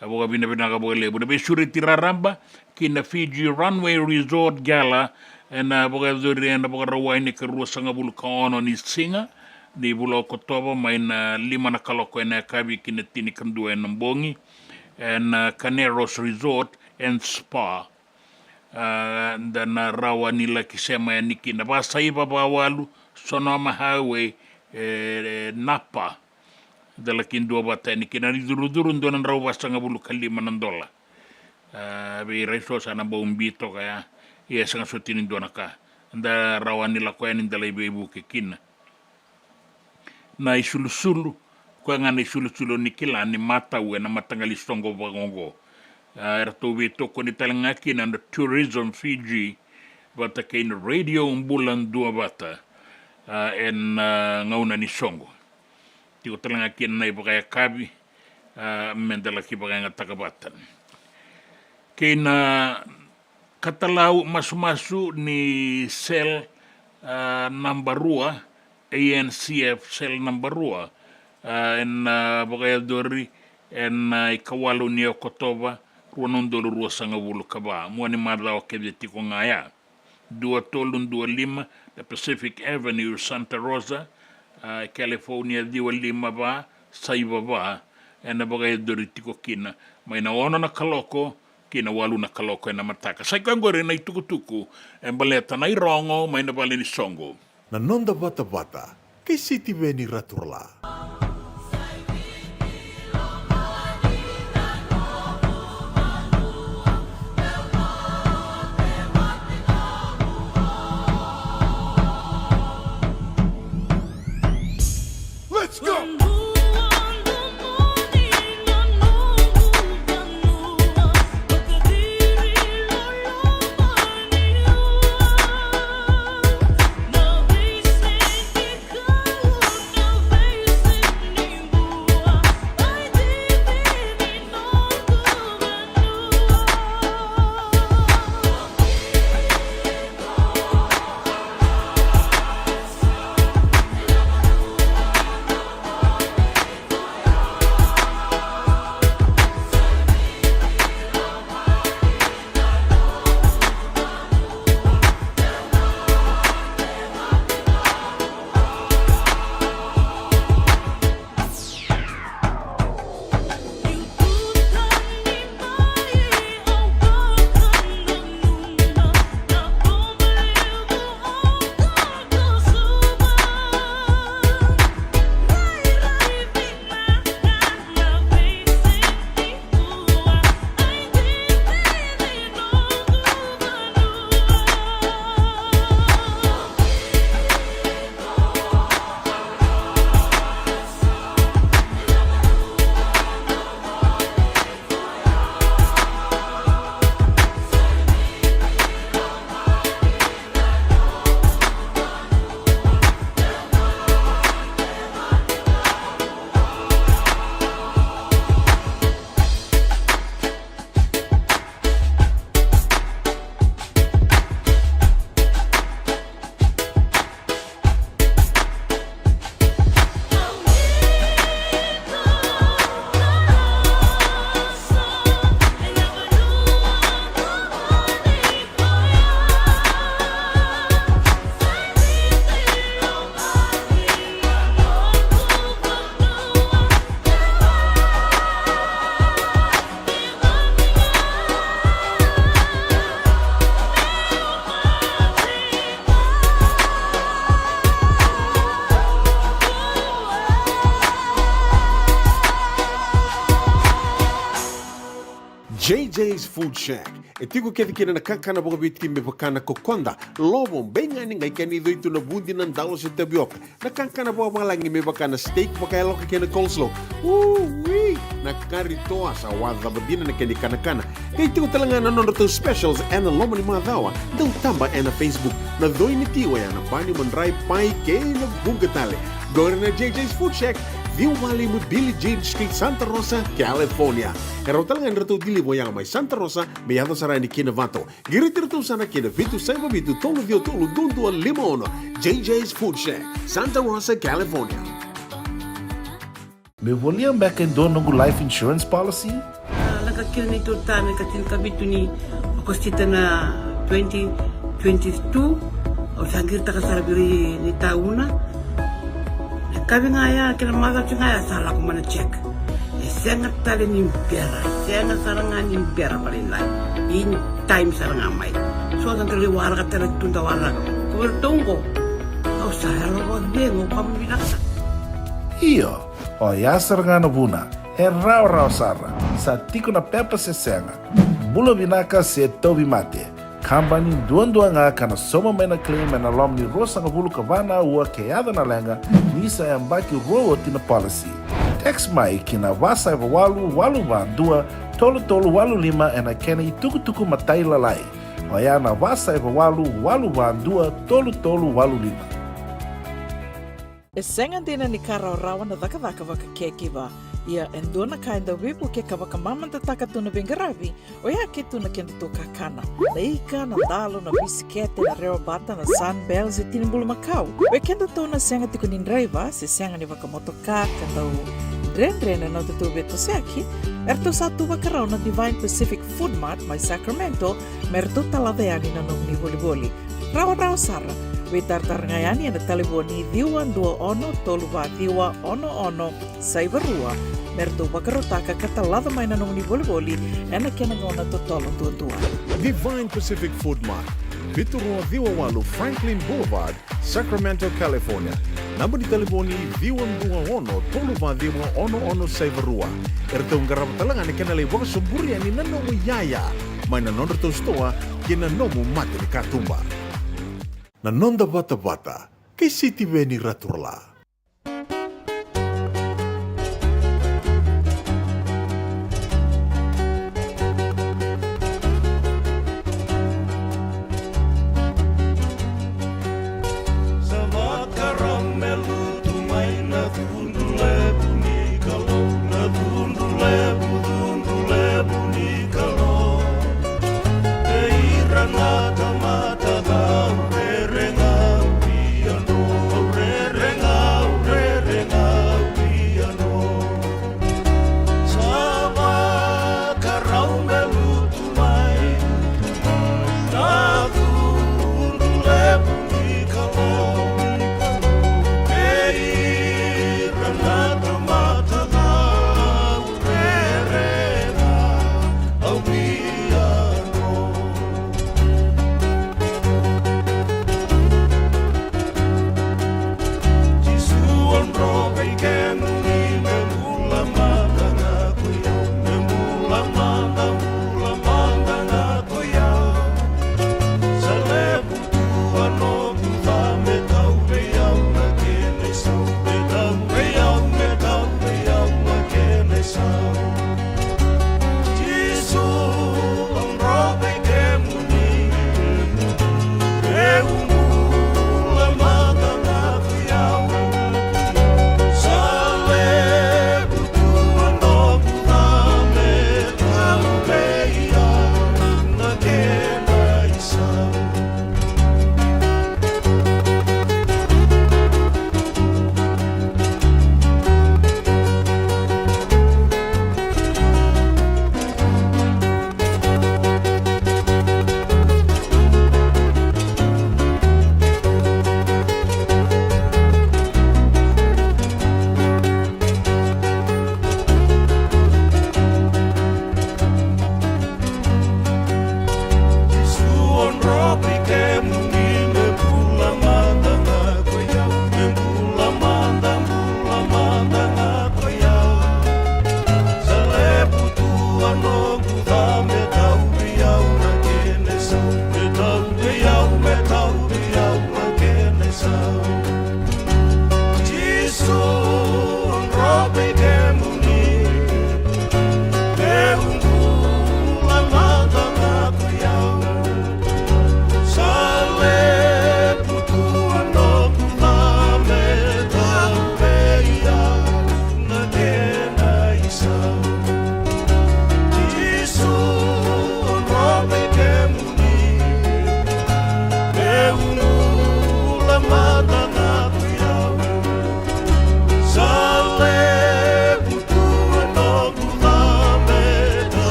Sa vakavinavinaka vakalevu. Na veisureti raraba ki na Fiji Runway Resort Gala ena vakayacori ena Vakarauwai ni ikaruasagavulu ka ono ni siga ni vula o Okotova, mai na lima na kaloko ena yakavi ki na tinikadua ena bogi, ena, a, Carneiro's Resort and Spa. A, da na rawa ni laki sema yani kina, vasaiva vawalu, Sonoma Highway, e, e, Napa. Da laki duavata yani kina, ni curucuru dua na drau vasagavulu ka lima na dola. A, vei ira eso sa na bau bi toka ya, ia e sega soti ni dua na ka. Da rawa ni lako yani, da lai veivuke kina. Na isulusulu, koya ga na isulusulu ni kila ni matau ena mataqali soqo vakaoqo. A, eratou veitokoni tale ga kina na Tourism Fiji vata kei na Radio Bula Duavata, a, ena, a, gauna ni soqo. Tiko tale ga kina na ivakayakavi, a, meda laki vakayagataka vata. Kei na katalau masumasu ni cell, a, naba rua, A N C F cell naba rua, a, ena, a, vakayacori ena, a, ikawalu ni Okotova, rua na udolu ruasagavulu ka va, mua ni macawa kece tiko ga ya. Dua tolu dua lima na Pacific Avenue, Santa Rosa, a, California, ciwa lima va saiva va. Ena vakayacori tiko kina mai na ono na kaloko ki na walu na kaloko ena mataka. Sa i koya oqori na itukutuku e baleta na irogo mai na vale ni soqo. Na noda vatavata kei Sitiveni Raturala. Let's go! J J's Food Shack. E tiko kece kina na kakana vakaviti me vaka na kokoda, lovo, beigani, qai kena icoi tu na vudi, na dalo se tavioka. Na kakana vakavalagi me vaka na steak vakayaloka kei na coleslaw. Ui! Na kari toa sa waca cava dina na kena ikanakana. Qai tiko tale ga na nodratou specials ena loma ni macawa. Dau taba ena Facebook. Na coi ni ti oya na bani, madrai, pai kei na vuqa tale. Qori na J J's Food Shack, ciwa walu lima Billie Jean Street, Santa Rosa, California. E rawa tale ga ni ratou deliver oya mai Santa Rosa me yaco sara yani ki Novato. Qiriti iratou sara ki na vitu saiva vitu tolu ciwa tolu dua dua lima ono. J J's Food Shack, Santa Rosa, California. Meu volia beka e dua noqu life insurance policy? A, lako kina neitou ta me ka tinikavitu ni Okosita na twenty twenty-two. Au sa qiritaka sara vei ira ni tauna. Na kavi ga ya kei na macawa ga ya sa lako mai na check. E sega tale ni bera, e sega sara ga ni bera vakalailai. In time sara ga mai. So da qai waraka tale tu da waraka. Ko vei ratou oqo, au sa yalo vakacegu, au ka vinaka sara. Io, oya sara ga na vuna. E rawarawa sara. Sa tiko na pepa se sega. Bula vinaka se tauvimate. Kabani duadua ga ka na sauma mai na claim ena loma ni ruasagavulu ka va na aua ke yaco na leqa, ni sa yabaki rua oti na policy. Text mai ki na va saiva walu walu va dua tolu tolu walu lima ena kena itukutuku matailalai. Oya na va saiva walu walu va dua tolu tolu walu lima. E sega dina ni ka rawarawa na cakacaka vaka caregiver. Ia e dua na ka e dau veivuke ka vakamamadataka tu na veiqaravi, oya ke tu na kedatou kakana. Na ika, na dalo, na bisikete, na rewa bata, na Sunbell se tini bulumakau. Vei kedatou na sega tiko ni draiva se sega ni vakamotoka ka dau dredre na nodatou veitosoyaki, eratou sa tu vakarau na Divine Pacific Food Mart mai Sacramento me ratou talaca yani na nomuni volivoli. Rawarawa sara. Veitaratara ga yani ena talevoni ciwa dua ono tolu va ciwa ono ono saiva rua me ratou vakarautaka ka talaca mai na nomuni volivoli ena kena gauna totolo duadua. Divine Pacific Food Mart, vitu rua ciwa walu Franklin Boulevard, Sacramento, California. Naba ni talevoni ciwa dua ono tolu va ciwa ono ono saiva rua. Eratou qarava tale ga na kena lai vakasoburi yani na nomu iyaya mai na nodratou sitoa kei na nomu mata ni katuba. Na noda vatavata kei Sitiveni Raturala. Sa vakarau me lutu mai na cudru levu ni Kalou, na cudru levu, cudru levu ni Kalou. Kei ira na tamata cau rere ga, au via dro, au rere ga,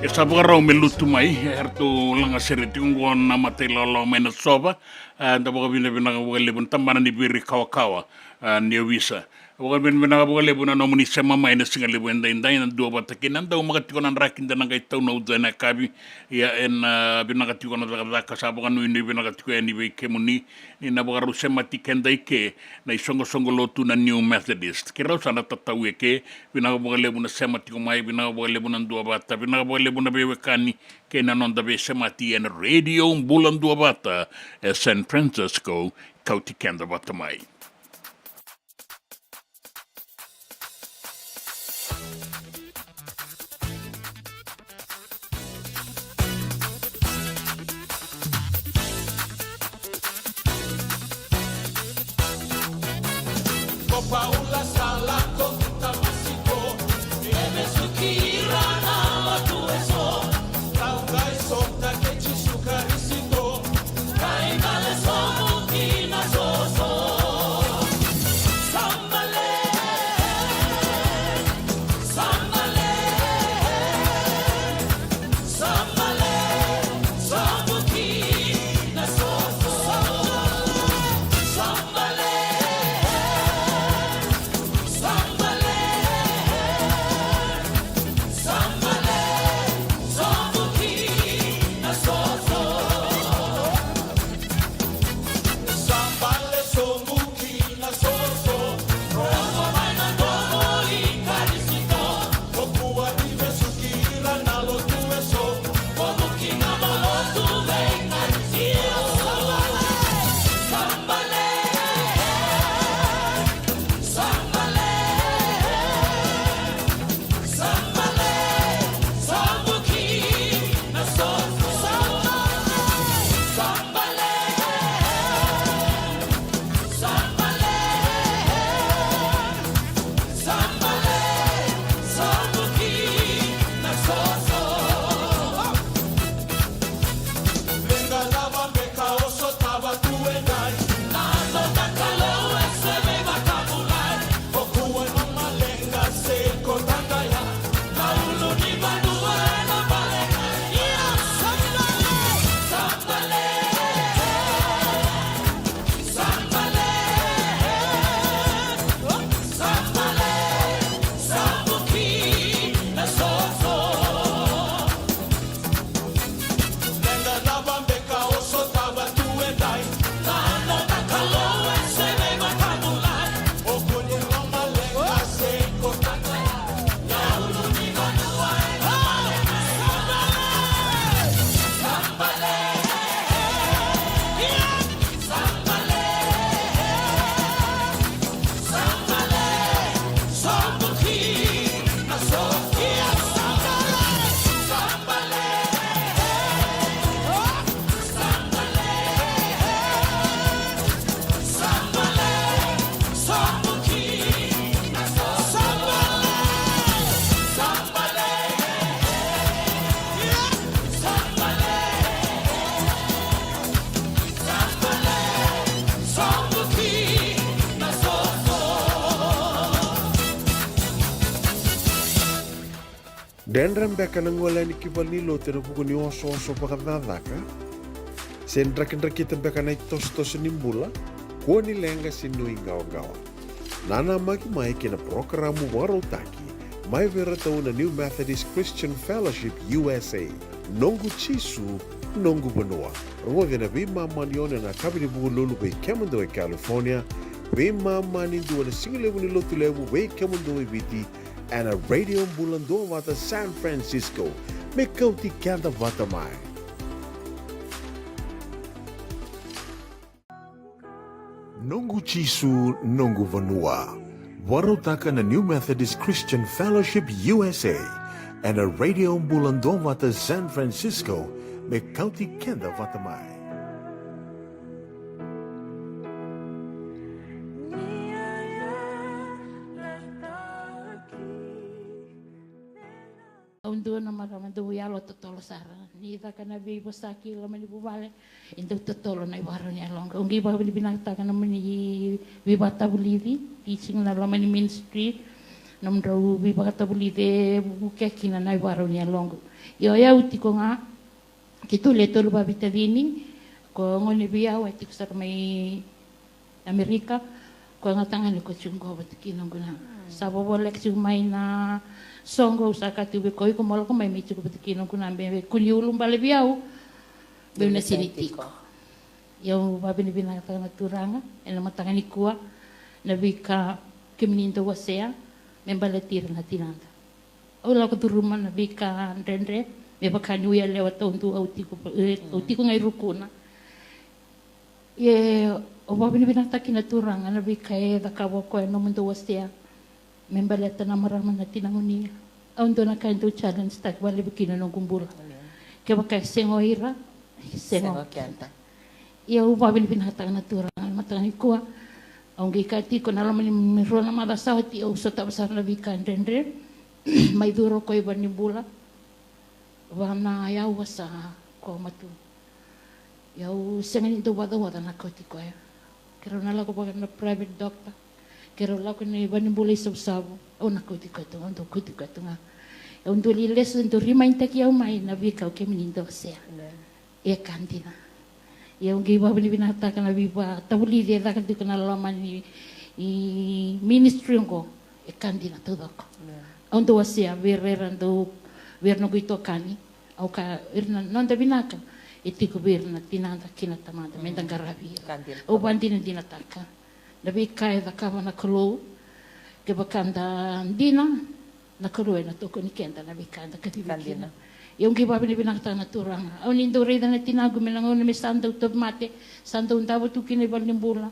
Sa vakarau me lutu mai, eratou lagasere tiko oqo na mata ilawalawa mai Nasova. A, da vakavinavinaka vakalevu na tabana ni Viri Kawakawa, a, ni ovisa. Vakavinavinaka vakalevu na nomuni sema mai na siga levu edaidai, na dua vata kei na daumaka tiko na draki da na qai taunauca ena yakavi. Ia ena, a, vinaka tiko na cakacaka, sa vakanuinui vinaka tiko yani vei kemuni, ni na vakarau semati keda i ke na isoqosoqo lotu na New Methodist. Keirau sa na tatau e ke, vinaka vakalevu na sema tiko mai, vinaka vakalevu na dua vata, vinaka vakalevu na veiwekani kei na noda veisemati ena Radio Bula Duavata e San Francisco, kauti keda vata mai. Ko Paula sa lako ki Tamasiko, e vesuki ira na lotu eso. Kau qai sota kei Jisu Karisito, qai bale sobu ki na soso. Sambale, sambale. Dredre beka na gole yani ki valenilotu ena vuku ni osooso vakacakacaka? Se drakidrakita beka na itosotoso ni bula? Kua ni leqa se nuiqawaqawa. Nanamaki mai ki na parokaramu vakarautaki mai vei iratou na New Methodist Christian Fellowship U S A, Noqu Jisu, Noqu Vanua. Rogoci ena veimama ni ono ena yakavi ni Vukelulu vei kemudou e California, veimama ni dua ena sigalevu ni Lotulevu vei kemudou e Viti, ena Radio Bula Duavata San Francisco, me kauti keda vata mai. Noqu Jisu, Noqu Vanua. Vakarautaka na New Methodist Christian Fellowship U S A, ena Radio Bula Duavata San Francisco, me kauti keda vata mai. Au dua na marama dau yalo totolo sara. Ni caka na veivosaki loma ni vuvale, e dau totolo na ivakarau ni yaloqu. Au qai vakavinavinakataka na nomuni veivakatavulici, teaching na loma ni ministry. Nomudrau veivakatavulici e vuke kina na ivarau ni yaloqu. Io, o yau tiko ga, keitou le tolu vavitacini, ko gone vei au e tiko sara mai Amerika, ko gatagane ko tiko qo vata kei noqu na. Sa vovoleka tiko mai na soqo, au sa kaya tiko vei koya, iko mo lako mai me tiko vata kei noqu na, me, me kua ni ulubale vei au, meu na sega ni tiko. Io, au vavinavinakataka na Turaga ena mataka nikua na veika kemuni dau wasea me baleti ira na tinada. Au lako curuma na veika dredre, me vaka niu yalewa taudua, au tiko, e, au tiko ga i Rukuna. Ia, au vavinavinakataka kina na Turaga na veika e cakava o koya, nomudou wasea me baleta na marama na tinaqu ni. Au dua na ka e dau challenge-taki vakalevu kina na noqu bula. Kevaka e sega o ira, e sega o keda. Ia, au vavinavinakataka na Turaga ena mataka nikua. Au qai kaya tiko, na loma ni rua na macawa sa oti, au sotava sara na veika dredre mai curu o koya i valenibula. Va na yawa sa koya matua. Ia, au sega ni dau vacaoca na kauti koya. Keirau na lako vaka na private doctor, keirau lako ni valenibula i Savusavu, au na kauti koya tu ga, au dau kauti koya tu ga. Au dau lai lesu, dau remind-taki au mai na veika o kemuni dau wasea. E ka dina. Ia, au qai vavinavinakataka na veivakatavulici e caka tiko ena loma ni ministry oqo. E ka dina taucoko. Au dau wasea vei ira, era dau, vei ira noqu itokani. Au kaya, ira na noda vinaka e tiko vei ira na tinada kei na tamada, meda qaravi ira. Au vakadinadinataka na veika e cakava na Kalou. Kevaka da dina, na Kalou ena tokoni keda na veika eda kacivi kina. Ia, au qai vavinavinakataka na Turaga. Au ni dau raica na tinaqu mai na gauna me sa dau tauvimate, sa dau davo tu kina i valenibula.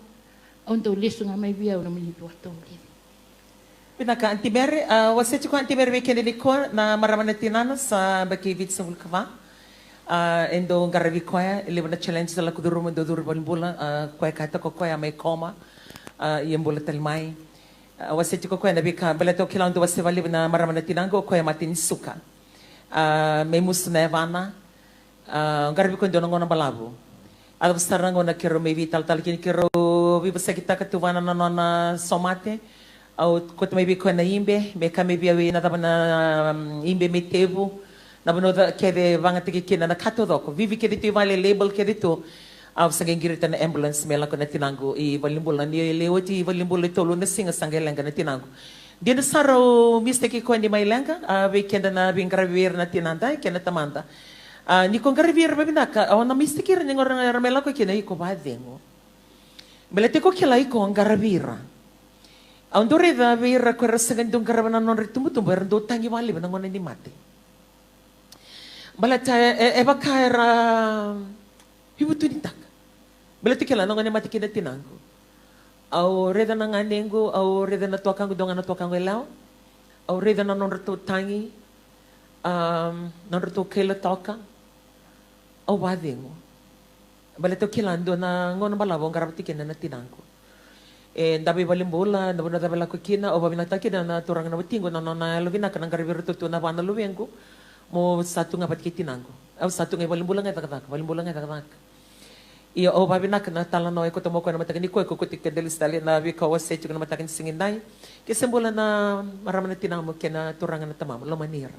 Au dau lesu ga mai vei au na nomuni veivakatavulici. Vinaka Aunty Mary, a, wasea tiko Aunty Mary vei keda nikua na marama na tinana sa yabaki vitusagavulu ka va. A, e dau qaravi koya, e levu na challenge sa lako curuma, dau curu i valenibula, a, koya e kaya tiko o koya mai coma, a, ia bula tale mai. A, wasea tiko o koya na veika, baleta au kila au dau wasea vakalevu na marama na tinaqu, o koya e mate ni suka. A, mai musu na yavana, a, qaravi koya e dua na gauna balavu. A cava sara na gauna keirau mai veitalatala kina, keirau veivosakitaka tu vua na nona somate. Au kauta mai vei koya na ibe, me kaya mai vei au na cava na, mm, ibe me tevu. Na vanua kece vagataki kina na ka taucoko. Vivi kece tu i vale, label kece tu. Au sa qai qirita na ambulance me lako na tinaqu i valenibula. Ni lai oti i valenibula e tolu na siga sa qai leqa na tinaqu. Dina sara au mistake koya ni mai leqa, a, vei keda na veiqaravi vei ira na tinada kei na tamada. A, ni ko qaravi ira vavinaka, au na mistake ira ni gauna era mai lako kina, iko vacegu. Baleta iko kila iko qaravi ira. Au dau raica vei ira ko era sega ni dau qarava na nodra itubutubu, era dau tagi vakalevu na gauna ni mate. Baleta e, e, e vaka era veivutunitaka. Baleta kila na gauna e mate kina tinaqu, au raica na ganequ, au raica na tuakaqu, dua ga na tuakaqu yalewa. Au raica na nodratou tagi, am, nodratou kaila toka. Au vacegu. Baleta au kila dua na gauna balavu au qarava tiko kina na tinaqu. E davo i valenibula, na vanua cava e lako kina, au vavinakataka kina na turaga na watiqu, na nona yalovinaka na qaravi iratou tu na va na luvequ. Mo sa tu ga vata kei tinaqu. Au sa tu ga i valenibula ga e cakacaka, valenibula ga e cakacaka. Ia au vavinaka na talanoa e kauta mai o koya na mataka nikua, e kauta tiko e delisi tale na veika au wasea tiko na mataka ni siga edai. Ke se bula na marama na tinamu kei na turaga na tamamu, lomani ira.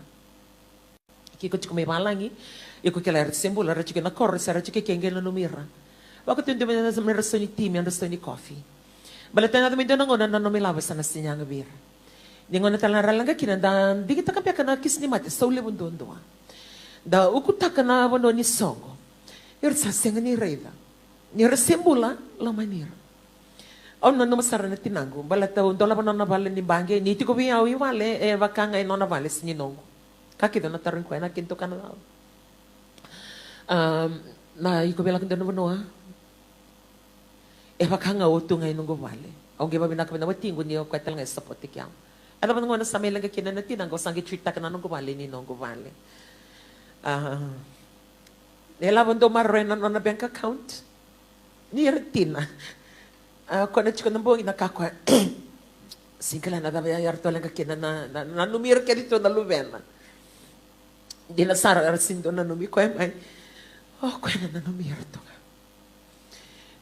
Ke ko tiko mai valagi, iko kila era se bula, era tiko ena koro, se era tiko eke, qai nanumi ira. Vakatudumi ira, me ra sau ni ti, me ra sau ni kofi. Baleta na yaco mai dua na gauna na nanumi lavo sa na sega ni yaga vei ira. Ni gauna tale na ra leqa kina, da digitaka beka na kisi ni mate, sau levu duadua. Da ukutaka na vanua ni soqo. Ira sa sega ni raica. Ni ra se bula, lomani ira. Au nanuma sara na tinaqu, baleta au dolava nona vale ni baqe, ni tiko vei au i vale, e vaka ga e nona vale, sega ni noqu. Ka kece au na tarogi koya, na kena tukana cava. Am, na iko vei lako dua na vanua. E vaka ga au tu ga i noqu vale. Au qai vavinaka vei na watiqu ni o koya tale ga e sapotaki au. A cava na gauna sa mai leqa kina na tinaqu, au sa qai treat-taka na noqu vale ni noqu vale. A, e lavo dau maroroya na nona bank account. Ni era tina. A, koya na tiko na bogi na ka koya. Sega ni kila na cava ya, eratou leqa kina na, na, na, nanumi ira kece tu na luvena. Dina sara era sega ni dau nanumi koya mai. O koya na nanumi ira tu ga.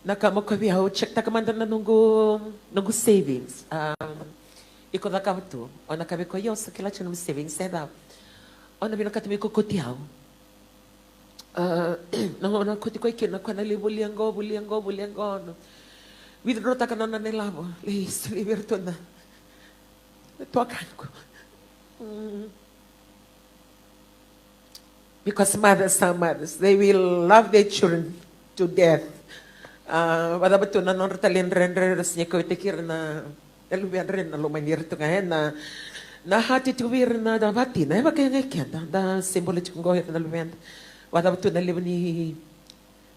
Na ka mo koya vei au, check-taka mada na noqu, noqu savings. A, Iko cakava tu, o na kaya vei koya, io, sa kila tiko na nomu savings, e cava? O na vinakata me iko kauti au. A, na gauna kauti koya kina, koya na lai volia qo, volia qo, volia qo, na withdraw-taka na nona ilavo, lai solia vei iratou na, na tuakana qo. Mm. Because mothers are mothers, they will love their children to death. A, vakacava tu na nodra talent, dredre, era sega ni kauaitaki ira na, na luvedra ena loma ni ira tu ga, e na, na heart e tiko vei ira na, na vatina, e vaka ga i keda, da se bula tiko qo ira na luveda. Vakacava tu na levu ni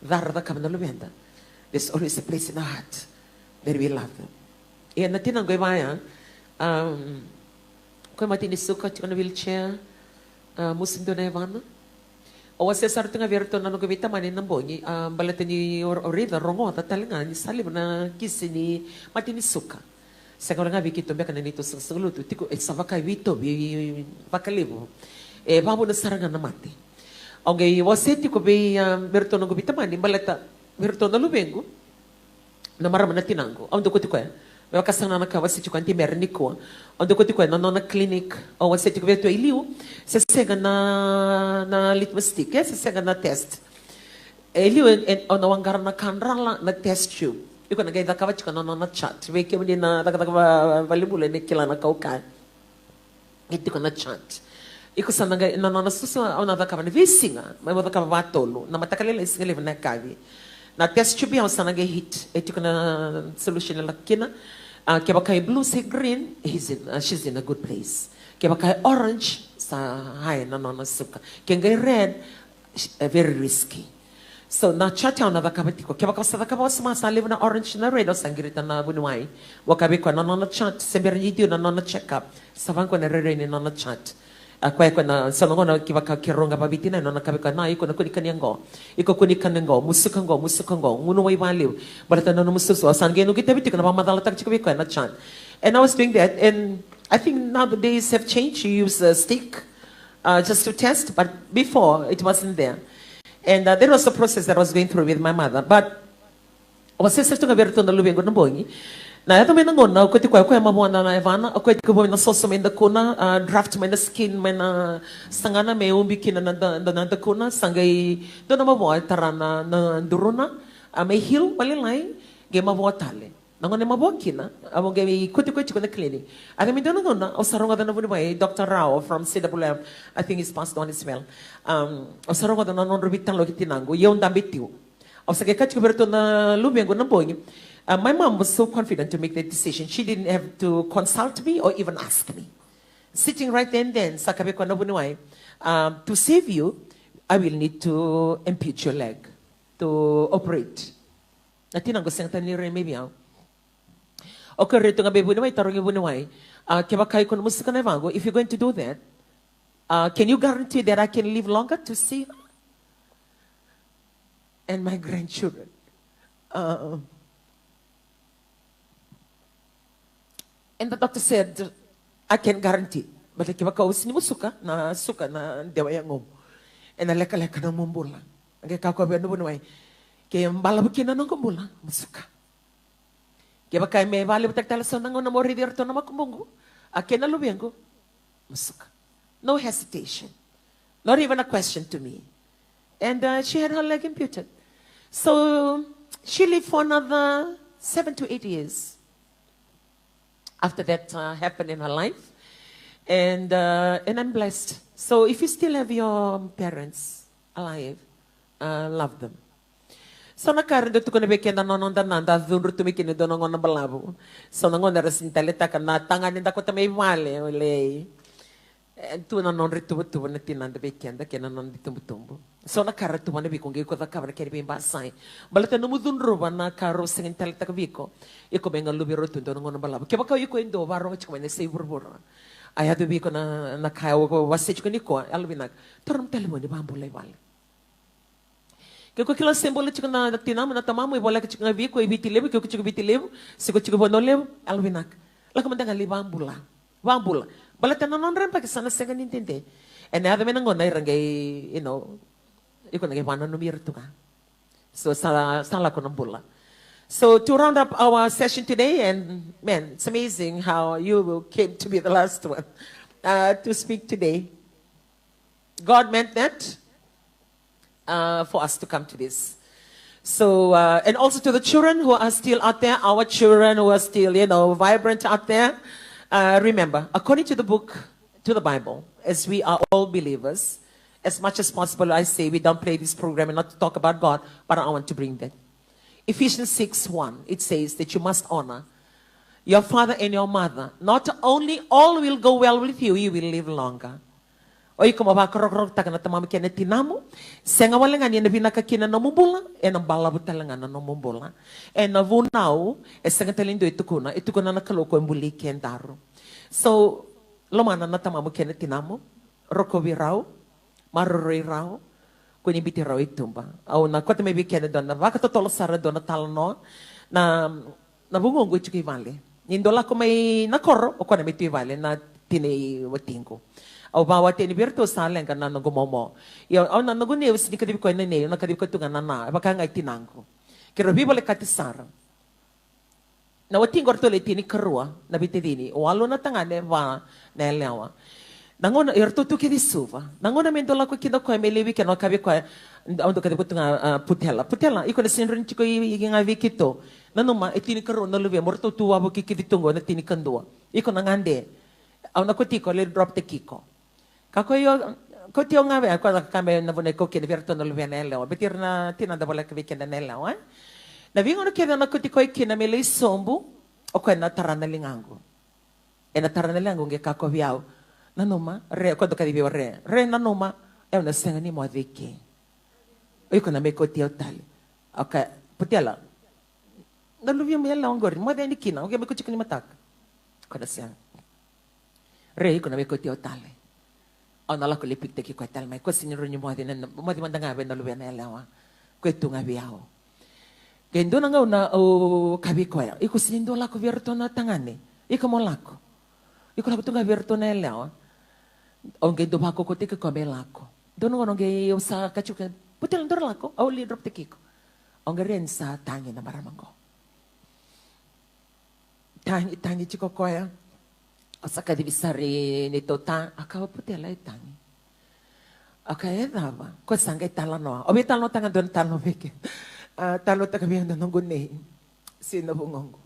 ca ra cakava na luveda. There's always a place in our heart that we love them. Ia na tinaqu e vaya, um, koya mate ni suka, tiko na wheelchair, a, musu dua na yavana. Au wasea sara tu ga vei iratou na noqu veitamani na bogi, a, baleta ni o, o raica, rogoca tale ga ni sa levu na kisi ni mate ni suka. Sega wale ga vei keitou beka na neitou saqasaqa lotu, tiko e sa vaka e veitauvi vakalevu. E vavuna sara ga na mate. Au qai wasea tiko vei, a, vei iratou noqu veitamani, baleta vei iratou na luvequ, na marama na tinaqu, au dau kauti koya. Me vaka sara ga na ka wasea tiko Aunty Mary nikua. Au dau kauti koya na nona clinic, au wasea tiko vei iratou e liu, se sega na, na litmus stick, e se sega na test. E liu e, e, au na waqara na kadrala, na test tube. Iko na qai cakava tiko na nona chart. Vei kemuni na cakacaka va, valenibula ena kila na ka au kaya. E tiko na chart. Iko sa na qai, na nona susu au na cakava na veisiga, mai au cakava vakatolu, na mataka lailai, siga levu, na yakavi. Na test tube au sa na qai heat, e tiko na solution e lako kina. A, kevaka e blue se green, he's in, a, she's in a good place. Kevaka e orange, sa high na nona suka. Ke qai red, sh-, e very risky. So na chart au na cakava tiko. Kevaka au sa cakava wasoma, sa levu na orange, na red, au sa qirita na vuniwai. Au kaya vei koya na nona chart, se bera ni dua na nona check up, sa vaqo na rairai ni nona chart. A, koya, koya na, so na gauna kevaka keirau ga vaviti na, nona kaya vei koya, na, iko na kua ni kania qo. Iko kua ni kania qo, musuka qo, musuka qo, gunu wai vakalevu. Baleta na nomu susu, au sa qai nuqitavi tiko, na vakamacalataka tiko vei koya na chart. And I was doing that, and I think now the days have changed. You use a stick, uh, just to test, but before it wasn't there. And, uh, there was a process that I was going through with my mother. But au wasea sara tu ga vei iratou na luvequ na bogi. Na yaco mai na gauna, au kauti koya, koya mavoa na yavana, au kauti koya mai na soso mai dakuna, a, draft mai na skin mai na sagana me ubi kina na da, da, na dakuna, sa qai dua na mavoa e tara na, na duruna, a, me heal vakalailai, qai mavoa tale. Na gauna e mavoa kina, au qai kauti koya tiko na clinic. A yaco mai dua na gauna, au sa rogoca na vuniwai, Doctor Rao from C W M, I think he's passed on as well. Um, au sa rogoca na nodra veitalanoa kei tinaqu, ia au dabe tu. Au sa qai kaya tiko vei iratou na luvequ na bogi. Uh, my mom was so confident to make that decision. She didn't have to consult me or even ask me. Sitting right there and then, sa kaya vei koya na vuniwai, um, to save you, I will need to ampute your leg, to operate. Na tinaqu sega tale ni rai mai vei au. Okay, raica tu ga vei vuniwai, tarogi vuniwai. Uh, kevaka iko na musuka na yavaqu, if you're going to do that, uh, can you guarantee that I can live longer to see her and my grandchildren? Uh, and the doctor said, I can guarantee. But kevaka o sega ni musuka, na suka na dewa yagomu. Ena lekaleka na nomu bula. Qai kaya o koya vei na vuniwai, ke balavu kina na noqu bula, musuka. Kevaka me vakalevutaki tale eso na gauna mo raici iratou na makubuqu, a, kei na luvequ, musuka. No hesitation. Not even a question to me. And, uh, she had her leg amputed. So she lived for another seven to eight years after that, uh, happened in her life. And, uh, and I'm blessed. So if you still have your parents alive, uh, love them. So na ka era dau tukuna vei keda na noda nada, a cudru tu mai kina e dua na gauna balavu. So na gauna era sega ni taleitaka na tagane da kauta mai vale, olei. E tu na nodra ituvatuva na tinada vei keda kei na noda itubutubu. So na ka era tuvana vei iko, qai iko cakava na kena veibasai. Baleta nomu cudruva na ka rau sega ni taleitaka vei iko, iko mai galuvi rau tu e dua na gauna balavu. Kevaka o iko e dua o vakarogo tiko mai na yasai vuravura, a yaco vei iko na, na ka au wasea tiko nikua, yalovinaka, taura nomu talevoni, vakabula i vale. Ke ko kila se bula tiko na tinamu, na tamamu, e voleka tiko ga vei iko e Viti Levu, ke ko tiko Viti Levu, se ko tiko Vanua Levu, yalovinaka, lako mada ga lai vakabula. Vakabula. Baleta na nodra yabaki sa na sega ni dede. Ena yaco mai na gauna era qai, you know, iko na qai vakananumi ira tu ga. So sa, sa lako na bula. So to round up our session today, and man, it's amazing how you came to be the last one uh, to speak today. God meant that uh, for us to come to this. So, uh, and also to the children who are still out there, our children who are still, you know, vibrant out there. Uh, remember, according to the book, to the Bible, as we are all believers, as much as possible, I say we don't play this program and not to talk about God, but I want to bring that. Ephesians six one, it says that you must honor your father and your mother. Not only all will go well with you, you will live longer. O iko mo vakarokorokotaka na tamamu kei na tinamu, sega wale ga ni ena vinaka kina na nomu bula, ena balavu tale ga na nomu bula. Ena vunau, e sega tale ni dua e tukuna, e tukuna na Kalou ko e buli kedaru. So, lomana na tamamu kei na tinamu, rokovi rau, maroroi rau, ko ni biuti rau i tuba. Au na kauta mai vei keda dua na vakatotolo sara dua na talanoa, na na vugoqu e tiko i vale. Ni dou lako mai na koro, o koya na mai tu i vale na tina i watiqu. Au vakawateni vei iratou sa leqa na noqu momo. Ia au na noqu nei, au sega ni kacivi koya na nei, au na kacivi koya tu ga na na, e vaka ga i tinaqu. Keirau veivolekati sara. Na watiqu o ratou le tinikarua na veitacini, walu na tagane, va na yalewa. Na gauna, eratou tu kece i Suva. Na gauna me dau lako kina o koya me laivi kina, au kaya vei koya, au dau kaya vei koya tu ga, a, Putela. Putela, iko na sega ni rawa ni tiko i, i, ga vei keitou. Nanuma, e tinikarua na luvemu, o ratou tu wavoki kece tu qo na tinikadua. Iko na gade. Au na kauti iko, lai drop taki iko. Kaya o koya, kauti au ga vei, koya na ka me na vuna e kau kina vei iratou na luvena yalewa. Baleta ira na tinada voleka vei keda na yalewa, e? Na veigauna kece au na kauti koya kina me lai sobu, o koya na tara na ligaqu. Ena tara na ligaqu qai kaya o koya vei au, nanuma, Re, o koya dau kacivi au, Re, Re, nanuma, au na sega ni moce i ke. O iko na mai kauti au tale. Au kaya, Putela, na luvemu yalewa qori, moce yani kina, o qai mai kauti iko ni mataka. O koya na sega. Re, iko na mai kauti au tale. Au na lako lai pikitaki koya tale mai, ko sega ni rawa ni moce, na, moce mada ga vei na luvena yalewa. Ko e tu ga vei au. Ke dua na gauna au kaya vei koya, iko sega ni dau lako vei iratou na tagane. Iko mo lako. Iko lako tu ga vei iratou na yalewa. Au qai dau vakaukauataki koya me lako. Dua na gauna au qai, au sa kaya tiko, Putela, daru lako, au lai drop taki iko. Au qai rai ni sa tagi na marama qo. Tagi, tagi tiko koya. Au sa kacivi sara i neitou ta, a kaya o Putela e tagi. A kaya, e cava? Ko sa qai talanoa. Au via talanoataka dua na talanoa vei ke. A, talanoataka vei au na noqu nei. Se na vugoqu.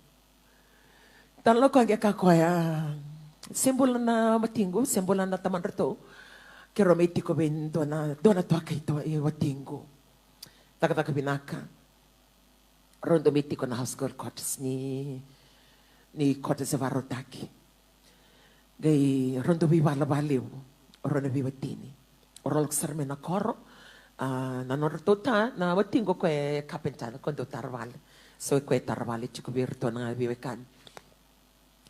Talanoa koya qai kaya o koya, se bula na watiqu, se bula na tamadratou. Keirau mai tiko vei dua na, dua na toka i to, i watiqu. Cakacaka vinaka. Rau dau mai tiko na house girl quarters ni, ni quarters e vakarautaki. Qai rau dau veivala vakalevu, o rau na veiwatini. O rau lako sara mai na koro, a, na nodratou ta, na watiqu o koya e carpenter, na koya dau tara vale. So o koya e tara vale tiko vei iratou na veiwekani.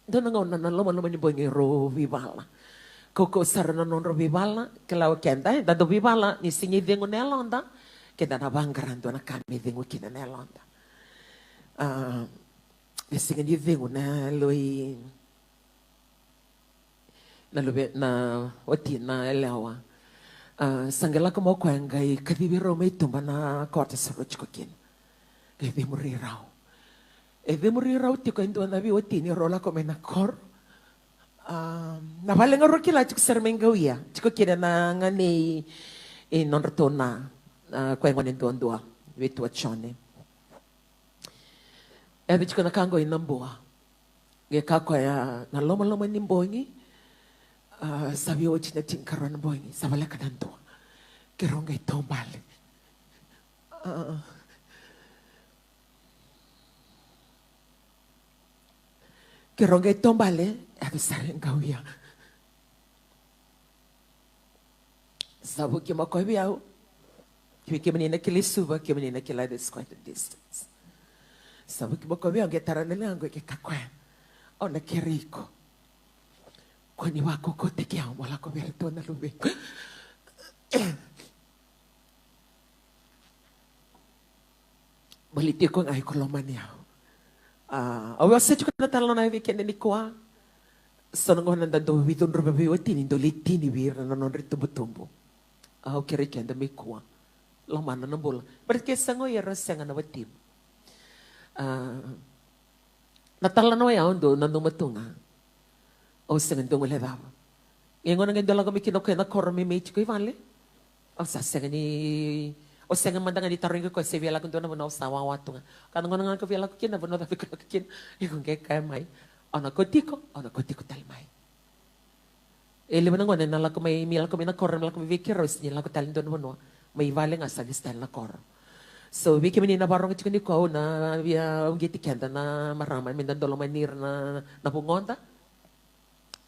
Dua na gauna na lomaloma ni bogi rau veivala. Kaukauwa sara na nodrau veivala, kila o keda, eda dau veivala, ni sega ni cegu na yaloda, keda na vaqara dua na ka me cegu kina na yaloda. A, ni sega ni cegu na yalo i, na luve, na wati, na yalewa. A, sa qai lako mai o koya qai kacivi rau mai tuba na kota sa rau tiko kina. Qai cemuri rau. E cemuri rau tiko e dua na veiwatini, rau lako mai na koro. A, na vale ga rau kila tiko sara mai qauia. Tiko kina na gane i, i nodratou na, a, koya gone duadua, veitua Jone. E yaco tiko na ka qo i Nabua. Qai kaya o koya na lomaloma ni bogi, a, sa via oti na tinikarua na bogi, sa voleka na dua. Keirau qai taubale. A, Keirau qai taubale, yaco sara e qauia. Sa vuki mai o koya vei au. Vei kemuni na kila i Suva, kemuni na kila, this is quite a distance. Sa vuki mai o koya vei au, qai tara na ligaqu, qai kaya o koya, au na kerei iko. Ko ni vakaukauataki au mo lako vei iratou na luvequ. Baleti iko ga iko lomani au. A, au wasea tiko na talanoa vei keda nikua. So na gauna da dau veicudruvi veiwatini, dau lai tini vei ira na nodra itubutubu. Au kerei keda me kua. Lomana na bula. Baleta ke sa qo ira, sega na watimu. Ah, na talanoa ya au dau nanuma tu ga. Au sega ni dau guilecava. Ia gauna ga e dau lako mai kina o koya na koro me mai tiko i vale, au sa sega ni, au sega mada ga ni tarogi koya se via lako dua na vanua, au sa wawa tu ga. Ka na gauna ga ka via lako kina, vanua cava ka lako kina, iko qai kaya mai, au na kauti iko, au na kauti iko tale mai. E levu na gauna na lako mai, me lako mai na koro, me lako mai vei keirau, sega ni lako tale dua na vanua. Mai vale ga sa lesu tale na koro. So vei kemuni na varogo tiko nikua, au na via uqeti keda na marama me da dolo mai nira na, na vugoda.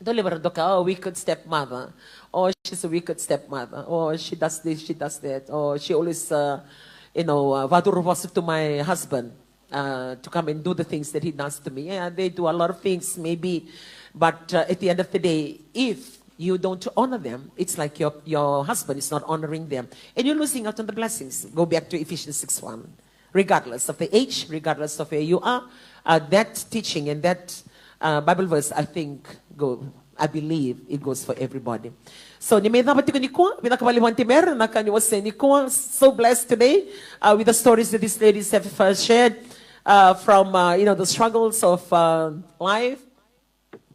Dau levu era doka, "Oh, wicked stepmother. Oh, she's a wicked stepmother. Oh, she does this, she does that. Oh, she always, uh, you know, uh, vacuru vosa to my husband, uh, to come and do the things that he does to me." Yeah, they do a lot of things, maybe. But, uh, at the end of the day, if you don't honor them, it's like your, your husband is not honoring them. And you're losing out on the blessings. Go back to Ephesians six one. Regardless of the age, regardless of where you are, uh, that teaching and that, uh, Bible verse, I think, go, I believe it goes for everybody. So, ni mai cava tiko nikua, vinaka vakalevu Aunty Mary, na ka ni wasea nikua. So blessed today, uh, with the stories that these ladies have, uh, shared, uh, from, uh, you know, the struggles of, uh, life,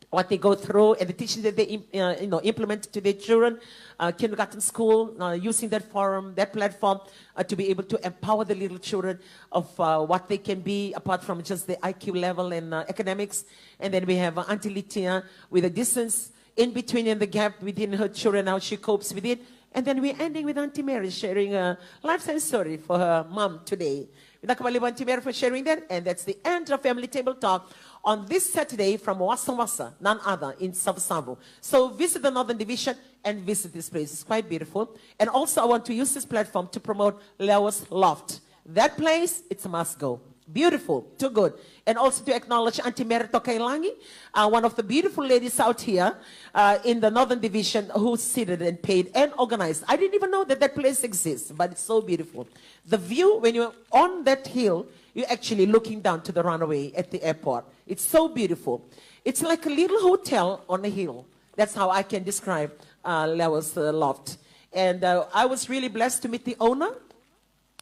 what they go through, and the teaching that they im-, uh, you know, implement to their children, uh, kindergarten school, uh, using that forum, that platform, uh, to be able to empower the little children of, uh, what they can be apart from just the I Q level and, uh, academics. And then we have, uh, Aunty Litia with a distance in between and the gap within her children, how she copes with it. And then we're ending with Aunty Mary sharing a lifetime story for her mom today. Vinaka vakalevu Aunty Mary for sharing that. And that's the end of Family Table Talk on this Saturday from Wasawasa, none other in Savusavu. So visit the Northern Division and visit this place. It's quite beautiful. And also I want to use this platform to promote Lewa's Loft. That place, it's a must go. Beautiful, too good. And also to acknowledge Aunty Mary Tokailangi, uh, one of the beautiful ladies out here, uh, in the Northern Division who seated and paid and organized. I didn't even know that that place exists, but it's so beautiful. The view, when you're on that hill, you're actually looking down to the runway at the airport. It's so beautiful. It's like a little hotel on a hill. That's how I can describe, uh, Lewa's, uh, Loft. And, uh, I was really blessed to meet the owner,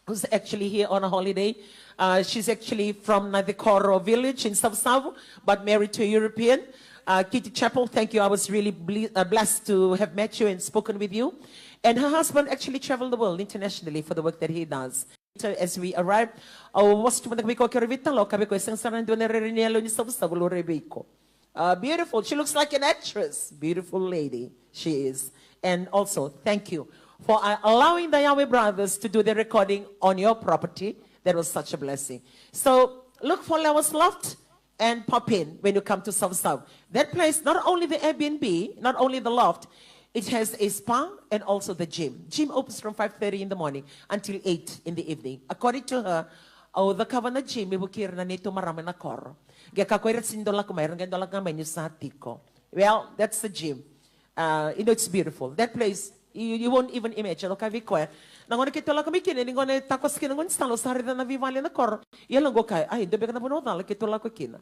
who's actually here on a holiday. Uh, she's actually from Nadikoro village in Savusavu, but married to a European. Uh, Kitty Chappell, thank you. I was really ble-, uh, blessed to have met you and spoken with you. And her husband actually traveled the world internationally for the work that he does. So as we arrive, au vosa tu mada vei koya, keirau veitalanoa, kaya vei koya, e sega sara ni dua na rere ni yalo ni Savusavu e laurai vei iko. Uh, beautiful. She looks like an actress. Beautiful lady she is. And also, thank you for, uh, allowing the Yahweh Brothers to do the recording on your property. That was such a blessing. So look for Lewa's Loft and pop in when you come to Savusavu. That place, not only the Airbnb, not only the loft, it has a spa and also the gym. Gym opens from five thirty in the morning until eight in the evening. According to her, au cakava na gym me vukei ira na neitou marama ena koro. Qai kakua ni ra sega ni dau lako mai, era qai dau lako ga mai niu sa tiko. Well, that's the gym. Uh, you know, it's beautiful. That place, you, you won't even imagine. Au kaya vei koya, na gauna keitou lako mai kina, ni gauna e takoso kina na gaunisala, au sa raica na veivale ena koro. Ia au qai kaya, "Ai, dua beka na vanua cala keitou lako kina."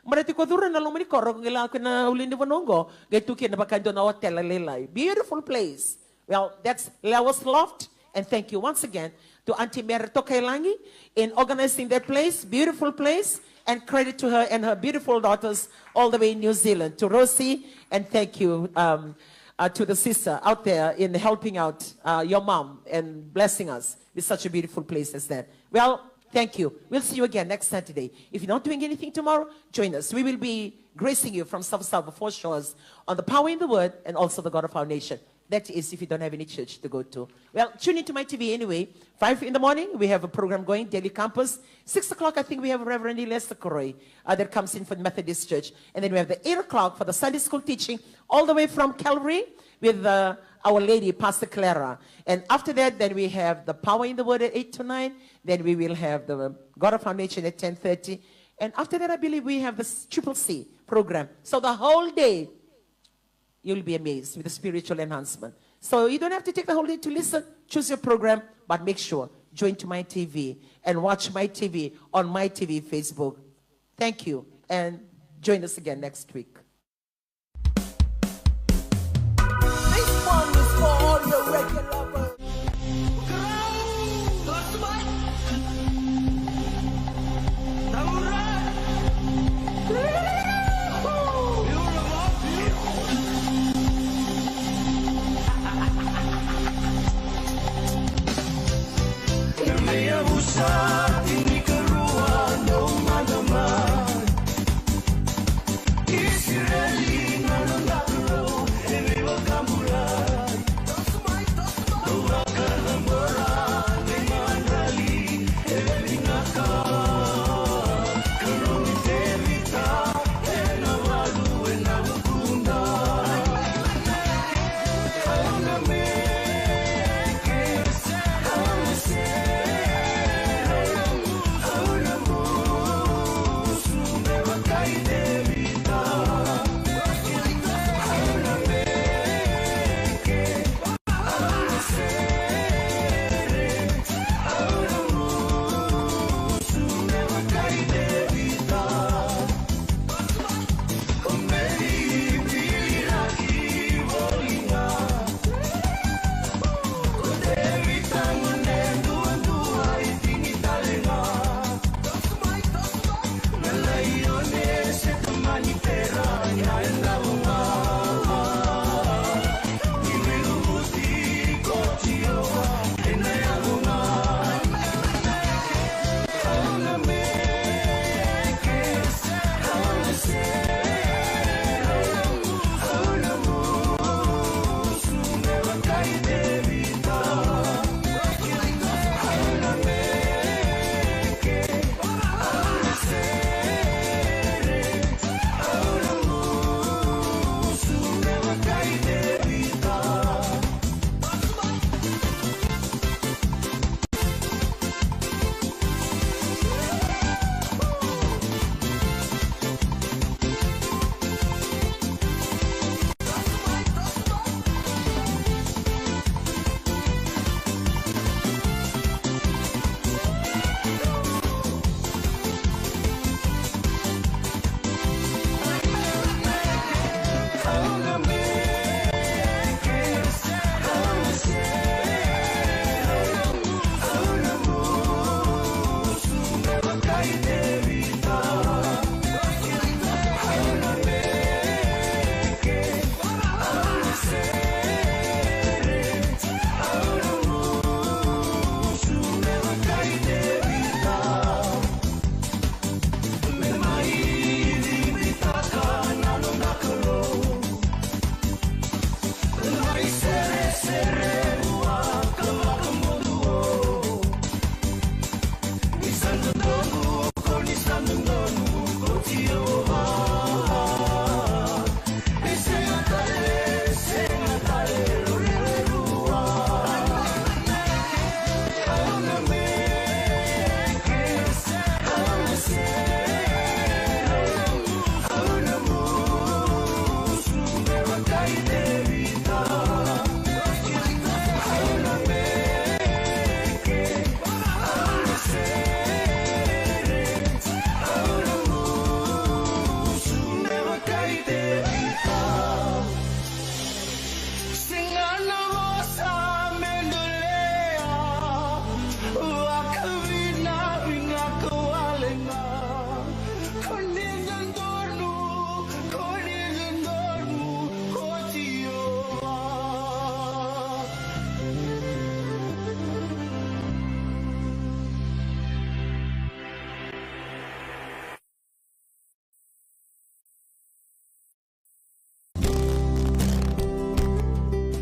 Baleta ko curu ena loma ni koro, qai lako ena ulunivanua qo, qai tu kina vaka e dua na otela lailai. Beautiful place. Well, that's Lewa's Loft. And thank you once again to Aunty Mary Tokailangi in organizing that place, beautiful place, and credit to her and her beautiful daughters all the way in New Zealand, to Rosie, and thank you, um, uh, to the sister out there in helping out, uh, your mom and blessing us with such a beautiful place as that. Well, thank you. We'll see you again next Saturday. If you're not doing anything tomorrow, join us. We will be gracing you from Savusavu Four Shores on the Power in the Word and also the God of Our Nation. That is, if you don't have any church to go to. Well, tune into my T V anyway. Five in the morning, we have a program going, Daily Campus. Six o'clock, I think we have Reverend Elias Koroi, uh, that comes in for the Methodist Church. And then we have the eight o'clock for the Sunday school teaching, all the way from Calvary with, uh, Our Lady, Pastor Clara. And after that, then we have the Power in the Word at eight to nine. Then we will have the God of Our Nation at ten thirty. And after that, I believe we have the s-, Triple C program. So the whole day, you'll be amazed with the spiritual enhancement. So you don't have to take the whole day to listen. Choose your program, but make sure, join to my T V and watch my T V on my T V Facebook. Thank you, and join us again next week. This one is for all the reggae lovers.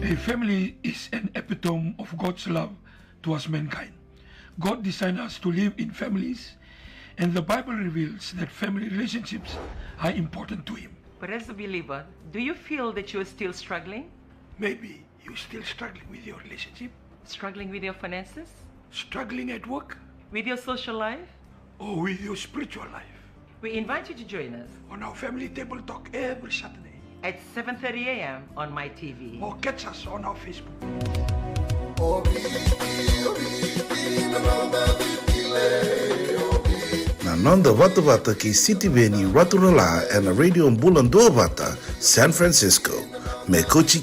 A family is an epitome of God's love towards mankind. God designed us to live in families, and the Bible reveals that family relationships are important to Him. But as a believer, do you feel that you are still struggling? Maybe you're still struggling with your relationship. Struggling with your finances? Struggling at work? With your social life? Or with your spiritual life? We invite you to join us on our Family Table Talk every Saturday at seven thirty a m on My T V. Or catch us on our Facebook. Na noda vatavata kei Sitiveni Raturala ena Radio Bula Duavata, San Francisco. Me kauti